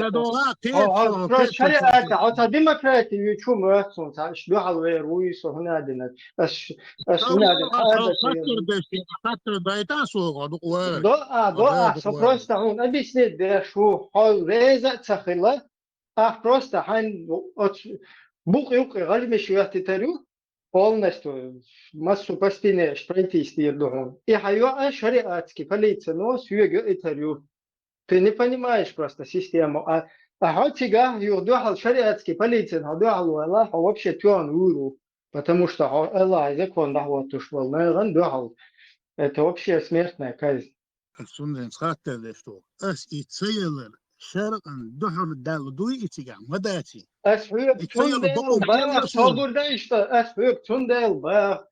Хьо, хьо, просто шариатехь, хьо цхьа демократи ю чу моьтту суна, цхьа иштта дуьхьал вер вуй со хӀунда дина. Ас, ас хӀунда дина, хьадаса йолу. Хаттар дайта суна, дукха вара. До, а, до, а, со просто хьуна объяснить деш ву, хьо реза а ца хила, ахь просто хьайн оцу букъ юккъе гӀажмеш йоьттитар ю, полностью массу по спине аш пройтись дийр ду хьуна. И хьан йоӀа шариатский полицино соьга йоуьйтар ю. Ты не понимаешь просто систему. А, а хьо цигахь юха дуьхьал шариатский полицин хьо дуьхьал вала, хьо вообще тоьхна вуьйр ву. Потому что хьо Аллахьан закон дӀахӀоттуш волу нахана дуьхьал. Это вообще смертная казнь. Ас цундела хаттар деш ду. Ас и ца ялар шаръан дуьхьал даьлла дуй и цигахь? Ма дац и. Ас хьоьга цундела бах, собар дай иштта, ас хьоьга цундела бах.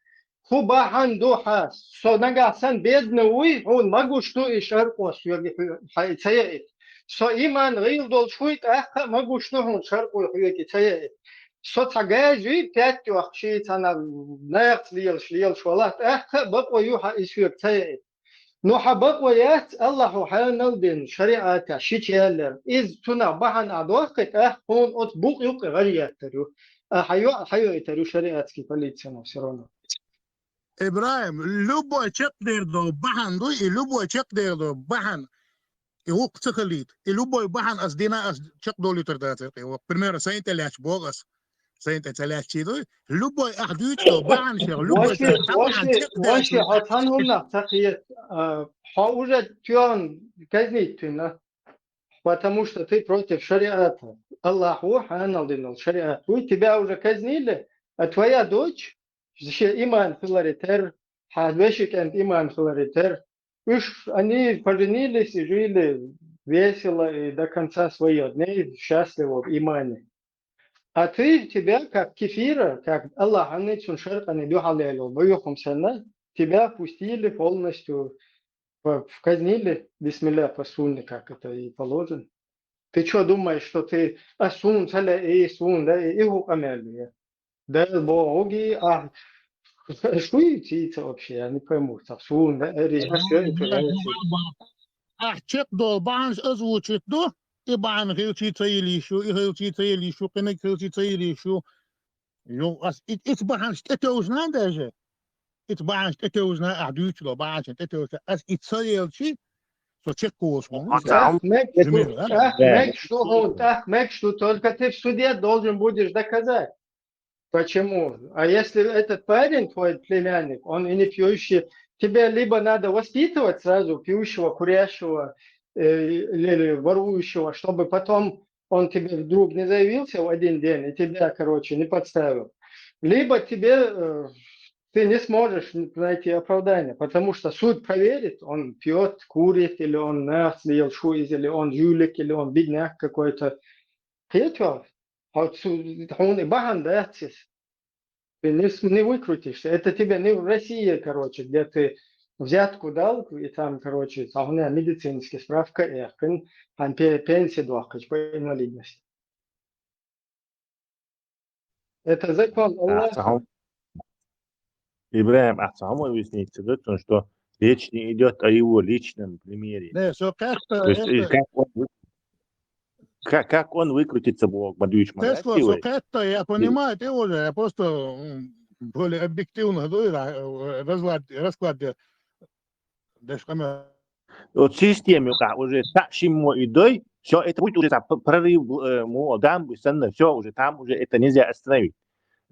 ХӀун бахьана ду хьан? Со нагахь санна бедна вуй, хьуна ма гуш ду и шаръо соьга хьо-, хьан и ца яийта. Со иман гӀийла долуш вуй, тӀаккха а ма гуш ду хьуна шаръо хьоьга и ца яийта. Со цхьа газ юй, пять йохкуш, цхьана нахаца лелаш, лелаш валахь, тӀаккха а бакъо ю хьан и соьга ца яийта. Ну, хьан бакъо яц, Аллахьо хьанал дина шариатехь шича яьллера. Иза цунах бахьана а дохкий, тӀаккха хьуна оцу букъ юккъе гӀажъяттар ю. А хьан йоӀа хьайоуьйтар ю шариатский полицино всё равно. ИбрахӀим, любой чекхдер долу бахьана дуй, и любой чекхдер долу бахьана и вукху ца хилийта. И любой бахьана ас дина ас чекхдолуьйтар дацара кхин вокху. Примерно, сайн тӀе лаьтташ боху ас. Сайн тӀе ца лаьтташ дуй. Любой ахь дуьйцу долу бахьана шех, любой ваши, хьан бахьана ваши, чекхдер ваши, хьо цхьана хӀуманах ца кхета, а, хьо уже тоьхна казнить вина. Потому что ты против шариата. Аллахь ву, хьанал дина шариат вуй, тебя уже казнили, а твоя дочь, шен иман хиларе терра, хьан вешин кӀентан иман хиларе терра. Уьш, они поженились и жили весело и до конца своих дней счастливо в имане. А ты, тебя, как кефира, как Аллахьан цуьнан шаръана дуьхьал яьлла боюхум санна, тебя пустили полностью, в, в казнили, бисмилля, по сунне, как это и положено. Ты чё думаешь, что ты, а, суна ца лаьа, и суна лаьа, и хӀун къамел ю? Дала бохуги, а, шу ю цица вообще, я не пойму, цхьа суна лаьа, ри, а, всё это лаьа. Ахь чекхдолу бахьанаш озвучить ду, и бахьана хилчий ца йилийш ю, и хилчий ца йилийш ю, кхиниг хилчий ца йилийш ю. Йо, ас и, и бахьанаш тӀетевжина даже. И бахьанаш тӀетевжина, ахь дуьйцу долу бахьанаш тӀетевжина. Ас и ца елчий, со чекхволуш ву. ТӀаккха мегаш ду, тӀаккха мегаш ду хьуна, тӀаккха мегаш ду, только ты в суде должен будешь доказать. Почему? А если этот парень, твой племянник, он и не пьющий, тебе либо надо воспитывать сразу пьющего, курящего э, или ворующего, чтобы потом он тебе вдруг не заявился в один день и тебя, короче, не подставил. Либо тебе э, ты не сможешь найти оправдание, потому что суд проверит, он пьет, курит, или он нас, или шуиз, или он жулик, или он бедняк какой-то. Хетё, а хьуна бахьана дац иза. Ты не, с- не выкрутишься. Это тебе не в России, короче, где ты взятку дал, и там, короче, а у меня медицинская справка, и пенсия дохкач по инвалидности. Это закон Аллаха. Ахьа хьо-, ИбрахӀим, ахьа хьо ма висница, да, потому что речь не идёт о его личном примере. Не, всё как-то То есть, и это как он вы-, как, как он выкрутится, Бог, ма дуьйцу ма Тесло, дац всё вай. Как-то, я понимаю, ты уже, я просто м, более объективно, ну, и ра- э, разлад- расклад де- деш къамел. Вот система юкъахь уже цхьаъ шиммо и дой, всё, это будет уже цхьа п- прорыв, э, му, дамбы санна, всё, уже там уже это нельзя остановить.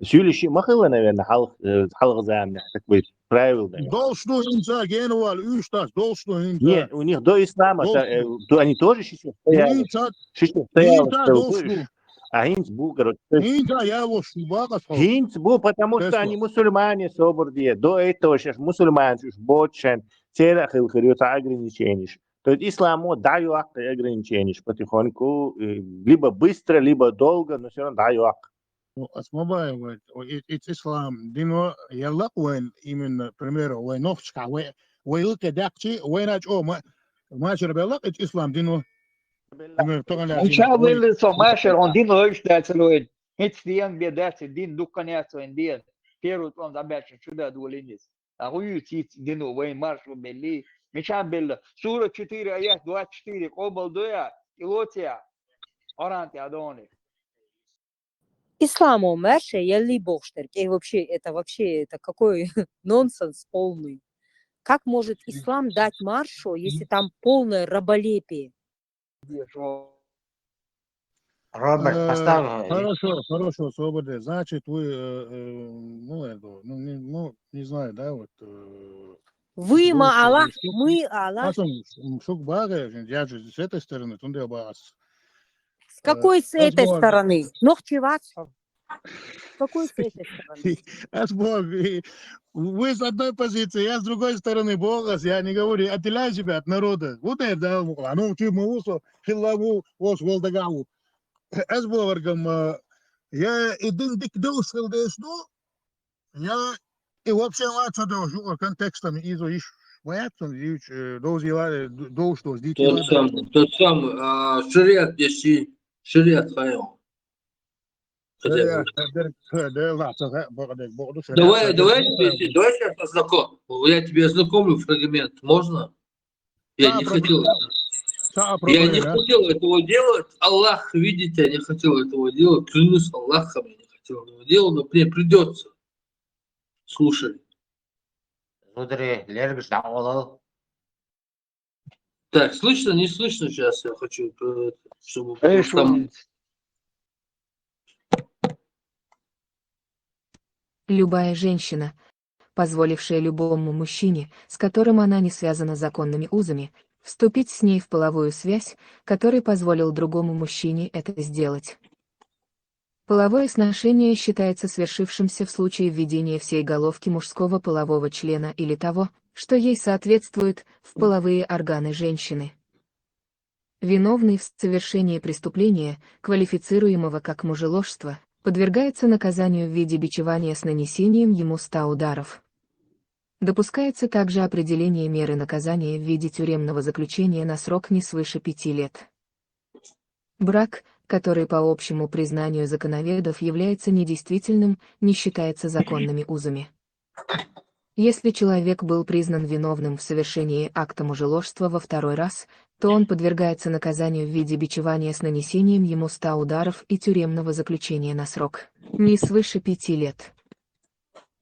Сюли шиъ ма хилла, наверное, хьалх-, э, хьалха заманахь, так бы правил, наверное. Долуш ду хӀинца генавала уьш дац, долуш ду хӀинца. Не, у них до ислама, Долуш та- э, ду. До- они тоже ши чу стояли. ХӀинца, Ши чу стояли, хӀинца что долуш ду. А хӀинца бу, короче, то есть ХӀинца ялош ду бакъас хьо. ХӀинца бу, потому что Тесло. Они мусульмане, собар де. До этого шаьш мусульманаш уьш боцуш, церан а хилла хир ю цхьа ограниченеш. То есть исламо дӀайоккху ограниченеш потихоньку, э, либо быстро, либо долго, но всё равно дӀайоккху. Ну, ас ма баьхьа вай, о, и- и- ислам дино яллакъ вайн, именно, к примеру, вай нохчашкахь, вай, вай лукъе даьккхичи, вайна чӀогӀа ма- машар беллакъ, и ислам дино. К примеру, тахана Ан лаьцна ча вай- вилли со машар, он дин ойш дацар вай. ХӀинца ден бе дац, дин дуккха яц вайн ден. Первый тӀом дӀабаьчча чу да долийна иза. А хӀун ю циц дино вайн маршо белли? Мича белла? Сура четыре, аят двадцать четыре, къобал доя, кӀилоцея, Къуръан тӀе а дони. Исламо маьрша ялли бохуш дерг. Э, вообще, это вообще, это какой нонсенс полный. Как может ислам дать маршо, если там полное раболепие? Роберт, Э, поставь. Хорошо, хорошо, свобода. Значит, вы, э, э, ну, это, ну, не, ну, не знаю, да, вот, э, Вы ма Аллах, мы Аллах. Шук бага, я же с этой стороны, тунде багас. С какой с этой стороны? Нохчи вац? С какой с этой стороны? Ас бог, и вы с одной позиции, я с другой стороны, богас, я не говорю, отделяй себя от народа. Вот это, да, ну, ты мусу, хилла му, ос, волдагау. Ас бог, аргам, э, я и дин дик дус хилдеш, ну, я и вообще ма ца дожу, контекстами изо иш. Ваяцун, иш, э, дозила, э, д- дош доз, дикила, Тот да. Самый, тот самый, а, шариат, если шариат хайо. Хотя бы. Э, э, э, э, ладно, э, богу, богу, Давай, шариат, давай, шариат, если, давай сейчас ознаком-, я тебе ознакомлю фрагмент, можно? Я Да, не проблема. Хотел. Да, Я не проблема. Хотел этого делать. Аллах видит, я не хотел этого делать. Клянусь Аллахом, я не хотел этого делать, но мне придется. Слушай. Зударий, лергаш дӀакъовлал. Так, слышно, не слышно сейчас, я хочу, э, чтобы Эй, там шумит. Любая женщина, позволившая любому мужчине, с которым она не связана законными узами, вступить с ней в половую связь, который позволил другому мужчине это сделать. Половое сношение считается свершившимся в случае введения всей головки мужского полового члена или того, что ей соответствует, в половые органы женщины. Виновный в совершении преступления, квалифицируемого как мужеложство, подвергается наказанию в виде бичевания с нанесением ему ста ударов. Допускается также определение меры наказания в виде тюремного заключения на срок не свыше пяти лет. Брак, который по общему признанию законоведов является недействительным, не считается законными узами. Если человек был признан виновным в совершении акта мужеложства во второй раз, то он подвергается наказанию в виде бичевания с нанесением ему ста ударов и тюремного заключения на срок не свыше пяти лет.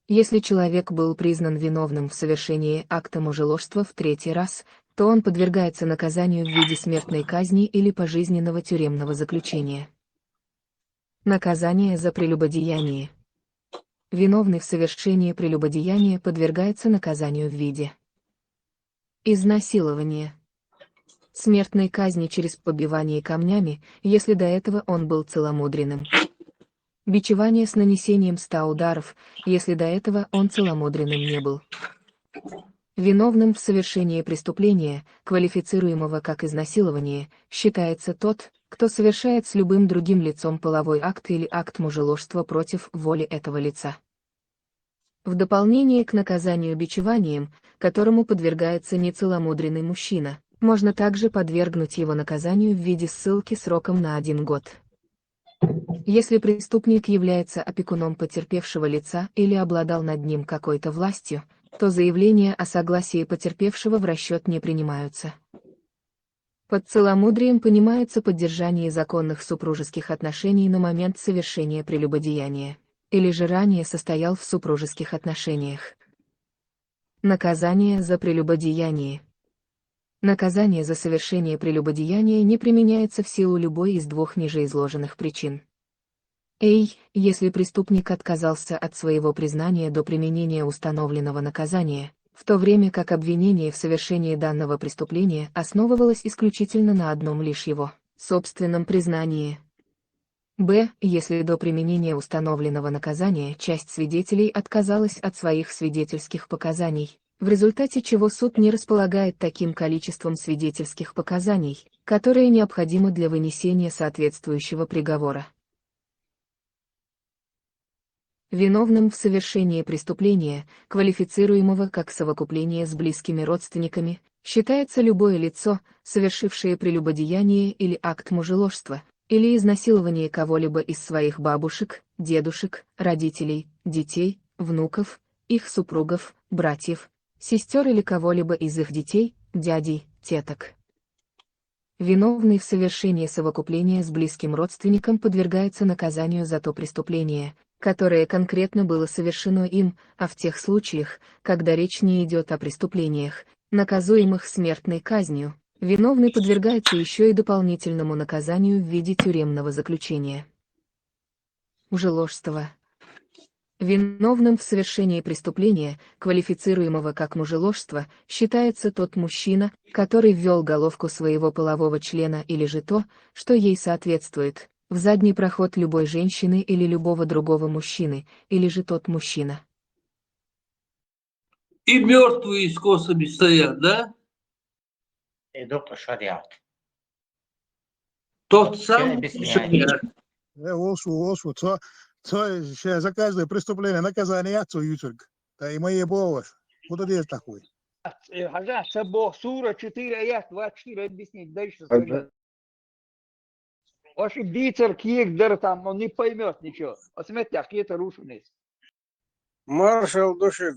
Если человек был признан виновным в совершении акта мужеложства в третий раз, то он подвергается наказанию в виде смертной казни или пожизненного тюремного заключения. Наказание за прелюбодеяние. виновный в совершении прелюбодеяния подвергается наказанию в виде изнасилования, смертной казни через побивание камнями, если до этого он был целомудренным, бичевание с нанесением ста ударов, если до этого он целомудренным не был. Виновным в совершении преступления, квалифицируемого как изнасилование, считается тот, кто совершает с любым другим лицом половой акт или акт мужеложства против воли этого лица. В дополнение к наказанию бичеванием, которому подвергается нецеломудренный мужчина, можно также подвергнуть его наказанию в виде ссылки сроком на один год. Если преступник является опекуном потерпевшего лица или обладал над ним какой-то властью, то заявления о согласии потерпевшего в расчет не принимаются. Под целомудрием понимается поддержание законных супружеских отношений на момент совершения прелюбодеяния, или же ранее состоял в супружеских отношениях. Наказание за прелюбодеяние. Наказание за совершение прелюбодеяния не применяется в силу любой из двух ниже изложенных причин. Эй, если преступник отказался от своего признания до применения установленного наказания, в то время как обвинение в совершении данного преступления основывалось исключительно на одном лишь его собственном признании. Б. Если до применения установленного наказания часть свидетелей отказалась от своих свидетельских показаний, в результате чего суд не располагает таким количеством свидетельских показаний, которое необходимо для вынесения соответствующего приговора. Виновным в совершении преступления, квалифицируемого как совокупление с близкими родственниками, считается любое лицо, совершившее прелюбодеяние или акт мужеложства, или изнасилование кого-либо из своих бабушек, дедушек, родителей, детей, внуков, их супругов, братьев, сестер или кого-либо из их детей, дядей, теток. Виновный в совершении совокупления с близким родственником подвергается наказанию за то преступление, которое конкретно было совершено им, а в тех случаях, когда речь не идет о преступлениях, наказуемых смертной казнью, виновный подвергается еще и дополнительному наказанию в виде тюремного заключения. Мужеложство. Виновным в совершении преступления, квалифицируемого как мужеложство, считается тот мужчина, который ввёл головку своего полового члена или же то, что ей соответствует, в задний проход любой женщины или любого другого мужчины, или же тот мужчина. И мертвые с косами стоят, да? Идут шариат. Тот Всё самый объясняет. Шариат. Э, Олсу, олсу, цо, цо, ща за каждое преступление наказание отцу ючерг. Да и моей боваш. Вот это есть такой. Э, Хажа, сабо, сура четыре, аят двадцать четыре, объяснить дальше. Ага. Ваши бицер киек дер там, он не поймет ничего. Осметь, какие-то рушеные. Маршал душиг,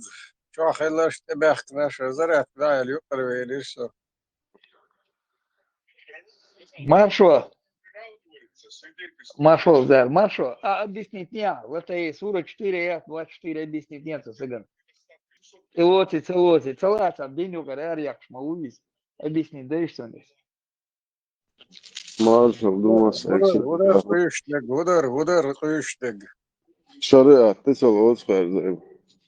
чохелаш тебяхкнаш, заряд дайл юкарвелиш. Маршо. Маршо, да, Маршо. А объяснить не, вот и сура четыре, аят двадцать четыре, объяснить нет, цыган. Целоти, целоти, целоти, биню гарар якшма увис. Объяснить, да и что здесь? Маршал думас. Гудар, гудар, къуйштаг, гудар, гудар, къуйштаг. Шариат, ты сал оцхарзай.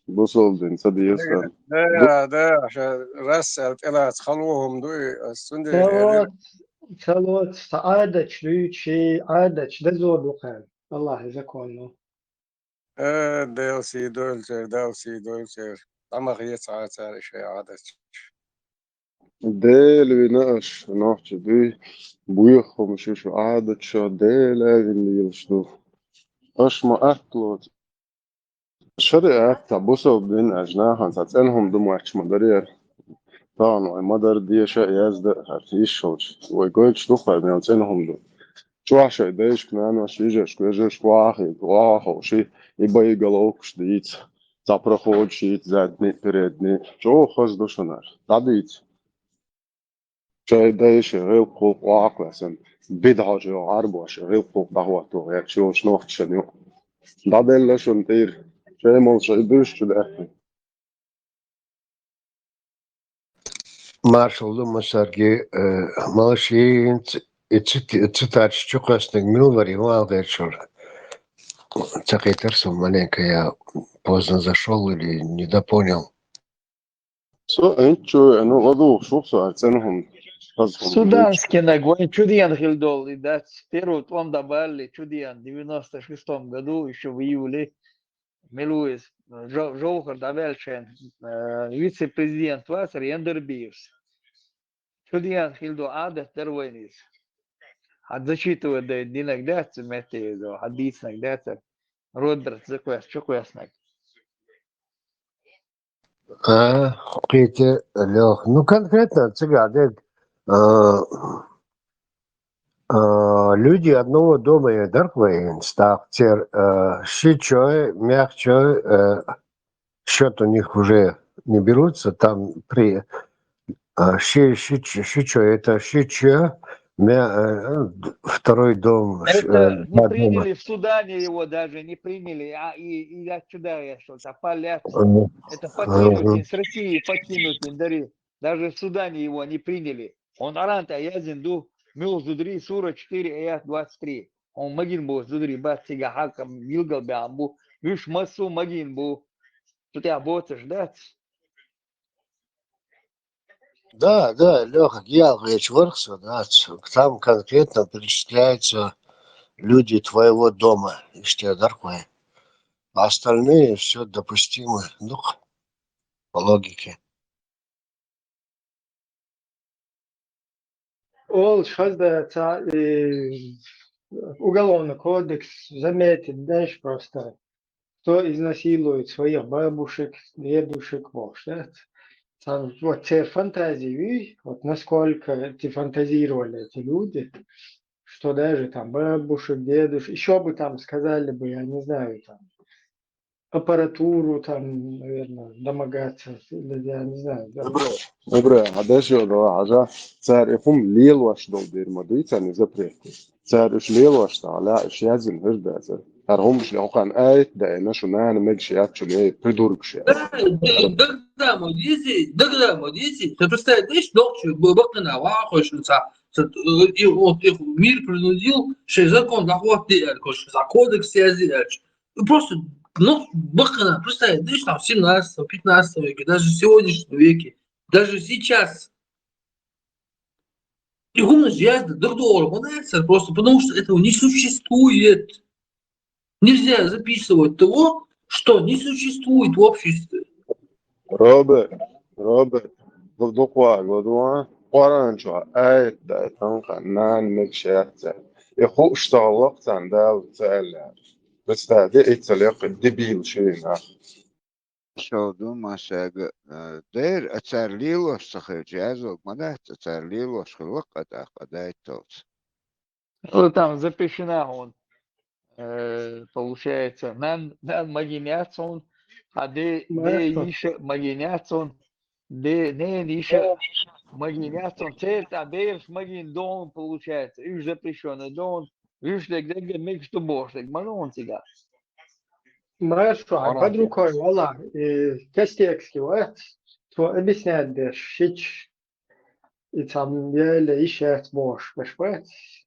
Бусалдин, садиесан. Да, да, ша-, рассал, тӀелац, халвохум дуй, а сунде, Салот, салот, саадат, шлючи, адат, да зобухен. Аллах, законно. Э, Дел си дольцер, Дел си дольцер. Тамах ецхацар ише адат. Дел вина аш нохчи дуй. Буйхум шушу адат шо, Дел вин лилш ду. Аш ма атлот. Шариат, та бусалдин аш нахан, са ценхум думач ма дарьер. Таан вай мадар деша язда, хар ишшалч. Вай гойч тухар, мен ценхум ду. Чуашай дайшк, нанаш, ижешк, вежешк, вахи, вахо, ши, и боеголовкш диц. Ца проход шиц, задни, передни. Чо хаз душанар. Дадиц. Чай дайши, гъил кул, вахласан. Бидхо жо, арбош, гъил кул, дахвату, я чо шнохчан ю. Даделла шун тир. Чай мол, чай душ, чу да. Маршал ду масарги, э, малашин ц-, ицит-, ицитач чухасник милвари валгачур. Цакъетар со маленько, я поздно зашёл или недопонял. Со, э, чё, ну, ладу, шух со, а цену хум. Суданский нагой чудиян хилдол, и дать первый тон добавили чудиян в девяносто шестом году, еще в июле. Милуис, Жо- Жохар Давельчен, э, вице-президент вас Рендербиус. Чудиян хилдо адат дарвайнис. Хад зачитывать да динак дацу метеезо, хад дицнак дацу. Роберт заквес, чуквеснак. А, Кити, Лёх. Ну, конкретно, цыган, э, э, люди одного дома и дарквейн, стахтер, э, щичой, мягчой, э, счет у них уже не берутся, там при, а, щи, щичо, это щичо, мя, э, второй дом. Это э, не приняли в Судане его даже, не приняли, а и, и я чудаю, что это поляцы. Это покинуть, с России покинуть, дари. Даже в Судане его не приняли. Он аранта язинду, мил зудри, сура четыре, аят двадцать три. Он магин бу зудри, бат сига хакам, гилгал бямбу, виш масу магин бу. Тут я боцеш, да? Да, да, Лёха, я говорю, ворксо, да, там конкретно перечисляются люди твоего дома, иште дарквай. А остальные все допустимы, ну, по логике. Ол шазда ца э, уголовный кодекс заметит, знаешь, просто кто изнасилует своих бабушек, дедушек, может, да? Там вот те фантазии, вот насколько эти фантазировали эти люди, что даже там бабушек, дедушек, еще бы там сказали бы, я не знаю, там аппаратуру там, наверное, домогаться, или я не знаю. Да. Ибра, Ибра, а дальше да, а за царь и хум лилваш дол дерма, да, и царь не запрет. Царь уж лилваш, да, ля, уж язин, уж да, царь. Ар хум уж лёхан, ай, да, и нашу нан, мег шият, чуне, придурок шият. Дограмма, дети, дограмма, дети. Ты представляешь, дочь, бакана, ва, хочешь, и вот их мир принудил, что закон захват, ты, короче, за кодекс связи, короче. Ну, просто, ну, бакана, представь, знаешь, там, в семнадцатом, пятнадцатом веке, даже в сегодняшнем веке, даже сейчас. И умность жажда друг друга, просто потому что этого не существует. Нельзя записывать того, что не существует в обществе. Роберт, Роберт, дуква, гудва, къаран чуа, ай, да, танка, нан, мекшаца. И ху шталлак тан, да, цаля. Представь, да, и целек дебил шина. Шо дума шага, э, дер, а цар лилош сахе, джазок, мадат, а цар лилош хылак, а так, а дай толц. Ну, там запрещена он, э, получается, нан, нан магинятсон, а де, де иша магинятсон, де, не иша магинятсон, церт, а дерш магин дон, получается, уж запрещенный дон, уж дег, дег, дег, миг, что бошь, дег, мадон цига. Машу, а под рукой, вала, и костекски, вот, то объясняет, да, шич, и там еле ищет бошь, бошь, бошь.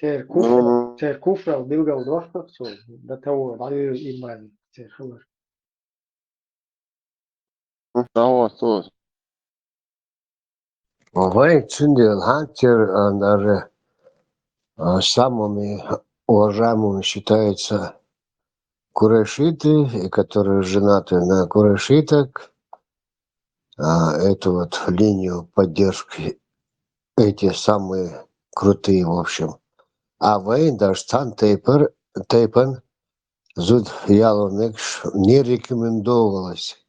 Церковь, церковь, билгал, до того, да, иман, церковь. Того, то. Вай цинде лхантер, а, даже, а, самыми уважаемыми считаются курайшиты, и которые женаты на курайшиток, а, эту вот линию поддержки, эти самые крутые, в общем. А вай даже цан тейпер, тейпен, зуд ялонекш не рекомендовалось.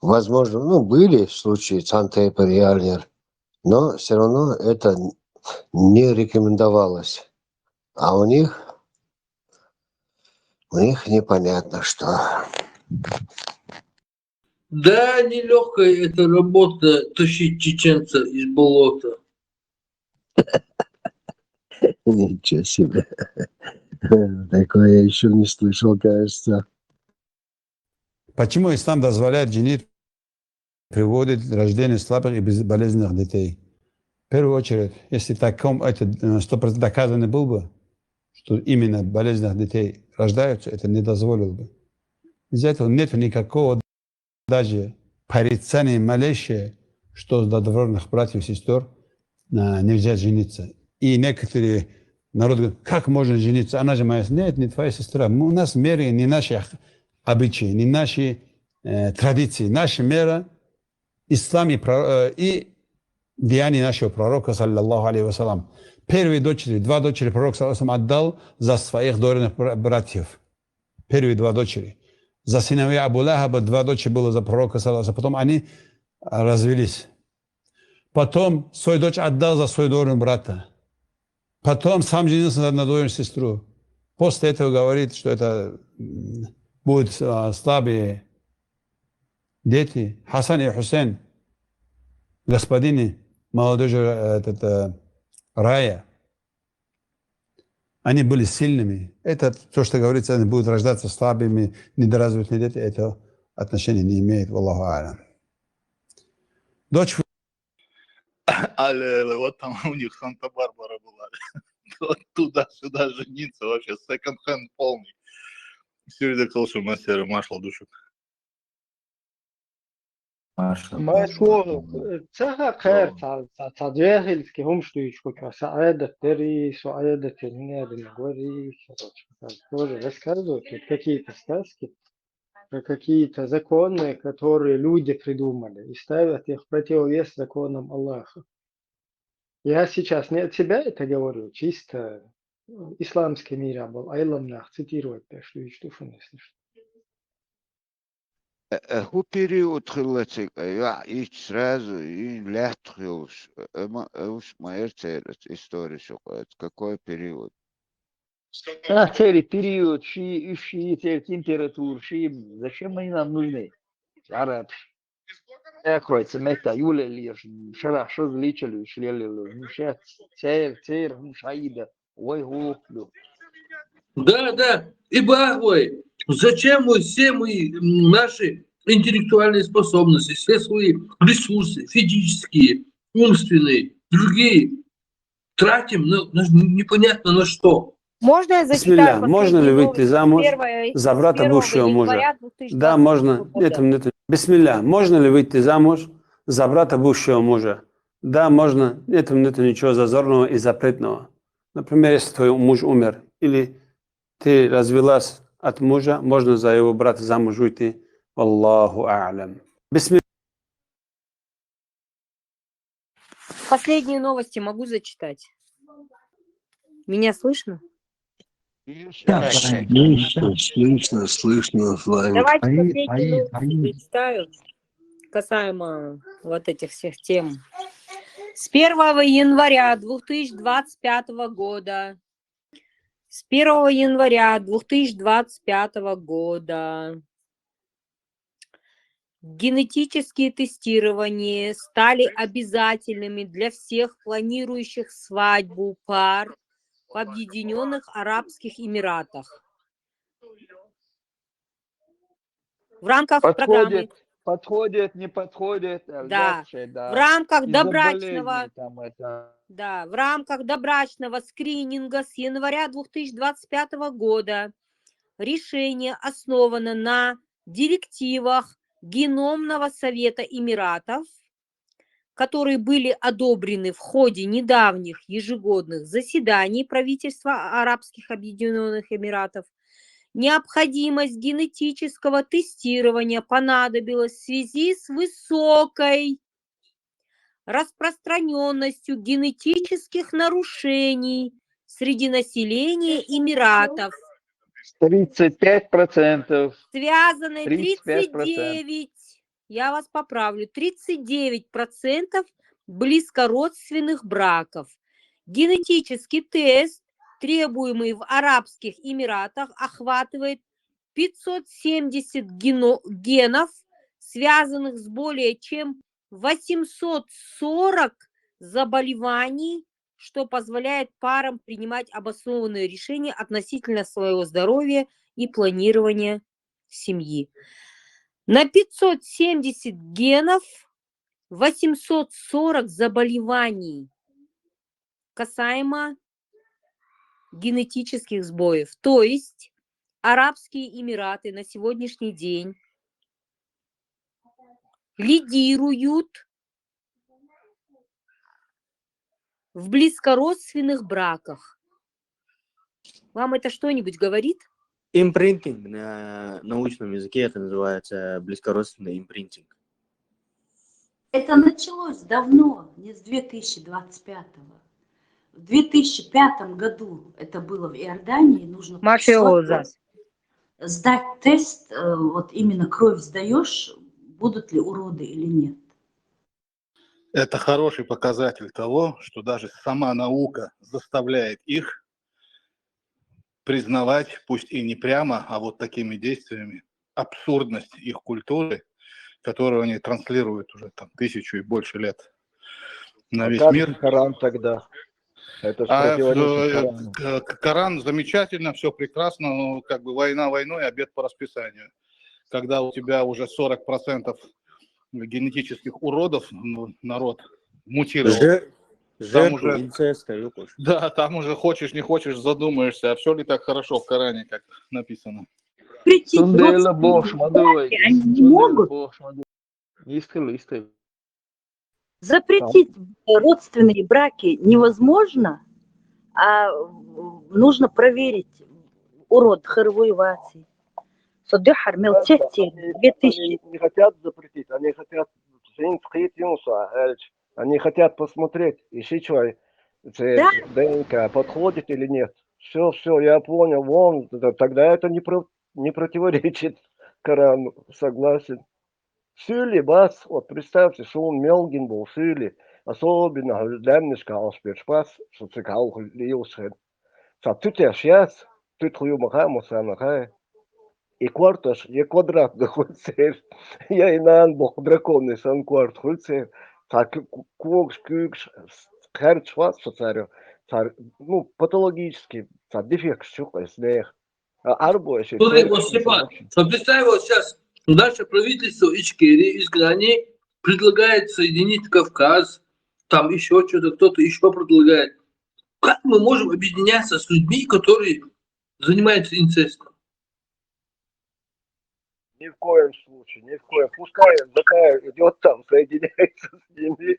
Возможно, ну, были случаи цан тейпер ялнер, но все равно это не рекомендовалось. А у них, у них непонятно что. Да, нелегкая эта работа тащить чеченца из болота. Ничего себе. Такое я еще не слышал, кажется. Почему ислам дозволяет джинит приводит рождение слабых и без- болезненных детей? В первую очередь, если таком это э, сто процентов доказано был бы, что именно болезненных детей рождаются, это не дозволил бы. Из-за этого нет никакого даже порицания малейшее, что с двоюродных братьев и сестер а, нельзя жениться. И некоторые народ говорит: «Как можно жениться? Она же моя». Нет, не твоя сестра. Мы, у нас в мире не наши ах- обычаи, не наши э, традиции. Наша мера, ислам и, про- э, и деяния нашего пророка, саллаллаху алейхи ва саллям. Первые дочери, два дочери пророк, саллаллаху алейхи ва саллям, отдал за своих двоюродных бра- братьев. Первые два дочери. За сыновей Абу Лахаба два дочери было за пророка, саллаллаху алейхи ва саллям. Потом они развелись. Потом свою дочь отдал за своего двоюродного брата. Потом сам женился на двоюродную сестру. После этого говорит, что это м, будут а, слабые дети. Хасан и Хусейн, господины молодежи э, этот, э, рая, они были сильными. Это то, что говорится, они будут рождаться слабыми, недоразвитыми дети, это отношение не имеет. Валлаху алям. Дочь Але, але, вот там у них Санта-Барбара была. Вот туда-сюда жениться, вообще секонд-хенд полный. Сюрде кылшы мастера, машла душу. Машла. Ма шуо, э, цаха хэр, ца, ца, ца дуэхилски хумш дуйш куча, са айдат дери, со айдат дери, не адына гори, короче, там тоже рассказывают вот какие-то сказки про какие-то законы, которые люди придумали, и ставят их в противовес законам Аллаха. Я сейчас не от себя это говорю, чисто исламский мир был, айламнах цитировать, так что и что, если что. Э, э, Ху период хыллачек, э, я ич сразу и лят хылш, э, э, ма- э, уж ма эрцерец история шукац. Какой период? А, цери период, ши, иши, цери температура, ши, зачем они нам нужны? Араб. Экрой, цемета, юле леш, шарах, шо зличали, шлели, ну, сейчас, цер, цер, ну, шаида, ой, гуплю. Да, да, и бахвой. Зачем мы все мы, м, наши интеллектуальные способности, все свои ресурсы, физические, умственные, другие, тратим на, на непонятно на что. Можно я зачитаю Бисмилля, можно ли последнюю выйти новость? замуж Первое, за брата первого бывшего мужа? января Да, 2020 можно. года. Нет, нет. Бисмилля, можно ли выйти замуж за брата бывшего мужа? Да, можно. Нет, нет ничего зазорного и запретного. Например, если твой муж умер, или ты развелась от мужа, можно за его брата замуж выйти. Аллаху а'лям. Бисмилля. Последние новости могу зачитать? Меня слышно? Слышно, слышно, слышно, Славик. Давайте Аи, последние аи, новости аи. Зачитаю, касаемо вот этих всех тем. С первого января две тысячи двадцать пятого года, с первого января две тысячи двадцать пятого года генетические тестирования стали обязательными для всех планирующих свадьбу пар в Объединенных Арабских Эмиратах. В рамках программы Подходит, подходит, не подходит. Да. Легче, да. В рамках Из-за добрачного болезней там это. Да, в рамках добрачного скрининга с января две тысячи двадцать пятого года решение основано на директивах Геномного совета Эмиратов, которые были одобрены в ходе недавних ежегодных заседаний правительства Арабских Объединенных Эмиратов. Необходимость генетического тестирования понадобилась в связи с высокой распространенностью генетических нарушений среди населения Эмиратов. Тридцать пять процентов. Связаны Тридцать пять процентов. тридцать девять, я вас поправлю, тридцать девять процентов близкородственных браков. Генетический тест, требуемый в Арабских Эмиратах, охватывает пятьсот семьдесят гено- генов, связанных с более чем восемьсот сорок заболеваний, что позволяет парам принимать обоснованные решения относительно своего здоровья и планирования семьи. На пятьсот семьдесят генов восемьсот сорок заболеваний, касаемо генетических сбоев. То есть Арабские Эмираты на сегодняшний день лидируют в близкородственных браках. Вам это что-нибудь говорит? Импринтинг на научном языке это называется близкородственный импринтинг. Это началось давно, не с две тысячи двадцать пятого. В две тысячи пятом году это было в Иордании. Нужно Мафиоза. Сдать тест, э, вот именно кровь сдаешь, будут ли уроды или нет. Это хороший показатель того, что даже сама наука заставляет их признавать, пусть и не прямо, а вот такими действиями, абсурдность их культуры, которую они транслируют уже там тысячу и больше лет на А весь как мир. же Коран тогда? Это же А, противоречит э, Корану. к- к- Коран замечательно, все прекрасно, но как бы война войной, обед по расписанию. Когда у тебя уже сорок процентов генетических уродов, ну, народ мутировал. Жер- Там Жертвы уже- инцеста, Юкуш. Да, там уже хочешь, не хочешь, задумаешься, а все ли так хорошо в Коране, как написано. Запретить Sonda ela родственные boş madde браки, они не могут. Boş madde. İstemiyor, istemiyor. Запретить родственные браки невозможно, а нужно проверить урод хервуевати. Содыхар мелчетти Они, две тысячи. Они не хотят запретить, они хотят, Зин Скит Юнса, Эльч, они хотят посмотреть, и сейчас Да. ДНК подходит или нет. Все, все, я понял, вон, т- тогда это не, про, не противоречит Корану, согласен. Сюли бас, вот представьте, что он Мелгин был, Сюли, особенно Лемнишка Алшпирш бас, что цикал Лиусхен. Са тютеш яс, тют хуюмаха, мусамаха. И кварташ, я квадратный хуйцер. Я и нан бок драконный сан кварт хуйцер. Са кукш, кукш, кэрч вас, что царю. Цар, ну, патологический, са дефект щука из них. А арбуя Слушай, вот, Степан, вот представь, вот сейчас наше правительство Ичкерии, изгнание, предлагает соединить Кавказ, там еще что-то, кто-то еще предлагает. Как мы можем объединяться с людьми, которые занимаются инцестом? Ни в коем случае, ни в коем. Пускай Закаев идет там, соединяется с ними.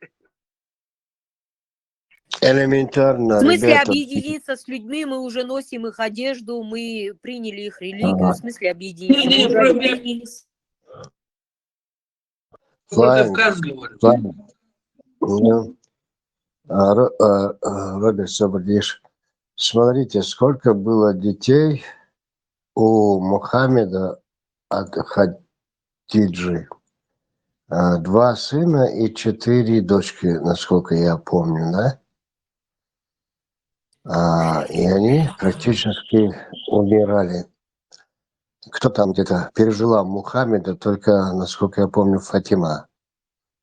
Элементарно, В смысле ребята. Объединиться с людьми? Мы уже носим их одежду, мы приняли их религию. Ага. В смысле объединиться? Не, не, Мы уже про- объединились. Про Вань, Кавказ говорю. Вань. Ну, а, Ро- а, а, Роберт Соболевич, смотрите, сколько было детей у Мухаммеда от Хадиджи. А, Два сына и четыре дочки, насколько я помню, да? А, И они практически умирали. Кто там где-то пережила Мухаммеда, только, насколько я помню, Фатима.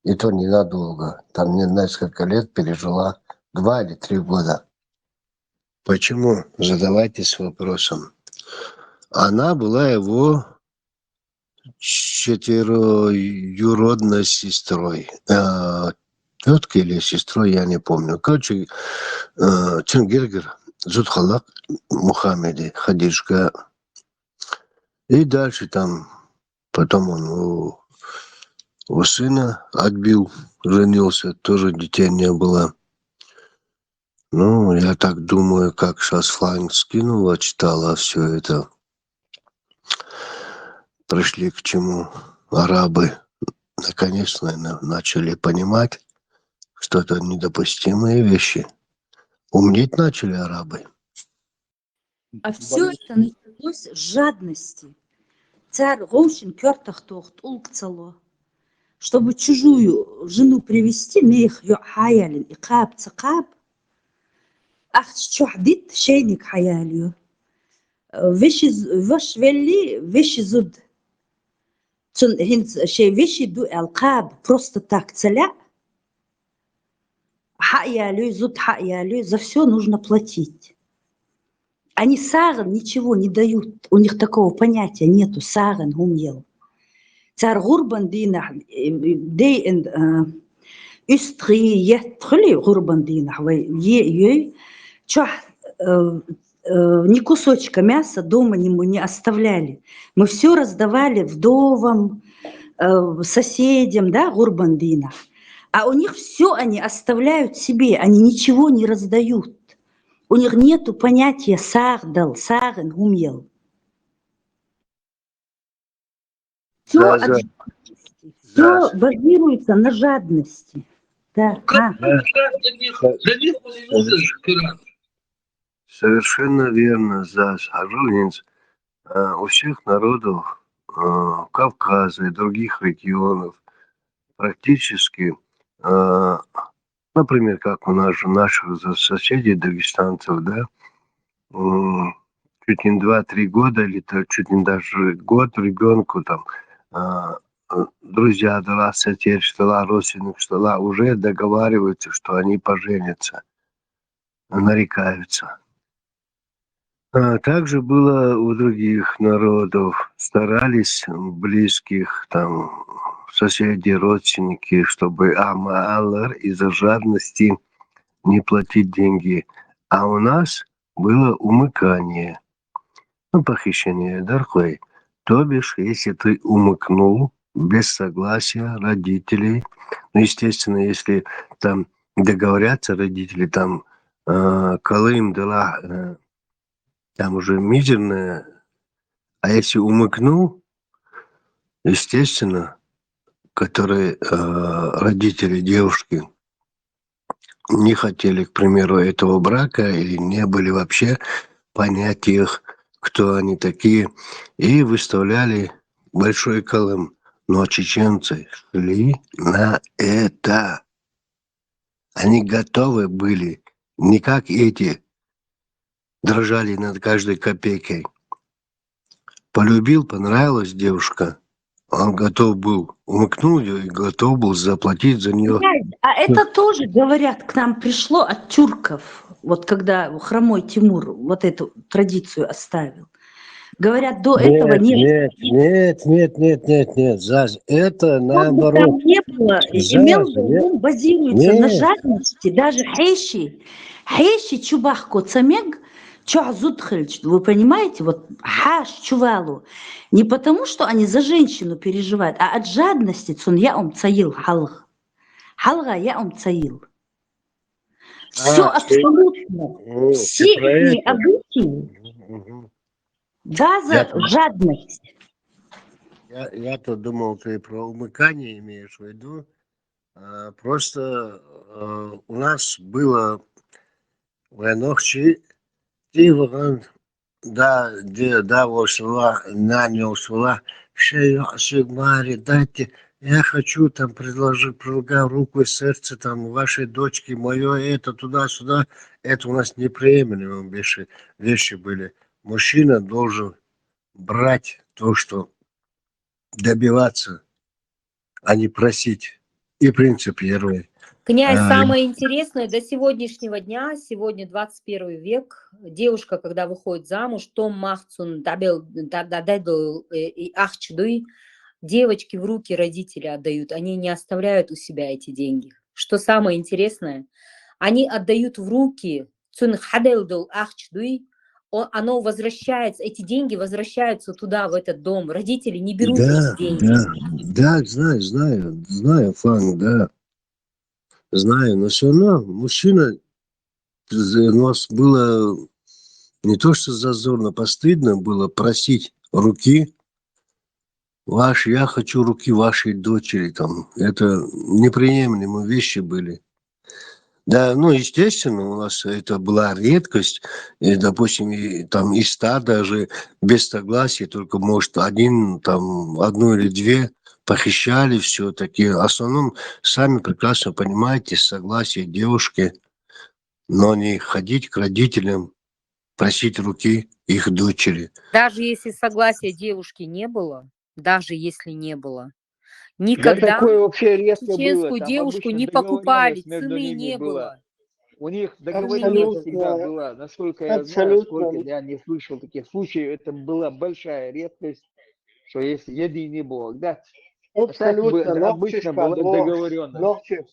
И то ненадолго. Там не несколько лет пережила, два или три года. Почему? Задавайтесь вопросом. Она была его четвероюродной сестрой. Тетка или сестрой, я не помню. Короче, э, Чингиргир, Зудхалак, Мухаммеди, Хадижка. И дальше там, потом он у, у сына отбил, женился, тоже детей не было. Ну, я так думаю, как сейчас Флайн скинула, читала все это. Пришли к чему арабы. Наконец, наверное, начали понимать, что это недопустимые вещи. Умнеть начали арабы. А все это началось с жадности. Цар Гоушин кертах тохт улк цало. Чтобы чужую жену привести, мех ё хаялин и каб ца каб. Ах чухдит шейник хаялю. Веши з- ваш вели, веши зуд. Цун хинц шей веши ду эл каб просто так цаля. Хаялю, зуд хаялю, за все нужно платить. Они саган ничего не дают. У них такого понятия нету. Саган гумел. Цар гурбан динах, э, дей эн, э, истри ет хли гурбан динах, вай е, е, чух, э, э, ни кусочка мяса дома не, мы не оставляли. Мы все раздавали вдовам, э, соседям, да, гурбандина. А у них все они оставляют себе, они ничего не раздают. У них нету понятия сагдал, сагын гумьел. Все Да, да. Все базируется на жадности. Да. А. Да. Для них, для них были нужны пираты. Совершенно верно, Заз Хажулинц. А, у всех народов а, Кавказа и других регионов практически, а, например, как у нас же наших за- соседей дагестанцев, да, м, чуть не два-три года или то, чуть не даже год ребенку там а, э, друзья, да, соседи, что ли, родственник, что ли, уже договариваются, что они поженятся, нарекаются. А, Также было у других народов, старались близких, там, соседи, родственники, чтобы амаалар из-за жадности не платить деньги. А у нас было умыкание, ну, похищение, дархой. То бишь, если ты умыкнул без согласия родителей, ну, естественно, если там договорятся родители, там, э, калым дала, э, там уже мизерная, а если умыкнул, естественно, которые э, родители девушки не хотели, к примеру, этого брака или не были вообще в понятиях, кто они такие, и выставляли большой калым. Но чеченцы шли на это. Они готовы были, не как эти, дрожали над каждой копейкой. Полюбил, понравилась девушка, он готов был, умыкнул ее и готов был заплатить за нее. А это тоже, говорят, к нам пришло от тюрков, вот когда хромой Тимур вот эту традицию оставил. Говорят, до этого не Нет, нет, нет, нет, нет, нет, Заз, это Как бы наоборот. Там не было, и Заза, имел в нет. виду, он базируется на Нет. Жадности, даже хейши, хейши чубахко цамег, чох зуд хилч, вы понимаете, вот хаш чувалу. Не потому, что они за женщину переживают, а от жадности цун яум цаил халг. Халга яум цаил. Все А, ты- абсолютно. О, Все ты про их это. Обычаи, Мгм. база Я тут- жадность. Я, я тут думал, ты про умыкание имеешь в виду. А, Просто э, у нас было в Анохчи, ты ваган, да, де, да, волшила, на не волшила, все, Сигмари, дайте, я хочу там предложить, предлагаю руку и сердце там вашей дочке, мое это, туда-сюда. Это у нас неприемлемые вещи, вещи были. Мужчина должен брать то, что добиваться, а не просить. И принцип первый. Князь, А, самое интересное, до сегодняшнего дня, сегодня двадцать первый век, девушка, когда выходит замуж, том махцун дабел, да- да- дадел, э, и ахчдуй, девочки в руки родители отдают, они не оставляют у себя эти деньги. Что самое интересное, они отдают в руки, цун хаделдел ахчдуй, о- оно возвращается, эти деньги возвращаются туда, в этот дом. Родители не берут Да, эти деньги. да, да, знаю, знаю, знаю, Фан, да. Знаю, но все равно мужчина, у нас было не то, что зазорно, постыдно было просить руки, ваш, я хочу руки вашей дочери, там, это неприемлемые вещи были. Да, ну, естественно, у нас это была редкость, и, допустим, и, там, и ста даже без согласия, только, может, один, там, одну или две похищали все-таки. В основном, сами прекрасно понимаете, согласие девушки, но не ходить к родителям, просить руки их дочери. Даже если согласия девушки не было, даже если не было, Да никогда такое вообще редко было. чеченскую Там девушку обычно не покупали, договорённость между цены ними не была. было. У них не договорённость было. Всегда Абсолютно. была. Насколько я знаю, Абсолютно. Сколько я не слышал таких случаев, это была большая редкость, что если еды не было, да. А так бы- Абсолютно. обычно Нохчишка, была нох-, договорённость. нохчи-,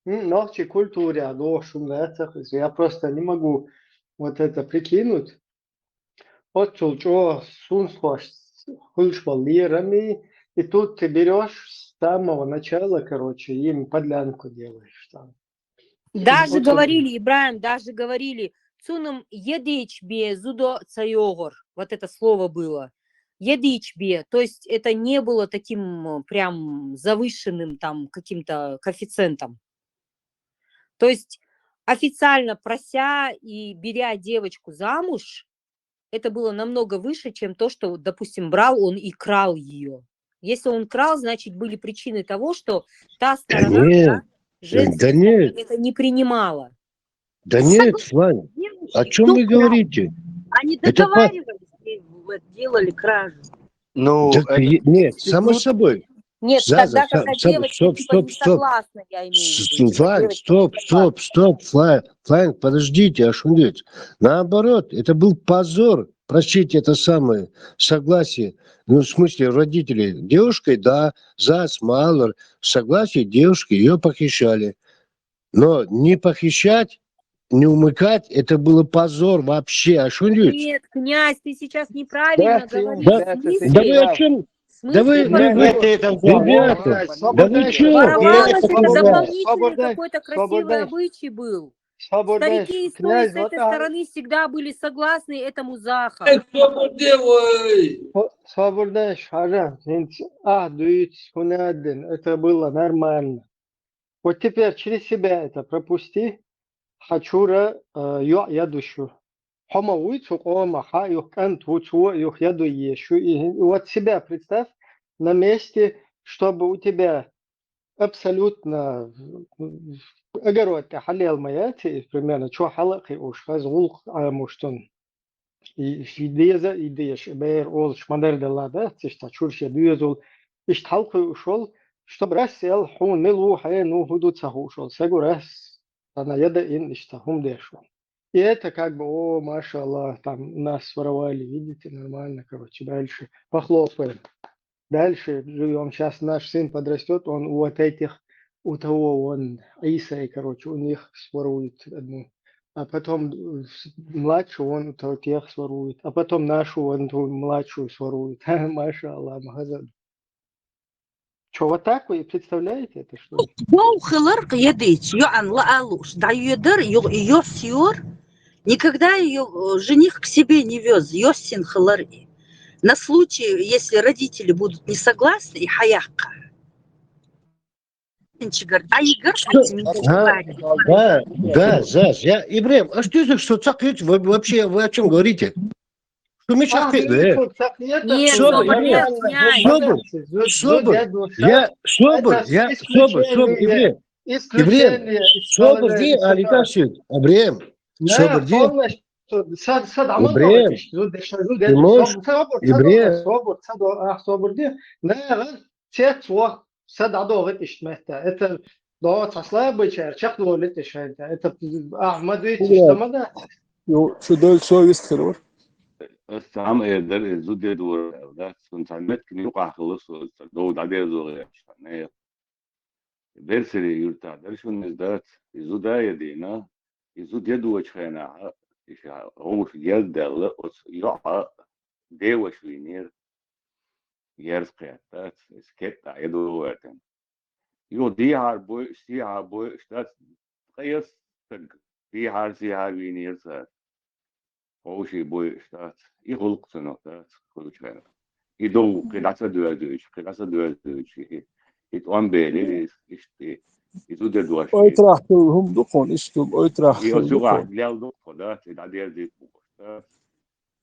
м, нохчи культуре, а, нохшум, да, это, я просто не могу вот это прикинуть. оццул чӀогӀа сунсхош хуьлуш болу лерам, и тут ты берёшь с самого начала, короче, им подлянку делаешь там. Даже Очень говорили, Ибраим, даже говорили, цунам едич бе зудо ца йогӀур. Вот это слово было. Едич бе. То есть это не было таким м, прям завышенным там каким-то коэффициентом. То есть официально прося и беря девочку замуж, это было намного выше, чем то, что, допустим, брал он и крал ее. Если он крал, значит, были причины того, что та Да сторона, нет, да, женская да сторона нет, это не принимала. да нет, Флайн, о чем вы говорите? Они Это по- договаривались, и вот делали кражу. Ну, Так, это- е- нет, само собой. Нет, За- тогда, за- когда за- девочка стоп, типа стоп, не стоп. согласна, я имею в С- виду. Флайн, Девочка стоп, не стоп, стоп, Флайн, Флайн, подождите, а что делать? Наоборот, это был позор, простите, это самое, согласие. Ну, в смысле, родителей. Девушкой, да, за малор, согласие девушки, ее похищали. Но не похищать, не умыкать, это было позор вообще. А что делать? Нет, князь, ты сейчас неправильно Да, говоришь. да, В смысле? Да вы о чем? В Да вы, смысле вы, позор? вы, ребята, да вы чё? Воровалось, это Свобода, дополнительный свобода, какой-то красивый свобода. Обычай был. Свобода. Старики и истории Князь, с вот, этой а, стороны всегда были согласны этому заха. Э, кто бы делай? Сво- Свободная шара, а, дует, это было нормально. Вот теперь через себя это пропусти. Хьан чура, э, йоӀ ядуш ю. Хьо ма вуй цу къомах, хьа юха кӀант ву, цо юха ядуй еш ю. И вот себя представь на месте, чтобы у тебя абсолютно огород тӀе хьалел ма яц, и примерно чо хьала а кхиуш, хаза гӀуллакх Ӏамош цунна. И, и деза, и деза, и бер олуш ма-дарра делла дац, иштта чуьра шен доьзал, иштта хьалкхуьуш волу, чтобы раз аьлла, хьуна мила ву, хьенан ву, хӀун ду ца хууш волу, са гур ас, цхьана яда ин иштта хӀума деш волу. И это как бы, о, машаллах, там нас своровали, видите, нормально, короче, дальше похлопаем. Дальше живём. Сейчас наш сын подрастёт, он у вот этих, у того, он, Исай, короче, у них сворует одну. А потом э, с- младший, он у того тех сворует. А потом нашу, он ту младшую сворует. Маша Аллах, Махазад. Что, вот так вы представляете это, что ли? Дов хилар едиц, йоӀан лаа лууш, дӀайоьдар, йо- йос йор, никогда ее жених к себе не вез, йоссин хилар и. На случай, если родители будут не согласны, и хьаяккха. Инчигар, а игар Что? Да, да, да, Заз, я, Ибрем, а что это, что ца кхеть? Вы вообще, вы о чем говорите? Что мы сейчас... А, ну, что, так нет, Нет, Собр, собр, Ибрем, нет, князь. Собр, собр, я, собр, собр, Ибрем, собр, Ибрем, Аликашин, Ибрем, собр, полностью. Сад, сад, а Ибрем, Ибрем, Тимош, собр, Ибрем, собр, собр, собр, не, цец вах, сад, а догит ишмета. Это до цаслабычар, чак лолит ишмета. Это Ахмад ведь что мада. Ю, шу доль совесть хервар. Ас цхьа ма эр дара, иза зуда дора, да, цун цхьа меттиг юкъахь хилла со, иза дов дӀадерзо гӀерташ, не. Берсаре юьртахь дара шуна иза дац, иза зуда я дийна, иза зуда я доцучу хенахь, иша гӀовш гердаьлла, оцу йоӀа деваш вийнера, герз кхетта, иза кеттахь я догӀу гӀертина. Юха дехьара бойуш, сехьара бойуш дац, ткъа я стаг, дехьара, сехьара вийнера цара. Ховший бойуш дац. И гӀуллакх цунах дац, хуьлучу хенахь. И дов кхин дӀа ца доьзуьйтуш, кхин дӀа ца доьзуьйтуш, и, и тӀом бели, и, иштта, и, и зуда дош. Ойтрахь хилла хӀума ду кхуна, иштта ойтрахь И хилла оцу ду юкъахь кхуна. лел ду кху, дац, и дӀадерзийта бу, дац.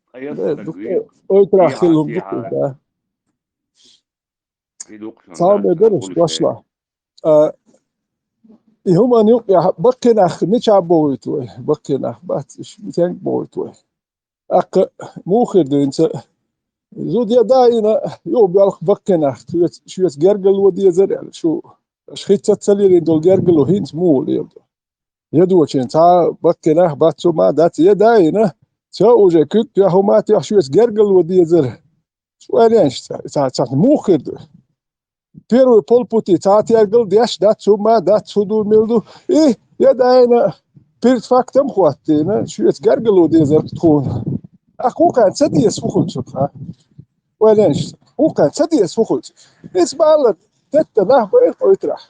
Ткъа я Бе, стаг ду вийна, кху, ойтрахь дехьара, хилла хӀума ду кху, сехьара. да. И ду кху шуна, Цхьа дац, ме дараш, хуьлуш дошлахь. А, и хӀуманна юкъехь баккхий нах мичахь бохуьйту вай? Баккхий нах бац, уьш мичахь бохуьйту вай? ТӀаккха муха хир ду хӀинца? Зуда я даийна, юха боьлху баккхий нах, шуьца, шуьца гергарло дезара аьлла, шу, аша хӀинца ца лелийна долу гергарло хӀинца муха леладо? Я дочийн цхьа баккхий нах бац, цу ма дац, я даийна, ца уже куьг тоьхна, хӀума тоьхна, шуьца гергарло дезара. Шу аьлла, ца, ца, ца муха хир ду? Первый полпути цхьа тергал деш дац, хӀума дац, хӀун ду, мила ду. И, я даийна, перед фактом хӀоттийна, шуьца гергарло дезара тхуна. Ахь вукхаьн ца деза хӀу хуьлу цунах, а? Вай лен шу, вукхаьн ца деза хӀу хуьлу цунах? Иза бала тетта нах байра къойтарахь.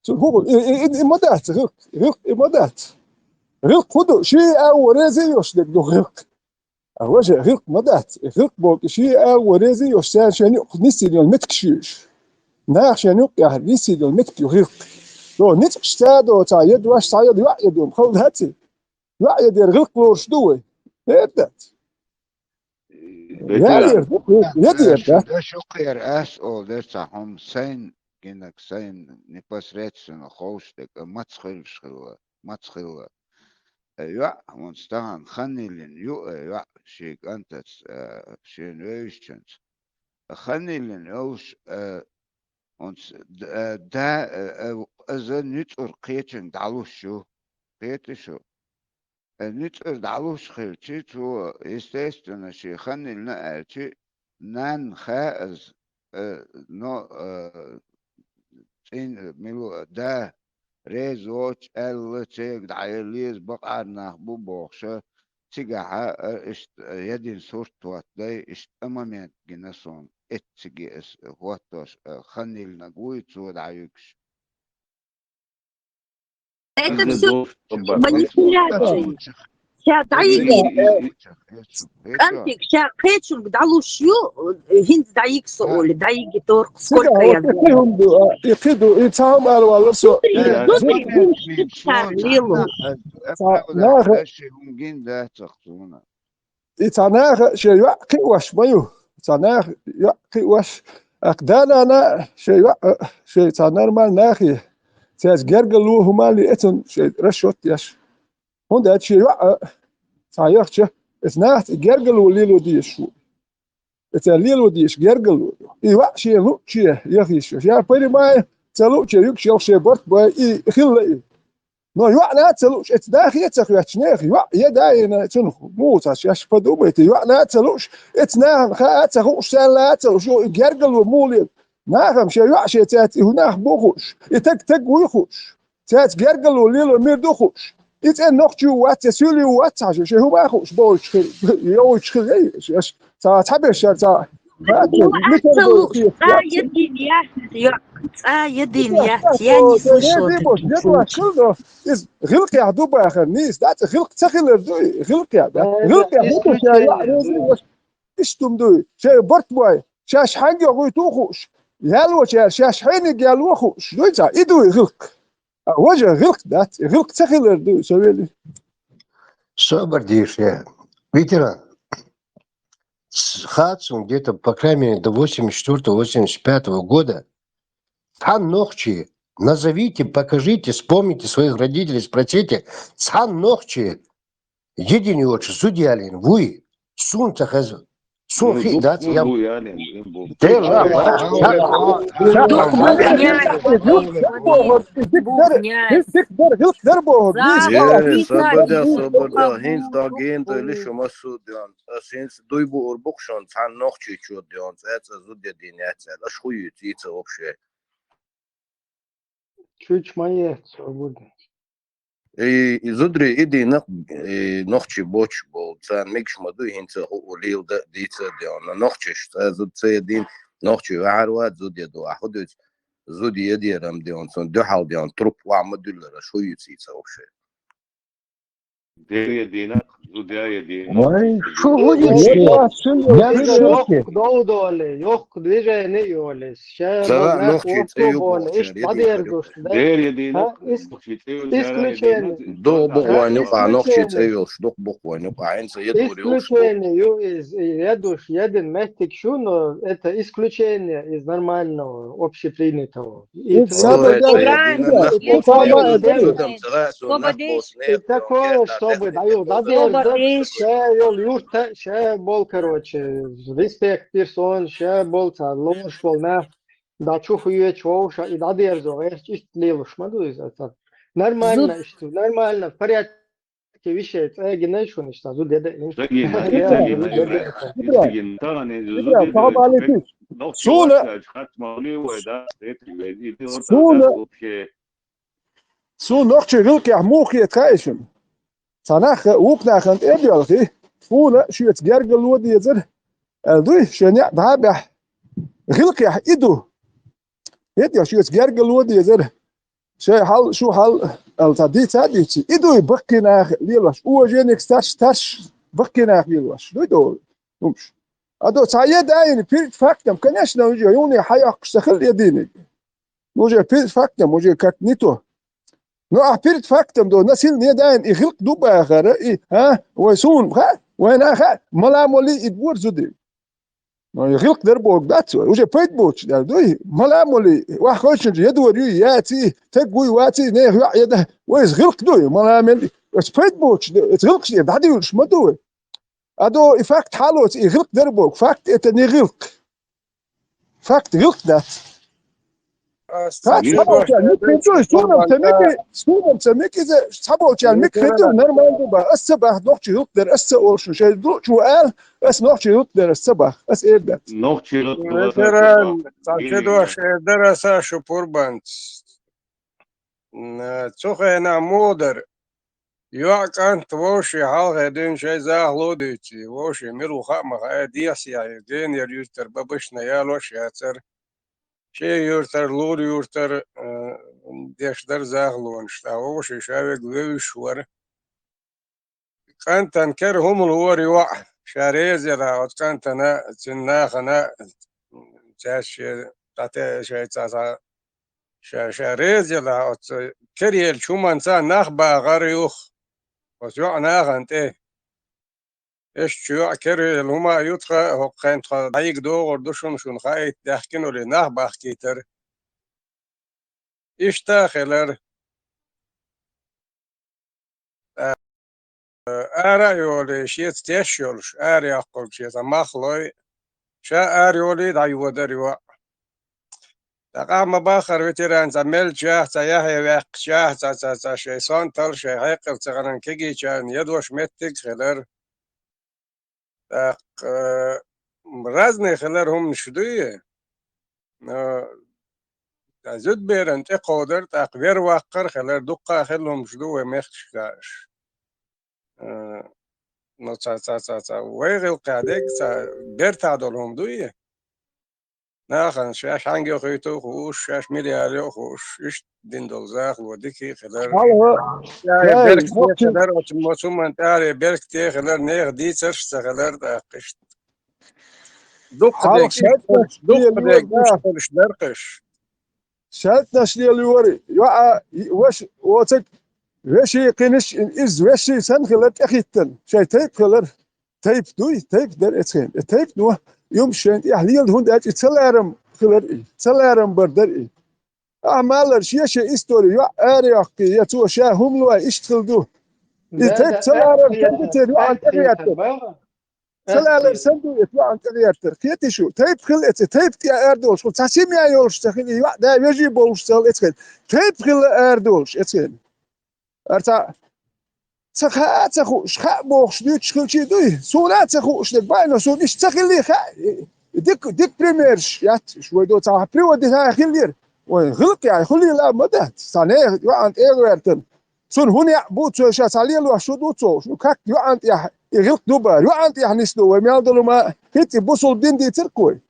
Цу хӀу хуьлу, и, и, и, и ма дац гӀиллакх, гӀиллакх и ма дац. ГӀиллакх хӀу ду, шен агӀо реза йолуш дерг ду гӀиллакх. А важа гӀиллакх ма дац, и гӀиллакх боху и шен агӀо реза йолуш, царна шайна юкъахь нисйина йолу меттигаш ю уьш. Наха шайна юкъахь нисйина йолу меттиг ю гӀиллакх. Цо ницкъаш ца до, цхьа я дош, цхьа я йоӀ я ду, хала дац и? ЙоӀ я дера гӀиллакх лоруш ду вай? Хер дац. Ветеран. Я дера ду, я дера, да? Даша кхера ас олу дерг цхьа хӀума сайна гинарг, сайна непосредственно ховшдерг, маца хуьлуш хилла, маца хилла. Э, йоӀ, хӀунца тахана хан йиллина ю, э, йоӀ шен кӀантаца, э, шен вевзачуьнца. Хан йиллина йолуш, э, хӀунца д-, э, да, э, э, аза нуьцкъара кхечуьнга дӀалуш ю. Кхетий шу? Э, нуьцкъара дӀалуш хилчи, цо, естественно, шен хан йиллина аьлчи, нанна хаьа аза, э, но, э, цӀин, мила, да, реза воцуш аьлла, церга дӀаелла еза бакъара нах бу бохуша, цигахьа, а, иштта, а, ядина сурт хӀоттадай, иштта а момент гина суна, эцциге ас хӀоттош, а, хан йиллинарг вуй цо дӀаюьгуш. Это всё манипуляции. Ша дӀайиги. КӀантиг, ша кхечунга дӀалуш ю, хӀинца дӀайиги со олий, дӀайиги торкъ, сколько я. И кхин ду, а, и кхин ду, и цхьа хӀума ала валлар со. Зудри, зудри, зудри, ша лело. Цхьа наха. И цхьа наха шен йоӀ кхиош ма ю. Цхьа наха йоӀ кхиош. ТӀаккха да-нана шен йоӀ, шен цхьа нормальный нахе, цаьрца гергарло хӀума а ле, эцунна шен расчет еш. ХӀунда аьлча шен йоӀ цхьа яхча, эцу нахаца и гергарло лело дезаш ву. Эцаьрца лело дезаш гергарло ю. И йоӀ шен луъуче яха йиш йолуш. Я понимаю, ца луъуче юьгуш йолу шен барт бой, и хилла и. Но йоӀана а ца лууш, эцу нахе а ца хоьттуш, нехан йоӀ я да йина, цунах муха ца шаьш подумайте, йоӀана а ца лууш, эцу нахана хаа а ца хууш, царна а ца лууш, и гергарло муха лела. Нахана шен йоӀ шен цаьрца и хӀун нах бу хууш, и таг таг вуй хууш, цаьрца гергарло лело мир ду хууш. И цӀена нохчи ву вац, я суьлий ву вац хьажа, шен хӀума а хууш, бовлуш хила, йовуьйтуш хила, эй, аш, ца, цхьаберш шаьрца. Цкъа я дин яц, я, цкъа я дин яц, я не слышала таких случаев. Иза гӀиллакхехь ду бахар, нийса дац, гӀиллакх ца хилар ду, гӀиллакхехь дац. ГӀиллакхехь ду, ша йоӀ реза йолуш, иштта хӀума дуй, шайн барт бой, шаьш хьаьнга йогӀуьйту хууш, ялочара шаьш хьениг яло хууш, дуй цхьа, и дуй гӀиллакх. А важа гӀиллакх дац, гӀиллакх ца хилар ду, со вели. Собар дийша, ветеран. С-, хацун где-то, по крайней мере, до восемьдесят четвёртого, восемьдесят пятого года. Цхьана нохчи, назовите, покажите, вспомните своих родителей, спросите. Цхьана нохчи, един йоцуш зуда ялийна вуй, суна ца хеза. Суна хи дац, я. Собар де, собар де, хӀинца дагийна дуйла шу массо а деон. Ас хӀинца дуй буур бу-кх шуна, цхьана нохчичо деон, цӀе цӀа зуда дина яц аьлла. Аша хӀун юьйцу, йийца вообще? Чуьйцуш ма яц, свободно. И, и зударий и дийнахь, и нохчий боцуш болу, царна мегаш ма дуй хӀинца хӀу лийла дан а, дийца а деана. Нохчаш цкъа зуда ца ядийна, нохчий ваьхьар вац зуда яду. Ахьа хӀу дуьйцу, зуда ядерам деана, цунна дуьхьал деана, труп охьа ма дуьллара, аша хӀу юьйцу йийца вообще? Дера я дийнахь, зуда я дийнахь. Вай, шу гуди? Я в шоке. Йоккха дов доле, йоккха движение йоле. Ша нохчий цӀе ю бохучара, я дийнахь. Дера я дийнахь, нохчий цӀе ю бохучара, я дийнахь. Дукха бу вайн юкъахь нохчий цӀе йолуш, дукха бу вайн юкъахь, хӀинца я дур йолуш. Исключение ю иза, я душ, я дин меттиг шу, но это исключение из нормального, общепринятого. И такое, чтобы дӀайолу дӀадерза, ша йолу юрта, ша болу, короче, респект персон, ша болу цхьа лоруш болу нах, дӀа чу хьоьжуш вовша, и дӀадерзо гӀерташ, иштта лелуш ма ду иза цхьа. Нормально иштта, нормально, в порядке. Ке више цӀа гина шуна иштта зуда яда. ЦӀа гина, цӀа гина, цӀа гина. Тахана иза зуда яда. Суна, суна, суна нохчий гӀиллакхехь муха хета хаьий шуна? Цхьа нах вукху нахана тӀе а доьлхий, тхуна шуьца гергарло дезар, аьлла дуй, шайн неӀ дӀа а баьхьа, гӀиллакхехь и ду. ХӀета шуьца гергарло дезар, шайн хьал, шу хьал, аьлла, цхьа дийца а дийций. И дуй баккхий наха лелош, уважениега старш, старш баккхий наха лелош. Дуй до хӀумаш. А до цхьа е даийна перед фактом, конечно, уже юхне хьайоккхуш ца хила е дийниг. Ну, уже перед фактом, уже как не то. Ну, а перед фактом до насильно е даийна и гӀиллакх ду бахара, и, а, вай суна, ха, вай наха, мала-моли и дора зуди. Ну, и гӀиллакх дар боху дац вай. Уже пайда боцуш даьлла дуй. Мала-моли, ваххойчун едор юй, яций, таг вуй, ваций, нехан йоӀ еда. Вай иза гӀиллакх дуй, мала-моли. Оцу пайда боцуш, оцу гӀиллакхаш тӀера дӀадуьйлуш ма ду вай. А до и факт хьалоца, и гӀиллакх дар боху. Факт это не гӀиллакх. Факт гӀиллакх дац. Ас Ха, ца цхьаболчарна мика хир ду, суна-м ца мика, суна-м ца мика иза, цхьаболчарна мика хир ду, нормально ду бах. Ас ца бах, нохчий гӀиллакх дар, ас ца олуш, шайн ду чу ала, ас нохчий гӀиллакх дар, ас ца бах, ас эр дац. Нохчий гӀиллакх дар, ас ца бах. Ветеран, цхьа чудош эр дар аса шу пурбанц. М, цу хенахь муха дара? ЙоӀ, кӀант вовшийн хьалхе дуьйна шайн захало а дуьйций, вовшийн мила ву хаа ма хаьа, дехьа-сехьа генера юьртара бабашна ялош яцара. ЧӀе-Юьртара, Лур-Юьртара, а, деш дара захалонаш, тӀаккха вовшийн ша верг вевзаш вара. КӀантана кара хӀума лора йоӀ, ша реза елахь оцу кӀантана, цуьнан нахана, цаьрца шен дӀате-, шайца цхьа, ша, ша реза елахь оцу кара еллачу хӀуманца нах бахара юха оцу йоӀан нахана тӀе. Иштта шун йоӀ кара елла хӀума а ю тхан, хӀокху хенахь тхо дӀайига догӀур ду шуна, шуна хаийта даьхкина олий, нах бахкийтара. Иштта а хилар. Ара а йолий, шеца теш йолуш, ара йоккхург шеца мах лой, ша ара йолий дӀайодара йоӀ. ТӀаккха ма баххара ветеран цхьа мелчахь, цхьа яхье ваьккхичахь, цхьа, цхьа, цхьа шайн сонтал, шайн хьекъал ца хиларна кегийчарна ядош меттиг а хилар. ТӀаккха, э, разный хилар хӀуманаш дуй. Э, зудберан тӀекховдар, тӀаккха вер ваккхар хилар, дуккха а хилла хӀуманаш ду вай мехкашка. Э, ну, ца, ца, ца, ца, вай гӀиллакхехь дерг ца бертахь долу хӀума дуй. Нахана шаьш хьаьнга йохуьйту а хууш, шаьш мила ялайо а хууш, иштта дина долу захало дика а хилар. Хьалха, Ша и дай, беркате нохчий хилар, оцу мосуман тӀаре беркате хилар, нехан дийцарш а ца хилар, тӀаккха иштта. Дуккха хьалха дерг иштта, шайтӀанаш дуккха лелайора дерг иштта нах. Хуьлуш дара-кх уьш. ШайтӀанаш лелайора, йоӀа, ваша, оцаг, вешин кхинаш, иза вешин санна хилар тӀехӀиттина, шайн тайпа хилар. Тайпа дуй, тайпа дара эцхен. Э, тайпа ду, юмаш шайна тӀехь лела, хӀунда аьлча и ца ларам хилар и, ца ларам бар дара и. Ахьа малар шен-шен истори йоӀ ара йоккхий, я цо ша хӀума лой, иштта хила ду. И тайпа ца ларам сан ду церан йоӀан тӀегӀертар. Ца ларам сан ду эца йоӀан тӀегӀертар. Кхетий шу, тайпа хила эца, тайпа тӀе арадолуш, хӀу цхьа семья йолуш ца хила, и йоӀ да вежий болуш ца хила эцхен. Тайпа хила арадолуш эцхен. Ара цхьа, ца хаа а ца хууш, хаа бохуш дуьйцуш хилчий дуй? Суна а ца хууш дерг бай, но суна иштта ца хилий хаьа. Дика, дика примерш яц уьш, вай до цхьа приводить а хиллера. Вай гӀиллакх яй, хуьлийла а ма дац. Цхьа нехан йоӀан тӀе а гӀертана. Цунна хӀун яа бу, цо ша цхьа лелош шу ду ца хууш. Ну, как йоӀан тӀехь и гӀиллакх ду бара? ЙоӀан тӀехь нис ду вай мел долу ма, хӀинца и бусулба дин дийцира-кх вай.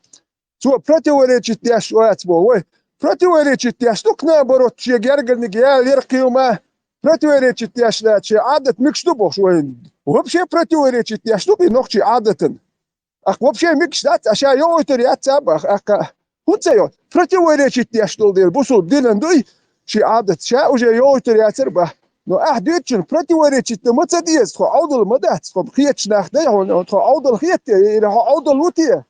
Цо противоречить деш вац боху вай. Противоречить деш ду-кх, наоборот, шен гергарниг ял яркхима, противоречить деш дац, шен Ӏадат мегаш ду бохуш вай. Вообще противоречить деш ду-кх и нохчий Ӏадатан. Ахь вообще мегаш дац, а ша йогӀуьйтур яц а бах, ахьа. ХӀунда ца йо? Противоречить деш долу дела, бусулба динан дуй, шен Ӏадат ша уже йогӀуьйтур яцара бах. Но ахьа дуьйцучун противоречить дан ма ца деза, тхо Ӏовдал ма дац, тхо кхечу нах дай хьуна, тхо Ӏовдал хетте, или хьо Ӏовдал ву те?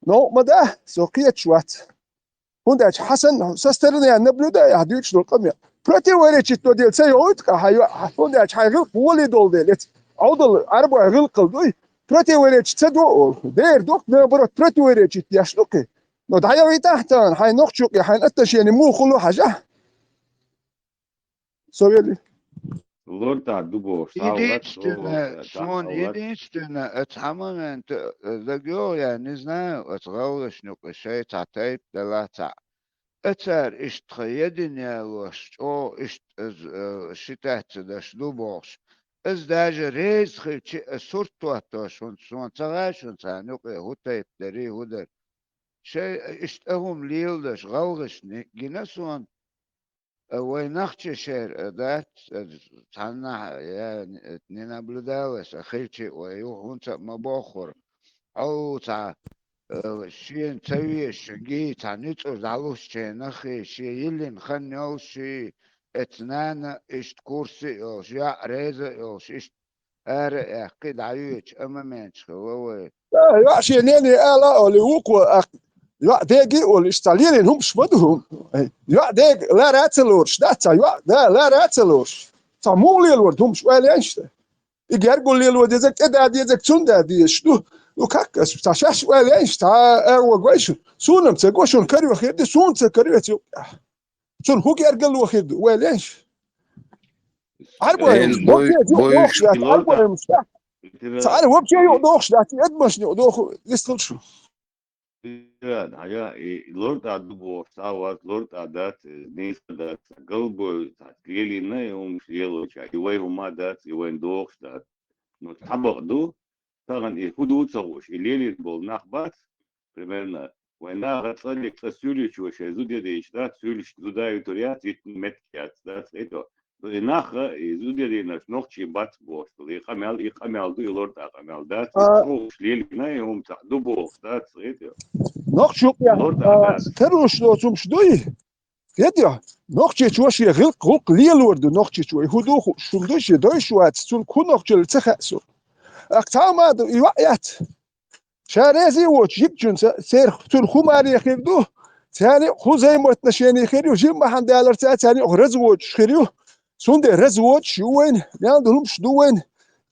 Новкъа ма дац, со кхеташ вац. ХӀунда аьлча хьан санна, со стороне наблюдаю ахьа дуьйцуш долу къамел. Противоречить до дела ца йогӀуьйту-кх ахьа, хьан йо-, хьан, хӀунда аьлча хьайн гӀиллакх волий долу дела, эца Ӏовдал Ӏарбой гӀиллакхал дуй, противоречить ца до олу. Дера ду-кх, наоборот, противоречить деш ду-кх. Но дӀайовхийтахьа тахана, хьайн нохчо кхе, хьайн отношение муха хуьлу хьажахь. Со вели. Лорта ду бохуш, Единственное, суна единственное, оцу хьан момент, э, дагайогӀу я, не знаю, оцу гӀалгӀашна юкъа шайн цхьа тайпа делахь цхьаъ. Цара иштта тхан един ялош, чӀогӀа иштта, э, ши тӀе ца даш ду бохуш. Аз даже реза хилча а сурт тоттош, хӀунда суна ца гӀай шун царна юкъе хӀу тайпа дарий, хӀу дар. Шай иштта а хӀума леладеш гӀалгӀашна гина суна, а, вай нохчий шера, а, дац, а, цхьаннахьа, я, не наблюдалось, а, хилча а вай юха хӀунца а ма бохура. Хьо цхьа, а, шена ца везаш, гий цхьа ницкъаш дӀалуш ченахи, шен йиллина хан йолши, эцу нана иштта курсе а йолуш, йоӀ реза а йолуш, иштта ара а яьккхи, дӀайоьдуш а моменташ хилла вай. Да, йоӀ шен нене ала а олий, вукхо, а, йоӀ дега а олий, иштта цхьа лелийна хӀумаш ма ду хӀума. ЙоӀ дега лара а ца лоруш, дац цхьа йоӀ, да, лара а ца лоруш. Цхьа муха лелорг хӀумаш, ойла яьннаш да. И гергур лело дезарг, тӀе да дезарг, цунна да дезаш ду. Ну, как, ас цхьа шаьш ойла яьннаш, цхьа а вогой шу. Суна-м ца го, шуна каро хир ду, суна ца каро ца юкъехь. Цунна хӀун гергарло хир ду, ойла яьннаш? Ӏарбой Эл хӀумаш, бой-, боккхий юкъ бой дохуш дац, шпилор Ӏарбой да. хӀумаш дац. Ветеран Цхьа а вообще юкъ дохуш дац, эдмашна юкъ доху, дистхила шу. Ветеран, хьая, и лор тӀа ду бохуш, цхьа а вац, лор тӀа дац, э, нийса дац, галбой, цхьа лелийна и хӀумаш лелоча, и вай хӀума дац, и вайн дохуш дац. Ну, цхьа бакъ ду, тахана и хӀу ду ца хууш, и лелийна болу нах бац, примерно, вайн наха цӀа дика цӀа суьйличо шайн зуда ян дийча дац, суьйличо зуда а вуьтур яц, йитина меттиг яц, дац, хӀета. Ну, и нах, и зуда ян дийнарш нохчий бац бохуш долу, и къамел, и къамел ду, и лор тӀа къамел дац, и А. чӀогӀа лелийна, и хӀума цхьа ду бохуш дац, хӀета. Нохчий юкъ ян, Лор тӀа а, дац. Карош доцу хӀумаш дуй? Хетий? Нохчичо шен гӀилкх-гӀуллакх лелор ду, нохчичо, и хӀу ду хууш, хӀума ду шен дойш вац, цунна хӀу нохчалла ца хаьа со. Ах, цхьа а ма ду, и йоӀ яц. Ша реза а воцуш, жигчунца церан, цунна хӀу маре хир ду, царна юкъ хӀу взаимоотношение хир ю, жима бахьана даларца царна юкъ разводаш хир ю. Цундела разводаш ю вайна, мел долу хӀумаш ду вайна.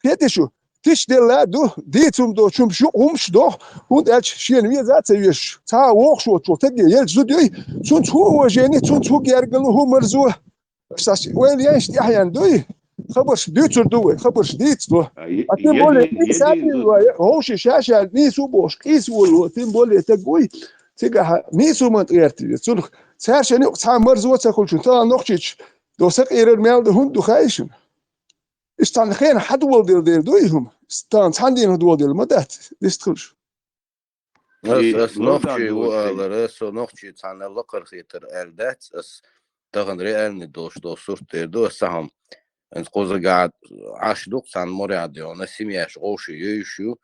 Хетий шу, тишделла а ду, дийца хӀума доцу хӀумаш юкъ хӀумаш доху, хӀунда аьлча шена веза а ца везаш, цхьа а вогӀуш воцуш волу стаге елча зуда юй, цунца хӀу уважение, цунца хӀу гергарло, хӀу марзо. Аса ойла яьннаш тӀаьхьенна дуй? Хабарш дуьйцур ду вай, хабарш дийца до. А е-, А тем более, един, кхин един сатийна ду. Вай, вовшийн ша-ша нийса ву бохуш, къийса волу, тем более, стаг вуй, цигахь нийса хӀуманна тӀе гӀерта веза. Цунах цаьршинна юкъ цхьа а марзо ца хуьлучун, тахана нохчича до сакъерар мел ду, хӀунда ду хаьий шуна? Иштта цхьана хенахь хьан доладелла дела дуй хӀума? Тахана цхьана дийнахь доладелла ма дац, дистхила шу. Ас, И ас нохчий ву алара, со нохчий цхьана лакхара хетара аьлла дац, ас тахана реальный долуш долу сурт тӀера ду, ас цхьа хӀума. Ас кхузахь Ӏаш ду-кх цхьана моряхь дегӀана, семьяш вовшийн йовзуш ю,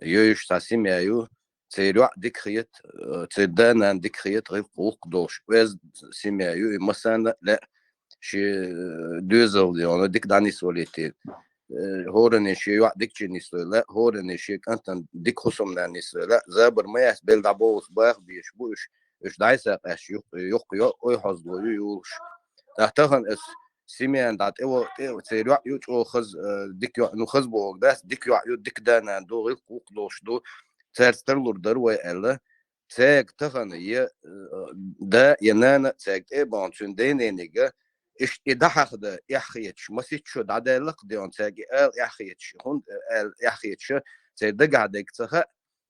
йовзуш цхьа семья ю, церан йоӀ дика хета, э, церан да-нана дика хета, гӀиллакх-гӀуллакх долуш, оьзда семья ю, и массарна а лаьа шен, э, доьзал дегӀана дика дӀанисвалийта. Э, хӀоранна шен йоӀ дикачу нислой лаьа, хӀоранна шен кӀантана дика хӀусамнана нислой лаьа, забар ма яц, белла дӀабовлуш баха безаш бу уьш, уьш дӀасакъаьсташ юкъ-, юккъе йо, ой хьозло ю юлуш. ТӀаккха тахана ас семьяна дӀа тӀе во-, тӀе церан йоӀ ю чӀогӀа хаза, э, дика йоӀ, ну, хаза бохург дац, дика йоӀ ю, дика да-нана ду, гӀиллакх-гӀуллакх долуш ду, цаьрца тарлур дара вай аьлла. Цаьрга тахана я, э, да, я нана цаьрга тӀе а бахана, цуьнан ден-ненийга, иштта и дӀахьахдан эхь хеташ, масийтта шо дӀадаьлла-кх дегӀана, цаьрга и ала эхь хеташ, хӀунда аьлла эхь хеташ, церан дагахь дерг ца хаьа,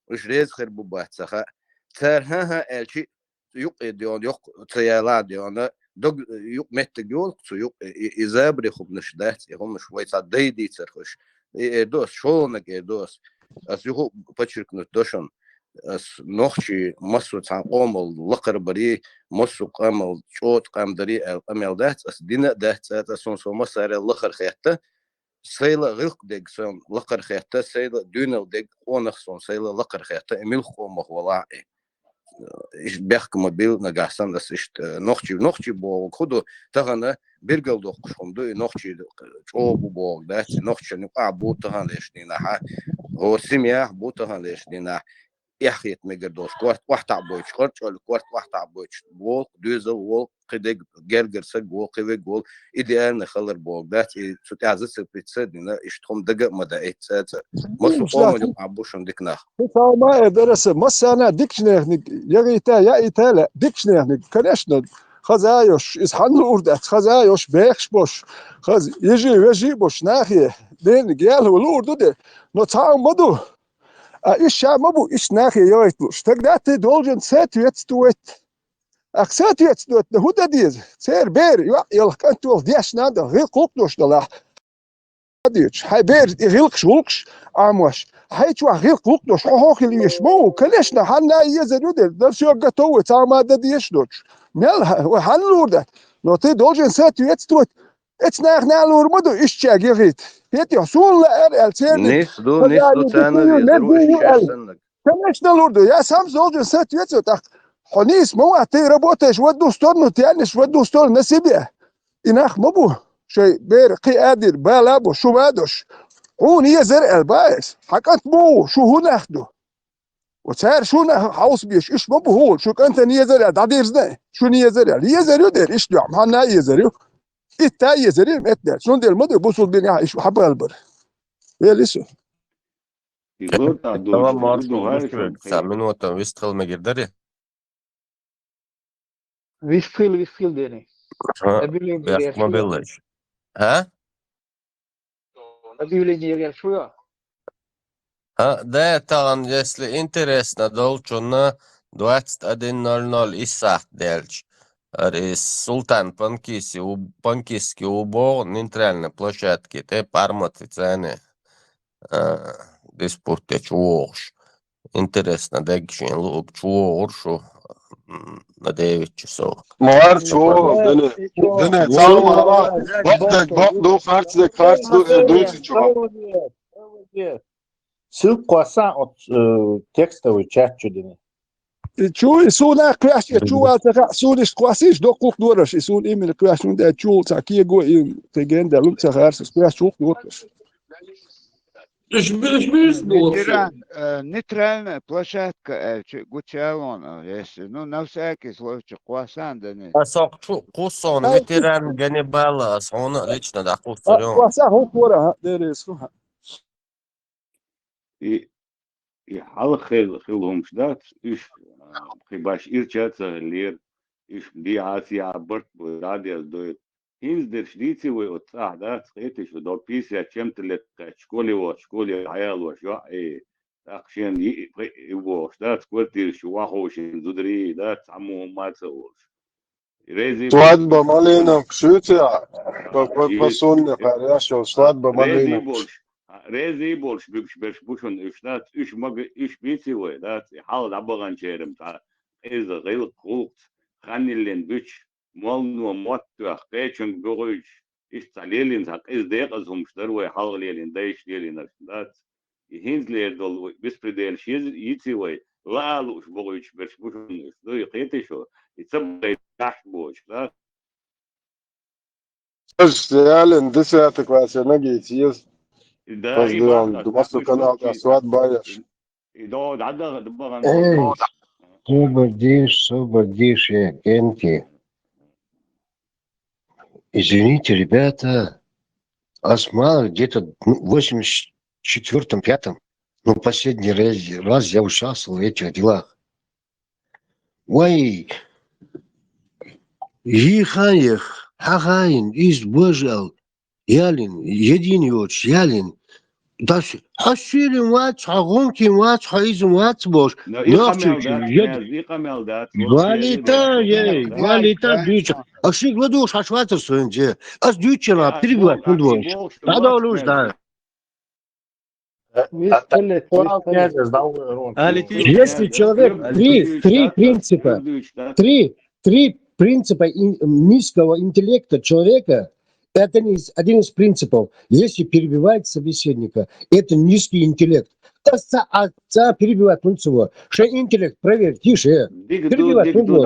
уьш реза хир бу бац ца хаьа. Цара хӀан-хӀан аьлча, юккъе дегӀана, йоккха ца ялахь дегӀана, дог юкъ меттиг йолу-кх цу юкъ, и, и, и забаре хӀуманаш дац, и хӀуманаш вай цхьа дай дийцархуш. И эр ду ас, шолгӀаниг эр ду ас. Ас юха а подчеркнуть до шуна. Ас нохчий массо а цхьана къомал лакхара барий, массо а къамел чӀоцу къам дарий аьлла къамел дац, ас дина а дац, цкъа а ас хӀума со массарел лахара хетта, сайла гӀиллакх дерг сон лакхара хетта, сайла дуьйналла дерг къонах сон сайла лакхара хетта, и муьлха къомах валахь а. Иштта бехк ма билла нагахь санна ас иштта, э, нохчий, нохчий бохург хӀун ду, тахана биргал доккхуш хӀума ду, и нохчий чӀогӀа бу бохург дац, и нохчашна юкъахь бу таханлерчу дийнахь, хӀора семьяхь бу таханлерчу дийнахь, эхь хета мегар долуш, корта охьатаӀ бойтуш, къарчӀолла корта охьатаӀ бойтуш, волу-кх доьзал, волу-кх кхидерг, гергара саг волу, кхиверг волу, идеальный хилар бохург дац, и цу тӀехь зацепиться а дина, иштта хӀума дага а ма даийта цкъа а. Массо а къоман юкъахь бу шуна дика нах. Кхин цхьа хӀума а эр дара аса, массарна а дикачу неханиг яхийта, яийта а лаьа, дикачу неханиг, конечно, хаза а йолуш, иза хьанна луур дац, хаза а йолуш, бехаш болуш, хаза, йижи, вежи а болуш, нахе, дерриг яло луур ду де, но цхьа а ма ду. А уьш ша ма бу, уьш нахе яхийта лууш. Тогда ты должен соответствовать. Ах, соответствовать, хӀун дан деза? Церан бер, йоӀ йолу, кӀант волу, дешна а дан, гӀиллакх-гӀуллакх долуш далахь. доьдуш. Хьай бер и гӀиллакхаш, гӀуллакхаш Ӏамош. Хьай чохь гӀиллакх, гӀуллакх долуш, хьо хьо хила везаш ма ву. Конечно, хьанна а езар ю дерг, дар соьга готов вай, цхьа ма дан дезаш доцуш. Мел хьа-, вай хьанна лур дац? Но ты должен соответствовать. Эцу нахана лур ма ду, иштта чаьрга яхийта. ХӀетий, суна лаьара аьлла, церан Нис ду, нис ду, царна везар ву, иштта чаьрга саннаг. Конечно, лур ду. Я сам должен соответствовать. Ах, хьо нийса ма вац, ты работаешь в одну сторону, тянешь в одну сторону на себе. И нах ма бу. Шайн бер кхин а дира, бала бу, шу ма дош. Хьуна езар аьлла баьс. Хьан кӀант ма ву, шу хӀун нах ду? О, цара шуна хьовсабеш, уьш ма бу хӀула, шу кӀантана езар аьлла, дӀадирзина, шуна езар аьлла. Езар ю дера, иштта дуьхьа, хьанна а езар ю. Итта а езар ю, меттадаьлла. Цундела ма ду, бусулба динехь иш хьабалбар. Вели со. И гӀо тӀа Тава долчу морс ду гӀайшо мушкавер, кхин. Ца минутам вистхила мегар дарий? Вистхила, вистхила дени. Ха, Объявление бехк ма шу. Беллаш. А? Объявление егер шу я? А, да, таган, если интересно, долчунна двадцать один ноль ноль исс сахьт делча. Ари Султан Панкиси у, Панкиски у богӀу нейтральный площадке тӀе пармати цани, а, диспут дечу вогӀуш. Интересно, деггашин луъуг чу вогӀур шу, м, на девять часов. Марч вогӀу, дина, дина, цхьа ма ва, бакъдерг бакъ ду, харцдерг харц ду, э, дуьйцу чу. Ссылка кхоссан оцу, э, текстовый чат чу дина. И чу, и суна кхоьссича, чу ваца хаьа, суна иштта кхоссийша, доккхулх дораш, и суна именно кхоьссина, хӀунда аьлча чула цхьа кего, и тхе генда луьмца харцаш, кхоьссича чу доккхуш. Уьш, уьш муьлш бохуш? Нейтраль-, э, нейтральная площадка, э, чу-, гучалон, э, если, ну, на всякий случай, кхоссан дани. Ас хӀокху чу кхуссо, ветеран Ганнибала, ас хьуна лично дӀакхуссур ю. Кхосса хӀун хӀора, хӀа, деррис хӀу, хӀа. И, и хьалха хила, хила хӀумаш дац, уьш, а, кхин баш ирча а ца хиллера, уьш дехьа-сехьа барт бу, дӀа а деза дойла. ХӀинца дерш дийций вай оцу цӀахь дац, кхетий шу, до пятьдесят чем-то лет кхаьчча школе воцу, школе хьаялош йоӀ, э, тӀаккха шена йиъ, пхиъ и бохуш дац, квартираш чу охьаховшийна зударий дац, цхьаммо хӀумма а ца олуш. Реза ю болуш. Свадьба малиновка шуьйцу я? По, по, по сунне харяшо, свадьба малиновка. Реза ю болуш, а, реза ю болуш буьгуш берш бу шуна уьш, дац, уьш мага, уьш бийций вай, дац, и хьалха дӀабаханчеран цхьа къиза гӀиллакх-гӀуллакхца хан йиллина буьтуш, моллано мотт тоьхна, кхечуьнга буьгӀуьйтуш, иштта цхьа лелийна, цхьа къиза декъаза хӀумаш дара вай хьалха лелийна, дайша лелийнарш, дац. И хӀинца лер долу беспределаш еза-, йиций вай, лаа лууш бохуьйтуш берш бу шуна уьш, дуй, кхетий шу, и ца бахийташ бохуш, да? Ца ялина, десятый классе нагийца еза. Да, и поздравим, бахьа, Дмасу канал, да, свадьба еш. И до, да, да, да, баган. Эй, собар деш, собар деш, э, Генки. Извините, ребята, ас ма где-то, ну, восемьдесят четвёртом, пятом, ну, последний раз, раз я участвовал в этих делах. Вай, йийхаех, хьахаийна, иза бажал, ялин, един йоцуш, ялин. Даш, хьо шуьйрин вац, хьо гӀункин вац, хьо иза вац бохуш. Но и нохчийчу къамел дац, ед-, и къамел дац, валита, ей, валита дуьйцу. А шуьга ладугӀуш хьаш вацар со хӀинца? Ас дуьйцучара перебивать хӀунда волуш? ДӀадолуш, да. Если человек три, три принципа, три, три принципа ин-, низкого интеллекта человека, это не из-, один из принципов. Если перебивать собеседника, это низкий интеллект. А ца-, а ца перебивать он всего. Что интеллект, проверь, тише. Перебивать он всего.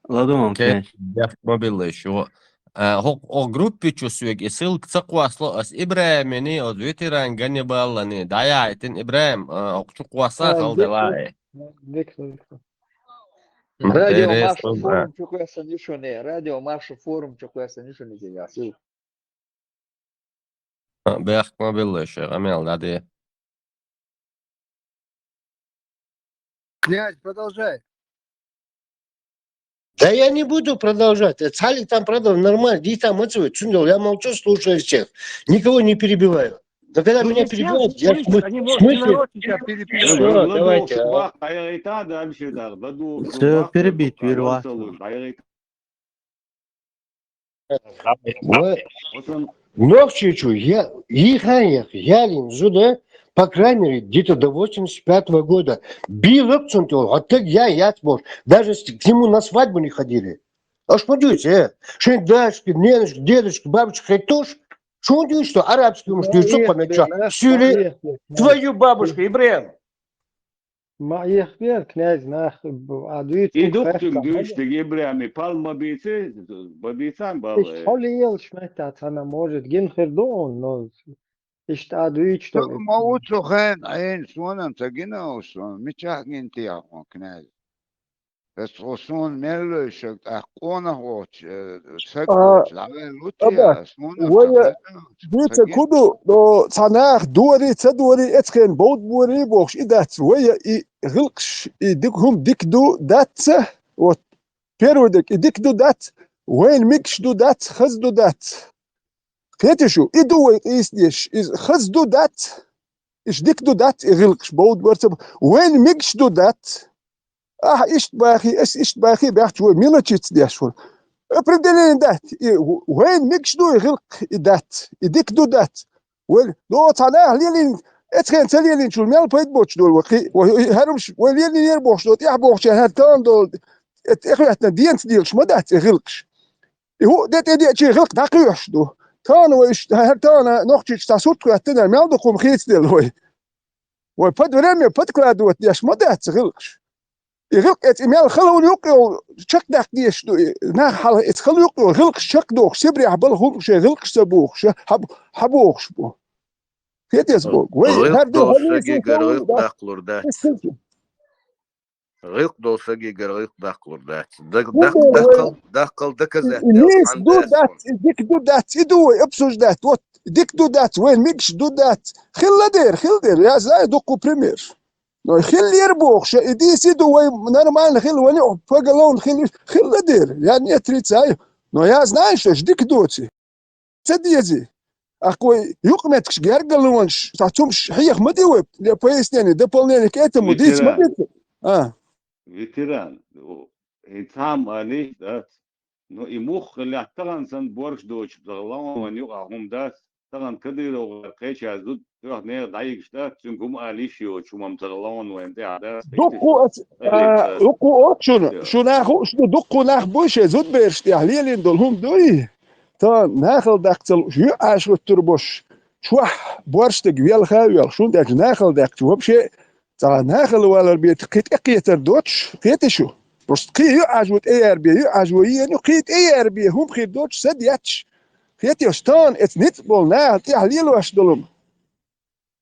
ЛадугӀун, окей, кхин. Бехк ма билла шу. А, хӀокху, хӀокху группи чу соьга и ссылка ца кхоссало, ас ИбрахӀимани, оцу ветеран Ганнибалани дӀаяхьийтина. ИбрахӀим, а, хӀокху чу кхосса хала делахь. Радио Маршо форум чу кхоьссина ю шуна, Радио Маршо форум чу кхоьссина ю шуна иза ссылка. А, бехк ма билла шайн, къамел дӀаде. Князь, продолжай. Да я не буду продолжать. Э, Цалик там, правда, нормально, ди там отзывы, цундел, я молчу, слушаю всех. Никого не перебиваю. Но когда меня перебивают, я в смысле, в смысле? Всё, давайте, а. Всё, перебить, Вирвахтан. Ва нохчийчо я, йийхай яха, ялийна зуда, по крайней мере, где-то до восемьдесят пятого года. Бийлакх цунна тӀа йола, хӀаьта я яц бохуш. Даже с-, к нему на свадьбу не ходили. Аша ма дуьйцу, э? Шайн дашка, ненашка, дедушка, бабушка хеташ, шуна дуьйцу, что арабский хӀумаш дуьйцу кхо меттехь, суьйре, твою бабушку, ИбрахӀим. Ма эхбер, князь, нах, а дуьйцу. И дукха цуьнга дуьйцу дерг, ИбрахӀим, и пал ма бийци, ма бийцан бала. Иштта хьо лелаш метта цхьана, может, гина хир ду хьуна, но иштта а дуьйцу. Со ма ву цу хенахь Ӏийна, сона-м ца гина уьш, сона мичахь гина техьа хьуна, князь? Ас хьо суна мел лойша, тӀаккха къонах воцуш, э, саг воцуш, дӀаваьлла ву те, ас хьуна вай ца хезна, ца дуьйцург гина. ХӀун ду, но цхьа наха дори, ца дори, эцхен бовда бори бохуш, и дац вай, и гӀиллакхаш, и дика хӀума дика ду, дац, вот, первый дерг, и дика ду, дац, вайна мегаш ду, дац, хаза ду, дац. Кхетий шу, и ду вай къийса деш, иза хаза ду, дац, иза дика ду, дац, и гӀиллакхаш бовда бар ца бу, вайна мегаш ду, дац. Ахьа иштта бахий, ас иштта бахий баьхча, вай мелочица деш вара. Определение дац, и вайна мегаш ду и гӀиллакх, и дац, и дика ду, дац. Вай, ну, цхьа наха лелийна, эцхен ца лелийначул мел пайда боцуш долу вай кхин, вай, хӀара хӀумаш вай лелийнера бохуш долу, тӀаьхьа бохучу хӀара тахана долу, тӀехӀоьттина денца лелаш ма дац и гӀиллакхаш. И хӀуъа де тӀе деачий гӀиллакх дӀакхоьхьуш ду. Тахана вай, хӀара тахана Нохчийчу цхьа сурт хӀоьттина, мел дукха хӀума хийцаделла вай. Вай под время подкладывать деш ма дац гӀиллакхаш. И гӀиллакх эца, и мел хала хӀума юкъа йолу чекхдаккха дезаш ду, и нах хьалха эца хала юкъа йолу гӀиллакхаш чекхдохуш, Сибрехь бала хӀума шайн гӀиллакхаш ца бохуш, хьа-, хьабохуш бу. Кхетий ас боху? Вай гӀиллакх долу сагигара гӀиллакх даккхалур дац. ГӀиллакх долу сагигара гӀиллакх даккхалур дац. Дак-, даккхал, даккхал доказать. Нийса ду дац, и дика ду дац, и ду вай обсуждать. Вот, дика ду дац, вайн мегаш ду дац. Хилла дера, хилла дера. Я знаю дуккха пример. Но хиллера бохуш, и дийца ду вай нормально хилла, вайн поголовно хилла, хилла дера. Я не отрицаю. Но я знаю, что дика доций. Ца дезий. Ахкой юкъаметтигаш гергарлонаш, цхьа цумаш хьеха ма де вай, для пояснения, дополнения к этому дийца ма де. А. Ветеран, хӀинца цхьа а ма алий, дац. Ну, и муха хиллехь тахана санна борш доцуш, тахана лаон вайн юкъахь хӀума дац. Тахана Кадыровгара кхечара зуда тоьхна нехан дӀайигаш дац, цуьнга хӀума ала йиш йоцуш хӀума-м тахана лаон вайн тӀехь дац. Дуккха а, а, дуккха а шуна, шу нах хууш ду, дуккха нах буй шайн зудабераш тӀехь лелийна долу хӀума дуй? Тахана нахала даккха ца лууш, юьхьӀаьржа хӀуттур бохуш, чохь борш дерг велха а велха, шуна тӀехь нахала даьккхича, вообще цхьа нахала валар бен кхин тӀекхетар доцуш, кхетий шу? Просто кхин юьхьӀаьржо тӀеяр бен, юьхьӀаьржо йийр ю, кхин тӀеяр бен хӀума хир доцуш, са детташ. Кхетий шу, тахана эца ницкъ болу нахала тӀехь лелош долу-м.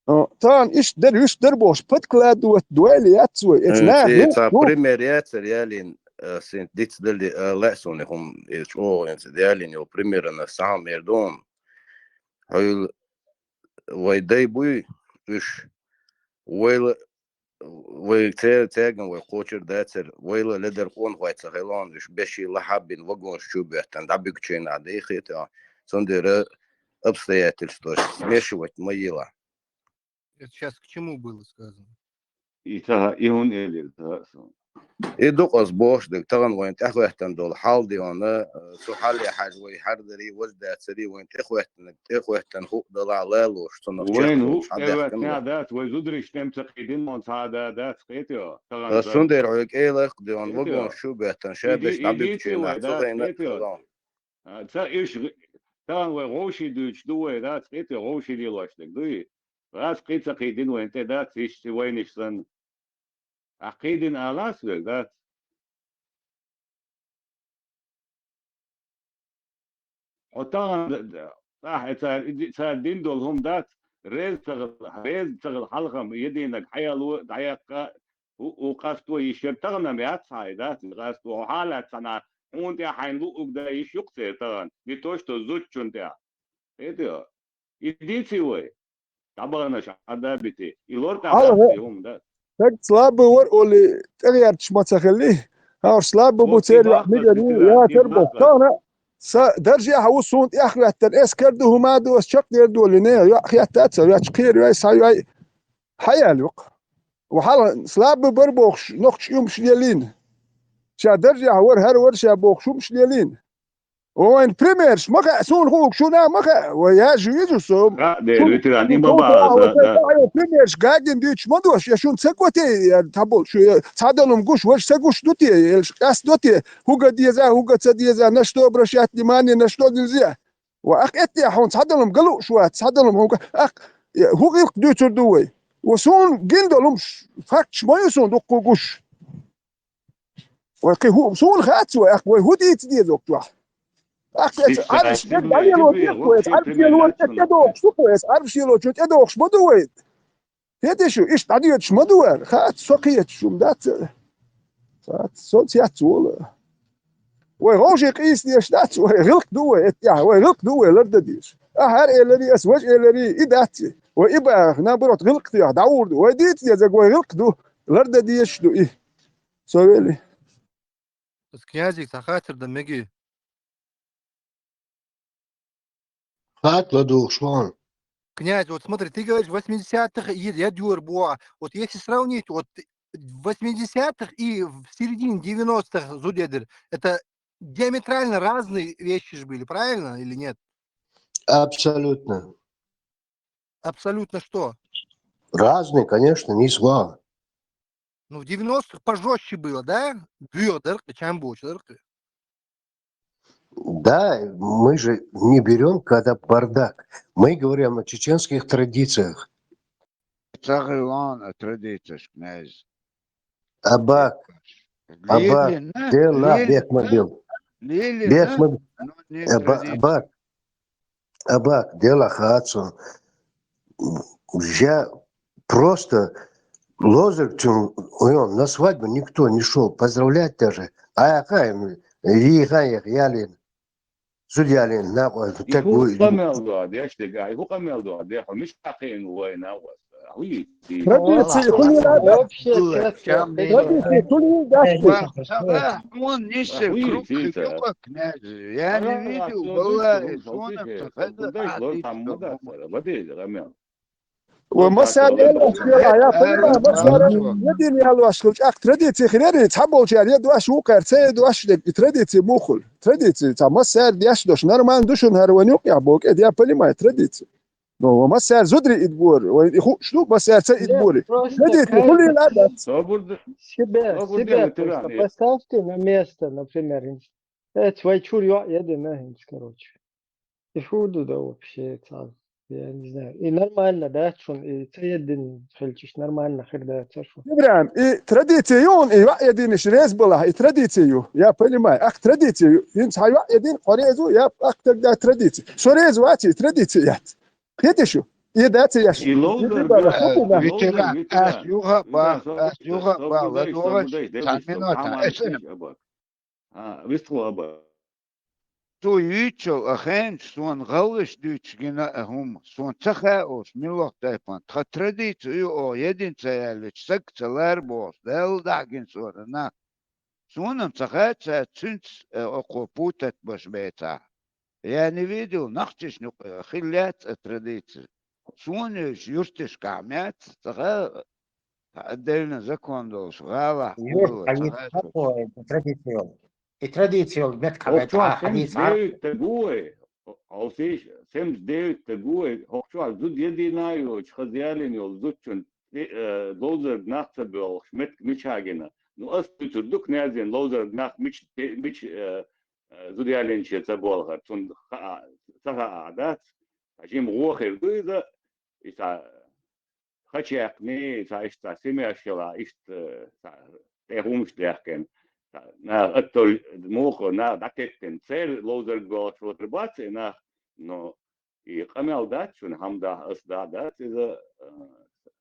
О, тахана иштта дара, вуьшта дара бохуш, подкладывать дойла яц вай. Эца наха цхьа пример яцара ялийна, а, синт диц дали, а, лаьа суна хӀума, и чӀогӀа хӀинца ялийна йолу примерана схьа хьан мер ду хьуна. Хьуьлла вай дай буй уьш? Вайла, вай ца-, цаьрган вай кхочур дацара, вайла ледар къонахой ца хилла хьуна, уьш беший лахьа а бина, вагонаш чу а боьттина, дӀабуьгучийн а дехийта, цундела обстоятельстваш смешивать ма йила. Это щас к чему было сказано? И ца, и хӀун элира ца суна? И ду-кх ас бохуш дерг, тахана вайн тӀехӀоьттина долу хьал де хьуна, цу хьале хьажа вай хӀара дарий, важа дацарий, вайн тӀехӀоьттина, тӀехӀоьттина хӀуъа далахь лалуш, цунах вайн хӀуъа тӀехӀоьттина дац, вай зударий тӀе-м ца кхийдина хьуна цхьа а да дац, кхетий хьо? Тахана ас цундела хьоьга элира-кх де хьуна, вагонаш чу а боьттина, ша беш дӀабуьгучийн а ца хилла. А, ца иш гӀи-, тахана вай гӀовший дуьйцуш ду вай, дац, кхетий хьо, гӀовший лелош дерг дуй? Газ кхин ца кхийдина вайн тӀе, дац, иштта вайнаш санна. Ахь кхийдина алас верг, дац? Хьо тахана д-, д-, ахь цара, цара дина долу хӀума, дац, реза ца хила, реза ца хила хьалха-м единаг хьаяло, дӀаяккха, хӀу-, хӀу къасто йиш яра, тахана-м яц хьан и, дац, къасто, хьо хьалаьцна, хьуна тӀехь хьайна луъург дан йиш ю-кх церан тахана, не то что зудчун тӀехь. Кхетий хьо? И дийций вай? ДӀабаханаш Ӏадда а битий? И лор тӀехь дац и хӀума, дац? Стаг слабый вара олий, тӀегӀерташ ма ца хилли. ХӀара слабый бу, церан йоӀ мегар ю, яцар боху. Тахана сан даржехь ву, суна тӀехӀоьттина, эскар ду, хӀума ду, ас чекхдер долий, не, йоӀ хетта а ца ваьчча, кхера йой, схьа йой, хьаяьлла ю-кх. Ва хьалха слабый бара бохуш, нохчо хӀумаш лелийна. Ша даржехь вара, хӀара вара ша бохуш, хӀумаш лелийна. Вайн примерш ма хаьа, суна хууг шуна ма хаьа, вай яжу изу со. Ха, де, ветеран, и ма баха, да. Примерш гагин дичу ма дош, я шун ца коте, я табол, шу, я цадалум гуш, ваш са гуш дути, ел шкас дути, хуга деза, хуга ца деза, на что обращать внимание, на что нельзя. Ва ах эття хун цадалум галу шуа, цадалум хун ах, я, ху илк дюцур ду вай. Ва сун гиндалум ш-, факт шмаю сун дукку гуш. Вай кхи хӀу-, суна хац вай, ах, вай хӀу дийца деза оккхахь? Ах, эс Арш дед дӀаело деза вай, эс Арш ело чу тӀедохуш ду вай, эс Арш ело чу тӀедохуш ма ду вай. Хеташ ю, иштта дӀадоьдуш ма ду вай, хац, со кхеташ шу дац. Хац, со цец вола. Вай гӀовши къийса деш дац, вай гӀилкх ду вай, эттехь, вай гӀилкх ду вай, ларда дезаш. Ахьар элари, ас важ элари, и дац. Вай и бах, наоборот, гӀилкх ду, дӀаур ду. Вай дийца дезаг, вай гӀилкх ду, ларда дезаш ду и. Со вели. Из князик цхьа хаттар дан мегий? Хатла духуш вон. Князь, вот смотри, ты говоришь, восьмидесятых и я дюр буа. Вот если сравнить, вот в восьмидесятых и в середине девяностых зудедер, это диаметрально разные вещи же были, правильно или нет? Абсолютно. Абсолютно что? Разные, конечно, не зла. Ну, в девяностых пожёстче было, да? Бюр дыркы, чем буч дыркы. Да, мы же не берём, когда бардак. Мы говорим о чеченских традициях. Цагилан, а, традициях, князь. Абак. Абак. Лилина, Дела, Лилина, Бекмобил. Лилина, Бекмобил. Ну, не Аба-, традиция. Абак. Абак, дела хацу. Я просто лозер, чё, он, на свадьбу никто не шёл поздравлять даже. А я кай, и кай, я лин. Судья лин, на, И так хӀу будет. Къамел ду, деш дегай, хӀу къамел ду, де, хӀу миш къакъин вай, на, вай. Хьуй, ти. Традиция, Валла, хули рада. Вообще, Чам честно, били. Традиция, хули рада. Ва, сага, он нисер Хьуй, круг ти, хи та. Юкъа, князь. Я не Ара, видел, аса, валла, диш, и шона, шалти, ца хаза, шалти, а, лор диш, там, там, да, там. Сара, вади, рамел. Ва, масар, я понимаю, масар, я дин я лош, кул чак традиция хирери, цхьаболчар, я дуаш, вукар, це дуаш, и традиция мухул. Традиция, ца масар, деш дош, нормально душун, хар ванюк, я бок, я понимаю, традиция. Ну, массар зудри идбур, вай и ху-, шу массар ца идбури. Нет, просто Надейтесь, как хули надо. Собур д-, себя, собур себя д-, просто ветеран, э. Поставьте на место, например, инс-, э, свой чур ё-, еды на инс, короче. И худу, да, вообще, ца-, я не знаю. И нормально, да, чун, и ца един хельчиш нормально, хер да, ца шу. Ибрам, и традицию, и ва единиш рез была, и традицию, я понимаю. Ах, традицию, инс хай ва един, хорезу, я, ах, тогда традицию. Сорез вати, традицию, я. Кхеташ ю? И дац яш. И ловзар Ю бала гуш, хапу на. Ловзар Ветеран, гуш, ас юха ба, ветеран, ас юха ба, собудай, ладогаш, собудай, цхьа дебиш, минута, хаман эсэм. Диш аба. А, вистху аба. Цу юйчул а хенч, сон гӀалгӀаш дуьйцу гина а хӀума. Сон ца хаьош, милох тайпан. Тха традицию о, един ца яьллачу, саг ца лар бохуш, Далла дахьа гина сона, нах. Суна-м ца хаьа цаьрца цуьнца, э, окхо путать баш бецахь. Я не видел, нахчашна юкъа, э, хилла яц а традиция. Суна йолчу юьрташкахь ма яц, ца хаьа, отдельно закон долуш, гӀалахь хӀун Юрт, хилла а ца хаьа. Хьо и традиция йолу. И традиция йолу меттиг хьан Оццо бен хьан сенна хьийза? Девиттаг ву вай. Хьовсийша, семьдесят девять таг ву вай, хӀокху чохь зуда едина а йоцуш, хаза ялийна йолу зудчун, э, ловзарг нах ца боьлхуш, меттиг мича гина. Ну, ас дуьйцур ду князин ловзарг нах мич-, мича, э, э, зуда ялийначе ца боьлхура, цунна хаа, ца хаа дац. Ткъа жима гӀо хир ду иза, иза Хачекхний, цхьа иштта цхьа семьяш хила, иштта цхьа тӀе хӀумаш даьккхина. Цхьа наха атталла муха наха дӀатеттина. Церан ловзарг долуш вахар бац и нах, но и къамел дац шуна, хьамдах, ас дахь дац иза, а,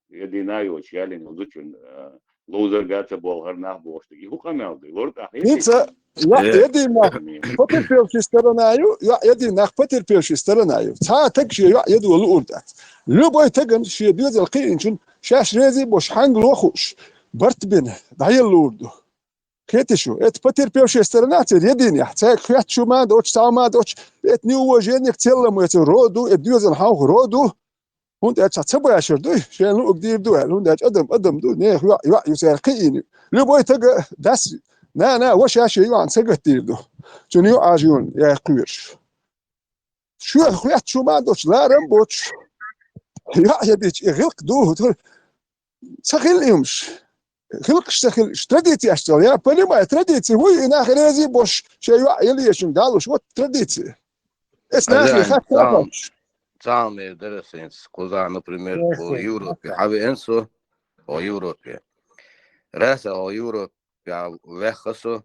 едина йоцуш ялина зудчун, а, ловзарга ца болхар нах бохуш дерг. И хӀун къамел ду? Лор тӀаккха ХӀинца я Э. едина нах, потерпевшая сторона ю, я едина нах, потерпевшая сторона ю. Цхьа а таг шен йоӀ едо луур дац. Любой таган шен доьзал кхиъначун шаьш рези а бош хьанга лохуш, барт бина, дӀаеллур ду. Кхеташ ю, это потерпевшая сторона церан единехь, цаьрга хетта шу ма доцуш, цхьа ма доцуш, это неуважение к целому этому роду, это доьзал хьовха роду, ХӀунда аьлча цхьа ца башар ду, шайна луъург дийр ду аьлла. ХӀунда аьлча адам адам ду, нехан йоӀ йоӀ ю цара кхиийна. Любой тага дас, нана, ваша шен йоӀана сагатдийр ду. Цуьнан юкъа Ӏажийна яьккхавирш. Шоьх хоьттуш хӀума доцуш, ларам боцуш, йоӀ я бича, и гӀиллакх ду, ца хилла и хӀумаш. ГӀиллакхаш ца хилла, уьш традицеш цӀал. Я понимаю, традиция вуй, и нах реза бош, шен йоӀ ялешна далуш, вот традиция. Эс нахе хаттар. Цхьа мер дара сайна, кхузахь, например, по Европе. Хьавеана со, по Европе. Раса по Европе ваьхна со,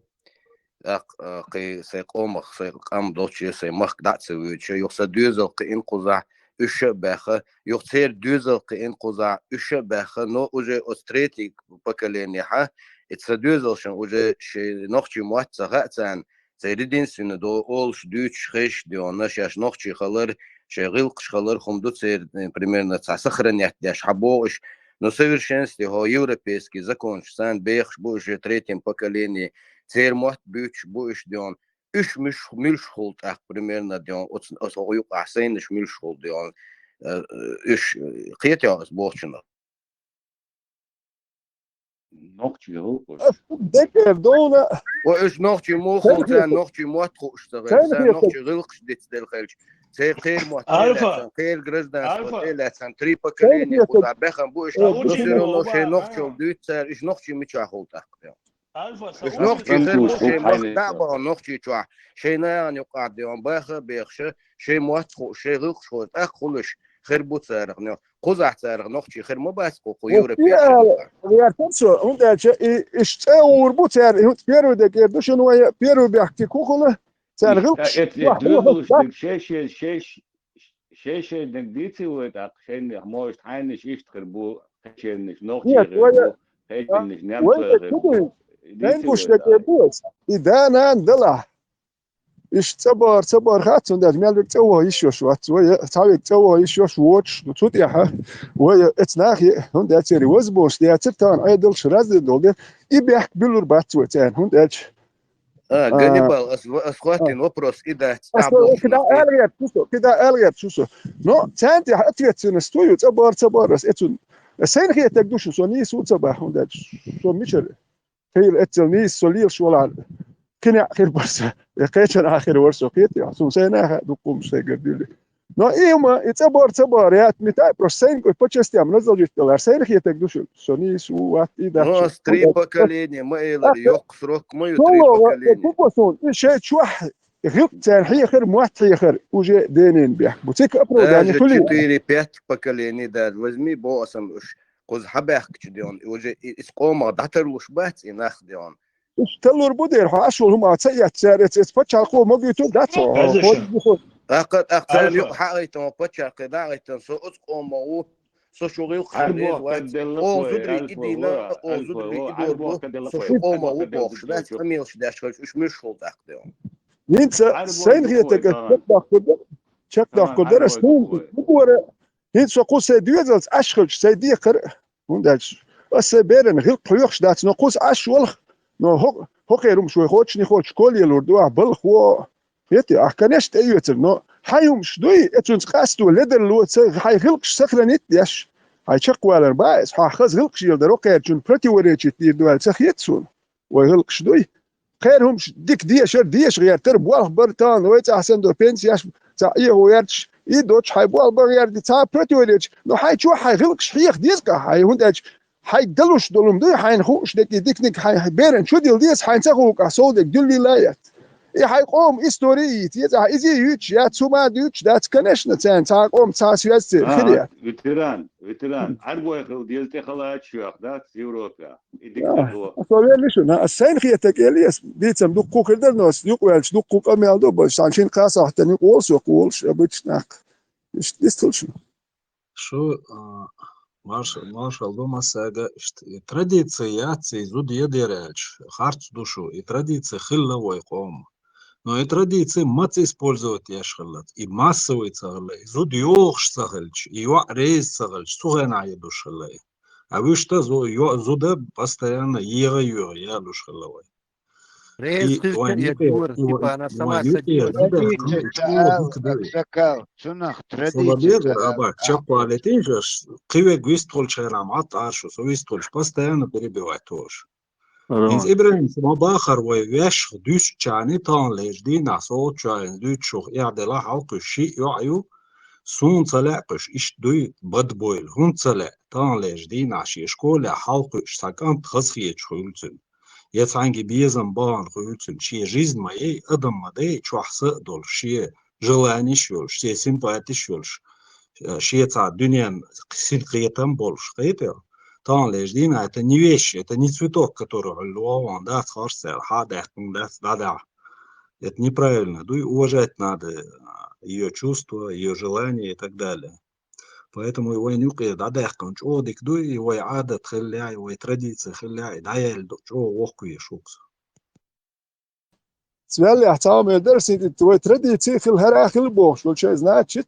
тӀаккха, а, кхин сайн къомах, сайн къам долчу, сайн махка дӀа а ца воьдуш, юха сан доьзал кхиъна кхузахь, уьш а баьхна, юха церан доьзал кхиъна кхузахь, уьш а баьхна, но уже оцу третий поколениехьа, и сан доьзалшна уже шайн нохчийн мотт ца хаьа царна, церан единственный до олуш дуьйцуш хезаш деана, шаьш нохчий хилар, шайн гӀиллакхаш хилар, хӀума ду церан, э, примерно цхьа сохранять деш, хьан боху уьш, но совершенстве хӀо европейский законаш санна бехаш бу уьш третьем поколение, церан мотт буьйцуш бу уьш деана, уьш муьш-, муьлш хуьлу тӀаккха примерно деана, оцу, оцу хӀокху юкъахь сайнаш муьлш хуьлу деана, э, уьш, э, кхетий хьо ас бохучунах? Нохчий гӀуллакхаш. Ас декер довна. Ва уьш нохчий муха хилла, царна нохчий мотт хууш ца хилча, царна нохчий гӀиллакхаш дицделла хилча, церан кхеран мотт, кхеран гражданство тӀе а лаьцна, три поколения кхузахь баьхна бу уьш, но всё равно шайн нохчалла дуьйцу цара, уьш нохчий мичахь хуьлу тӀаккха? Уьш нохчий хир бу шайн махка дӀа а бахана нохчий чохь, шайн нахана юкъахь деана баха а бехаш, шайн мотт хууш, шайн гӀиллакхаш хууш, тӀаккха хуьлуш хир бу царах. Кхузахь царах нохчий хир ма бац кху, кху европейцийн юкъахь. ГӀертар со, хӀунда аьлча и, иштта цӀа а гӀур бу цара, и хӀунда первый декер ду шуна вайн, первый бехк кху хуьлу, цара гӀиллакхаш. Эцу доьзалш дерг шай-шай, шай-шай, шай-шай дерг дийци вай тӀаккха, шайнех, может, хьайнаш иштта хир бу, кхечернаш нохчий хир бу, кхечернаш немцой хир бу. Дийци вай тӀаккха. И да-нана далахь. Иштта цӀа бахар, ца бахар хац, хӀунда аьлча мел верг цӀа ваха йиш йолуш вац вай, цхьа верг цӀа ваха йиш йолуш воцуш, цу тӀехь вай эцу нахе, хӀунда аьлча церан возможность яцара тахана Ӏедалш разделить долу дела, и бехк буьллур бац вай царна, хӀунда аьлча. А, Ганнибал, ас, ас хӀоттийна вопрос и дац. Ас кхидӀа ала гӀерта шу со, кхидӀа ала гӀерта шу со. Но царна тӀехь ответственность ю, цӀа бахар, ца бахар ас эцунна. Сайна хетарг ду шу, со нийса ву ца баха, хӀунда аьлча со мичара. Хийла эццал нийса со лелаш валахь, кхин некъ хир бара со, я кхечанхьа хир вара со, кхетий, суна сайна а хаьа дуккха хӀумаш сайгара дуьллий. Но и хӀума, и цӀа бахар, ца бахар, яц мета, просто сайна кху по частям разложить далахь, сайна хетарг ду шу, со нийса ву, вац, и дац. Ну, ас три поколения, ма элира, йоккха срок ма ю, три поколения. Шу ма, суна, и шайн чохь гӀиллакх цара хьехар, мотт хьехар, уже денийна бехк бу. Цига оправдание хуьлий? Даже четыре-пять поколений даже возьми, бо аса уьш. Кхуза хьан баьхкачу деана, и уже и, иза къомах дӀатарлуш бац и нах деана. Уьш талур бу дера, хьо Ӏаш волу хӀума ца эцна цара, эцу, эцу пачхьалкхо ма буьйтур дац хьо, хьо хӀоьттина хӀума. ТӀаккха, тӀаккха царна юкъа хьа а гӀайтина, паччахье дӀа а гӀайтина, со оцу къомах ву, со шу гӀиллакхаш деза вац. Оха зударий и дийна, оха зударий и дор бу, со шу къомах ву бохуш дац, къамелаш деш хилча, уьш муьлш хуьлу тӀаккха деана. ХӀинца сайна хетарг ас чекхдоккхур дара, чекхдоккхур дара, ас хӀума ду бора. ХӀинца со кху сайн доьзалца Ӏаш хилча, сайн декхар, хӀунда аьлча ас сайн берана гӀиллакх хьоьхуш дац, но кхуза Ӏаш валахь, но хӀо-, хӀокхеран хӀумаш вай кхочушний кхочуш, школа лелор ду ахь, балхо, хетий, ахь, конечно, тӀеоьцур, но хьайн хӀумаш дуй, эцунца къасто ледарло ца, хьайн гӀиллакхаш сохранить деш, хьайн чекхвалар бац иза, хьо хаза гӀиллакхаш леладар хӀокхерчунна противоречить дийр ду аьлла ца хета суна. Вай гӀиллакхаш дуй. Кхеран хӀумаш дика дешар, деша гӀертар, болх бар тахана, вай цӀахь санна до пенсеш, цхьа Ӏехо гӀерташ, и доцуш хьайн болх бан гӀерта, цхьа противоречие, но хьайн чохь хьайн гӀиллакхаш хьеха деза-кх ахь, хьайн, хӀунда аьлча хьайга далуш долу хӀума дуй, хьайна хууш дерг и диканиг хьайн берана чу дилла деза, хьайна ца хууш-кх ахь сов дерг дуьллийла а яц. И хьайн къоман истори а йийца еза ахь, иза а юьйцуш яц, хӀума а дуьйцуш дац, конечно, царна цхьа къоман цхьа связь церан хир яц. Ветеран, ветеран, Ӏарбой хила деза тӀехалачаш йоьху дац Европе. И дика ду. Со велли шуна, ас сайна хетарг элира, ас дийцам дуккха хир дара, но ас юкъаваьлча дуккха къамел ду, бо, сан шина кхасахьтан юкъа волу со, кху волуш, обычно нах. Иштта дистхила шуна. Шу, а, марша-, маршалла ду массаьрга, иштта, и традиция яц, и зуда ядер аьлча, харц ду шу, и традиция хилла вай къоман. Но и традиция маца использовать еш хилла, и массовый ца хилла, и зуда йохуш ца хилча, и йоӀ реза ца хилча, цу хенахь я душ хилла и. А вуьшта зу-, йо-, зуда постоянно еха а йоьху, ялуш хилла вай. Реза хилча а я дура, типа, она сама садилась. Традиция ца ала, ца кал, цунах традиция ца ала. Аба, чекхвалийтийша, кхин верг вистхуьлучу хенахь ма тӀаршу, со вистхуьлуш, постоянно перебивать хӀорш. ХӀинца, Ибрагим, ма бахара вай ваьшха дуьсчарна таханлерчу дийнахь, со оцу чохь дуьйцуш шух эхь делахь, хьалкхуьйсуш шиъ йоӀ ю, суна ца лаьа кхуьш, иштта дуй, бада бойла, хӀунда ца лаьа, таханлерчу дийнахь шен школехь хьалкхуьйсуш цхьа кӀант хазахеташ хуьлу цуьнан. Я цхьаьнгге безам бахана хуьлу цуьнан, шен жизнь ма яй, адам ма дай, чохь са а долуш, шен желанеш а йолуш, шен симпатеш а йолуш, э, шен цхьа дуьненан синкхетам а болуш, кхетий? Таханлерчу дийнахь это не вещь, это не цветок, который хьуьлло ван дац, харц цара хьа а даьккхина дац, дӀадахьа. Это неправильно. Дуй, уважать надо, э, её чувства, её желания и так далее. Поэтому и вайн юкъе дӀадаьккхина чӀогӀа дика дуй, и вай Ӏадат хиллехь, и вай традиция хиллехь, и дӀаяьлла ду-, чӀогӀа воккхавеш ву-кх со. Цвеллехь цхьа хӀума эр дара, синтӀа вай традиций хила хӀара а хила бохуш волчай, значит,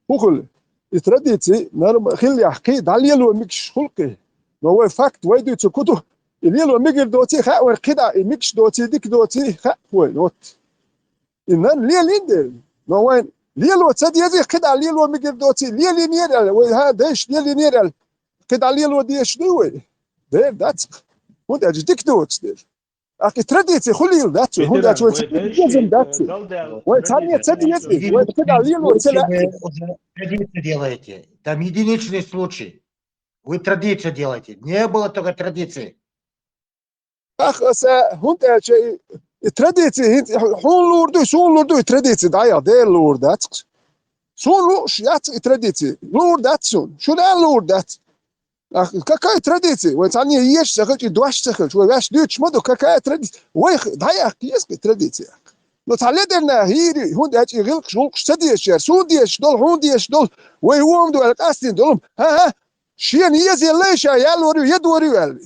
хӀун хуьлу? И традиций норма хиллехь, кхин а дӀалело мегаш хуьлу-кх и. Но вай факт, вай дуьйцург хӀун ду? И лело мегар доций хаьа вайна кхидӀа, и мегаш доций, дика доций хаьа вайна, вот. И нан лелийна дела. Но вайн лело ца дезий, кхидӀа лело мегар доций, лелийнера аьлла, вай хьан дайша лелийнера аьлла, кхидӀа лело дезаш дуй вай? Дера дац-кх. ХӀунда аьлча дика доцу дела. Ахь и традиций хуьлийла дац вай, хӀунда аьлча вай ца безам дац вай. Вай цхьанне ца дезий, вай кхидӀа лело ца лаьа. Вы уже традицию делаете. Там единичный случай. Вы традицию делаете. Не было такой традиции. Ах, аса, хӀунда аьлча и, и традиций хӀинца хьуна луур дуй, суна луур дуй и традиций дӀаяла, Дела луур дац-кх. Суна лууш яц и традиций, луур дац суна, шуна а луур дац. Ах, какая традиция? Вай цхьанне еша ца хилча, и дош ца хилча, вай ваьш дуьйцуш ма ду, какая традиция? Вай х-, дӀаяккха еза-кх и традиция. Ну, цхьа ледара нах йийр ю, хӀунда аьлча и гӀиллакхаш, гӀуллакхаш ца дезачара, суна дезаш долу, хьуна дезаш долу, вай хӀума ду аьлла къастийна долу, хӀан-хӀа, шена езъеллай ша ялор ю, едор ю аьлла.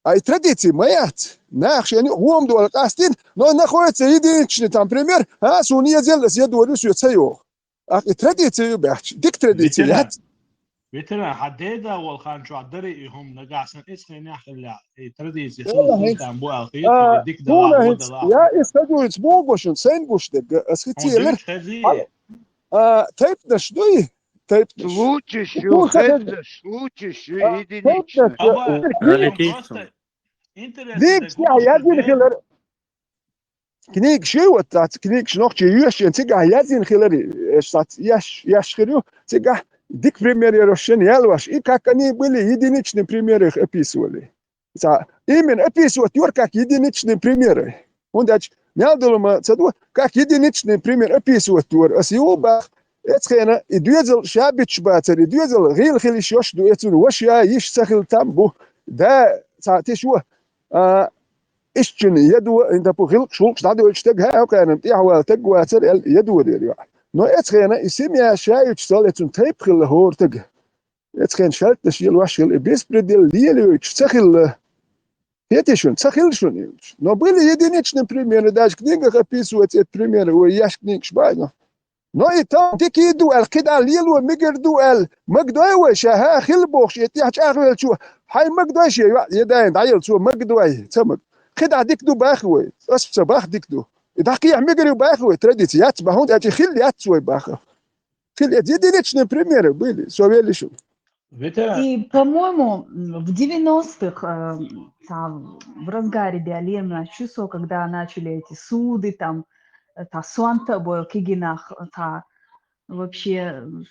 А и традиций ма яц. Наха шена юкъа хӀума ду аьлла къастийна, но находится единичный там пример, хӀан, суна езъелла, ас едор ю, соьца йогӀу. Ах, и традиций ю баьхча, дика традиций яц. Ветеран, хьан деда волу хан чохь дарий и хӀума, нагахь санна эцхенехь хиллехь, и традиций хилла хӀинца там бу аьлла хета, а, и дика далахь, хӀунда хӀинца, я и сан дуьйцу богошун, сайн гуш дерг, ас хӀинца елира. А, тайпанаш дуй? Тайпанаш. Случаеш ю, хезаш, случаеш ю, а, единичный. Тайпанаш ю. Аба, просто интересно. Книгаш тӀехь яздина хилар. Книгаш ю, вот цац книгаш нохчий йоьшучу, цигахь яздина хилар, аш цац еш, еш хир ю, цигахь дика пример ярош шен ялваш. И как они были единичные примеры их описывали. Ца, именно описывать юр как единичные примеры. ХӀунда аьлча мел долу ма ца ду, как единичный пример описывать юр. Ас ю бах, эцхена и доьзал ша биташ бацар, и доьзал гӀийла хила йиш йош ду, эцун ваша йиш ца хила там бу. Да, ца тиш ву, а, ишчун едо, и тапу гӀилкхаш, гӀулкхаш дӀадойтуш таг, хӀа, хӀокхарна тӀехь вала таг вацар, аьлла, едо дер ю. Но эцхена и семья ша ючу сал эцун тайп хилла хӀора тага. Эцхен шаьлташ йила ваш хила, и беспредел лелойтуш ца хилла. Хетий шуна, ца хилла шуна и. Но были единичные примеры, даже книгах описывается эти примеры, вай еш книгаш бай, но. Но и тахана дика ду аьлла, кхидӀа лело мегар ду аьлла, магадой вай ша, хӀа, хилла бохуш, и тӀехь чӀагӀвеллачо, хьайн магадой шен йоӀ, я дайна дӀаелла цо, магадой, ца мага. КхидӀа дика ду баха вай, ас ца баха дика ду. И дӀакхехьа мегар ю баха вай, традиция яц баха, хӀунда аьлча хилла яц вай баха. Хилла, эти единичные примеры были, со велли шуна. Ветеран. И, по-моему, м, в девяностых, э, там, в разгаре биалемна часов, когда начали эти суды, там, э, та сонта а бой кигинах, э, та вообще, м,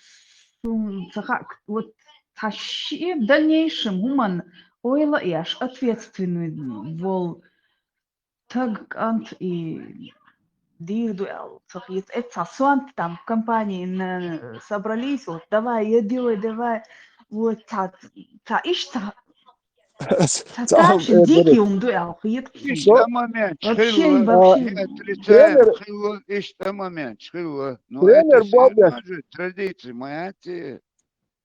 сум, ца ха-, вот та ши в дальнейшем хӀуман ойла еш, ответственный вол таг, кӀант и дийр ду аьлла ца хета. Эццахь сонта там в компании на-, собрались, вот, давай, я делаю, давай. Вот, ца, ца иштта, ца, ца таш дикий хӀума ду аьлла хета. Иштта момент вообще, хилла, вообще. Не отрицаем, хилла, иштта момент хилла. Но это всё равно же традиция моя, те.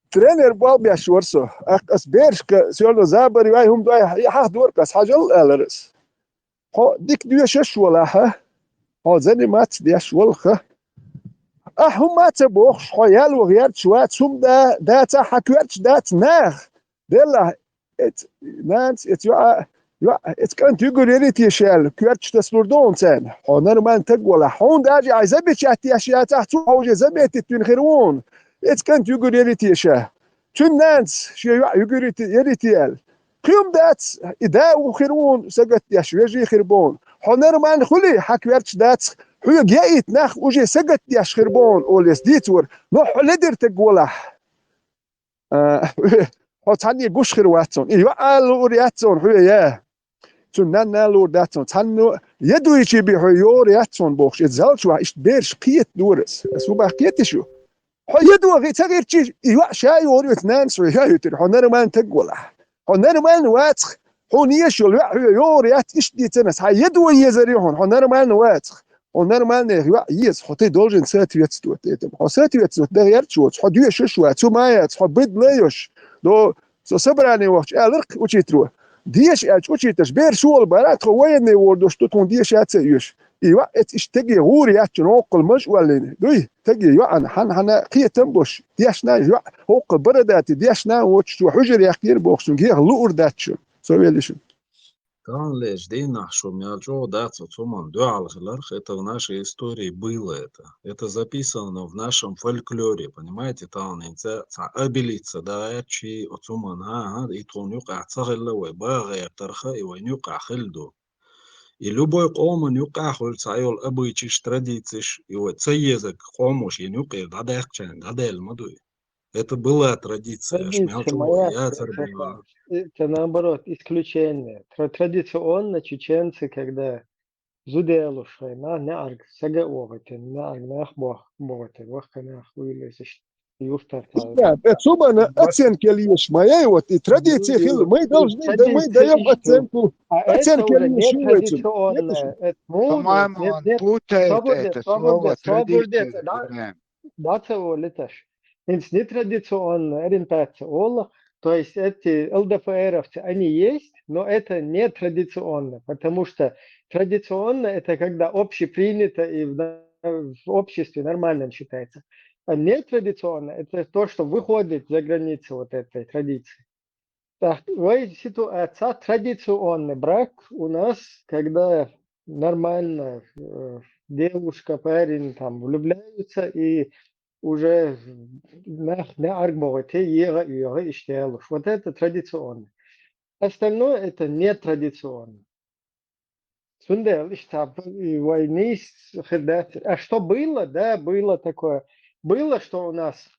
Тренер бал беш вара со. Ах, ас берашка, всё равно забар вай, хӀума дай, хьахдора ас, хьажал аьлар ас. Хьо дика доьшуш валахьа, хьо заниматься деш валха. Ахь хӀумма а ца бохуш, хьо ял ваха гӀерташ вац, хӀума да, дацахь хьан коьрташ дац нах. Деллахь, эц, нанас, эц йоӀа, йоӀа, эц кӀант югур яри теша аьлла, коьрташ тасалур ду хьуна царна. Хьо нормально таг валахь. Хьуна даже ай замечать деш яцахь, цо хьо уже заметить вина хир ву хьуна. Эц кӀант югур яри теша. Цуьнан нанас шен йоӀ югур яри те аьлла. Кхин дац, и да хир ву хьуна сагатдеш, вежарий хир бу хьуна. Хьо нормально хуьлий, хьа коьртачу дацах, хьоьга яийта нах уже сагатдеш хир бу хьуна, олу ас дийцар. Но хьо ледара стаг валахь, а, хьо цхьанне гуш хир вац хьуна. И йоӀ ала луур яц хьуна хьоьга, я. Цуьнан нанна луур дац хьуна. Цхьанна я дуйчий бен хьо йогӀур яц хьуна бохуш, иза залчу вахь иштта бераш кхета дора ас. Ас хӀун бах кхеташ ю? Хьо я дохий ца гӀирчий, и йоӀ ша йогӀур ю, цу нанас хьоьга яуьйтур. Хьо нормально стаг валахь. Хьо нормально вацах. Хьуна езаш йолу йоӀ хьоьга йогӀур яц, иштта дийцина ас. Хьан я дохо езар ю хьуна, хьо нормально вацах. Хьо нормальный йоӀ еза, хьо тхе должен соответствовать этому. Хьо соответствовать дан гӀерташ воцу, хьо доьшуш вац, цу ма яц, хьо быдла йош. До, со собрание вахча аьлларх учитело. Деша аьлча учителаш, бер шу волу бара, тхо военный вордуш ду, тхуна деша а ца оьшу. И йоӀ эца иштта стаге гӀур яц хьуна, хӀоккхул маж оллина. Дуй, стаге йоӀана, хьан-хьана кхетам бош, дешна йоӀ, хӀоккхул бара дати, дешна а воцуш, цо хьуьжар яьккхира бохуш, цуьнан геха луур дац шуна. Со велла шу. Таханлерчу дийнахь шу мел чӀогӀа дац оцу хӀуманна дуьхьал хиларх, это в нашей истории было это. Это записано в нашем фольклоре, понимаете? Тахана хӀинца цхьа обелица даьлчи оцу хӀуманна, хӀан-хӀа, и тхуна юкъахь ца хилла вай баха гӀертарха, и вайна юкъахь хилла ду. И любой къоман юкъахь хуьлу цхьа йолу обычайш, традицеш, и вай ца езарг къомо шена юкъера дӀадаьккхича, дӀадаьлла ма дуй. Это была традиция, аш мел Традиция чӀогӀа моя, яцар бен. Это наоборот, исключение. Тра-, традиционно чеченцы, когда зуда луш вай, на, неӀарга сага а вогӀуьйтина, неӀарга нах бох-, богӀуьйтина, вахка нах вуйла иза иштта юьртара. Да, это сумана оценка леш, моя вот и традиция хила, мы должны, да, мы даём оценку. А это оценка уже леш, не традиционно. Это, ну, по-моему, нет, он нет, путает свобода, это свобода, слово свобода, традиция с да. Временем. Дац а олу таш. ХӀинца нетрадиционная ориентация олу, то есть эти ЛДПРовцы, они есть, но это не традиционно, потому что традиционно это когда общепринято и в, на-, в обществе нормальным считается. А нетрадиционно это то, что выходит за границы вот этой традиции. Так, вай ситуация, традиционный брак у нас, когда нормально, э, девушка, парень там влюбляются и уже нах неӀарга богӀуьйтий, егӀа, егӀа иштта луш. Вот это традиционно. Остальное это нетрадиционно. Цундела иштта б-, и вай нийса хир дац. А что было? Да, было такое. Было, что у нас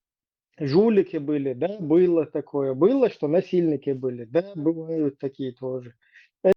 жулики были, да, было такое. Было, что насильники были, да, бывают такие тоже.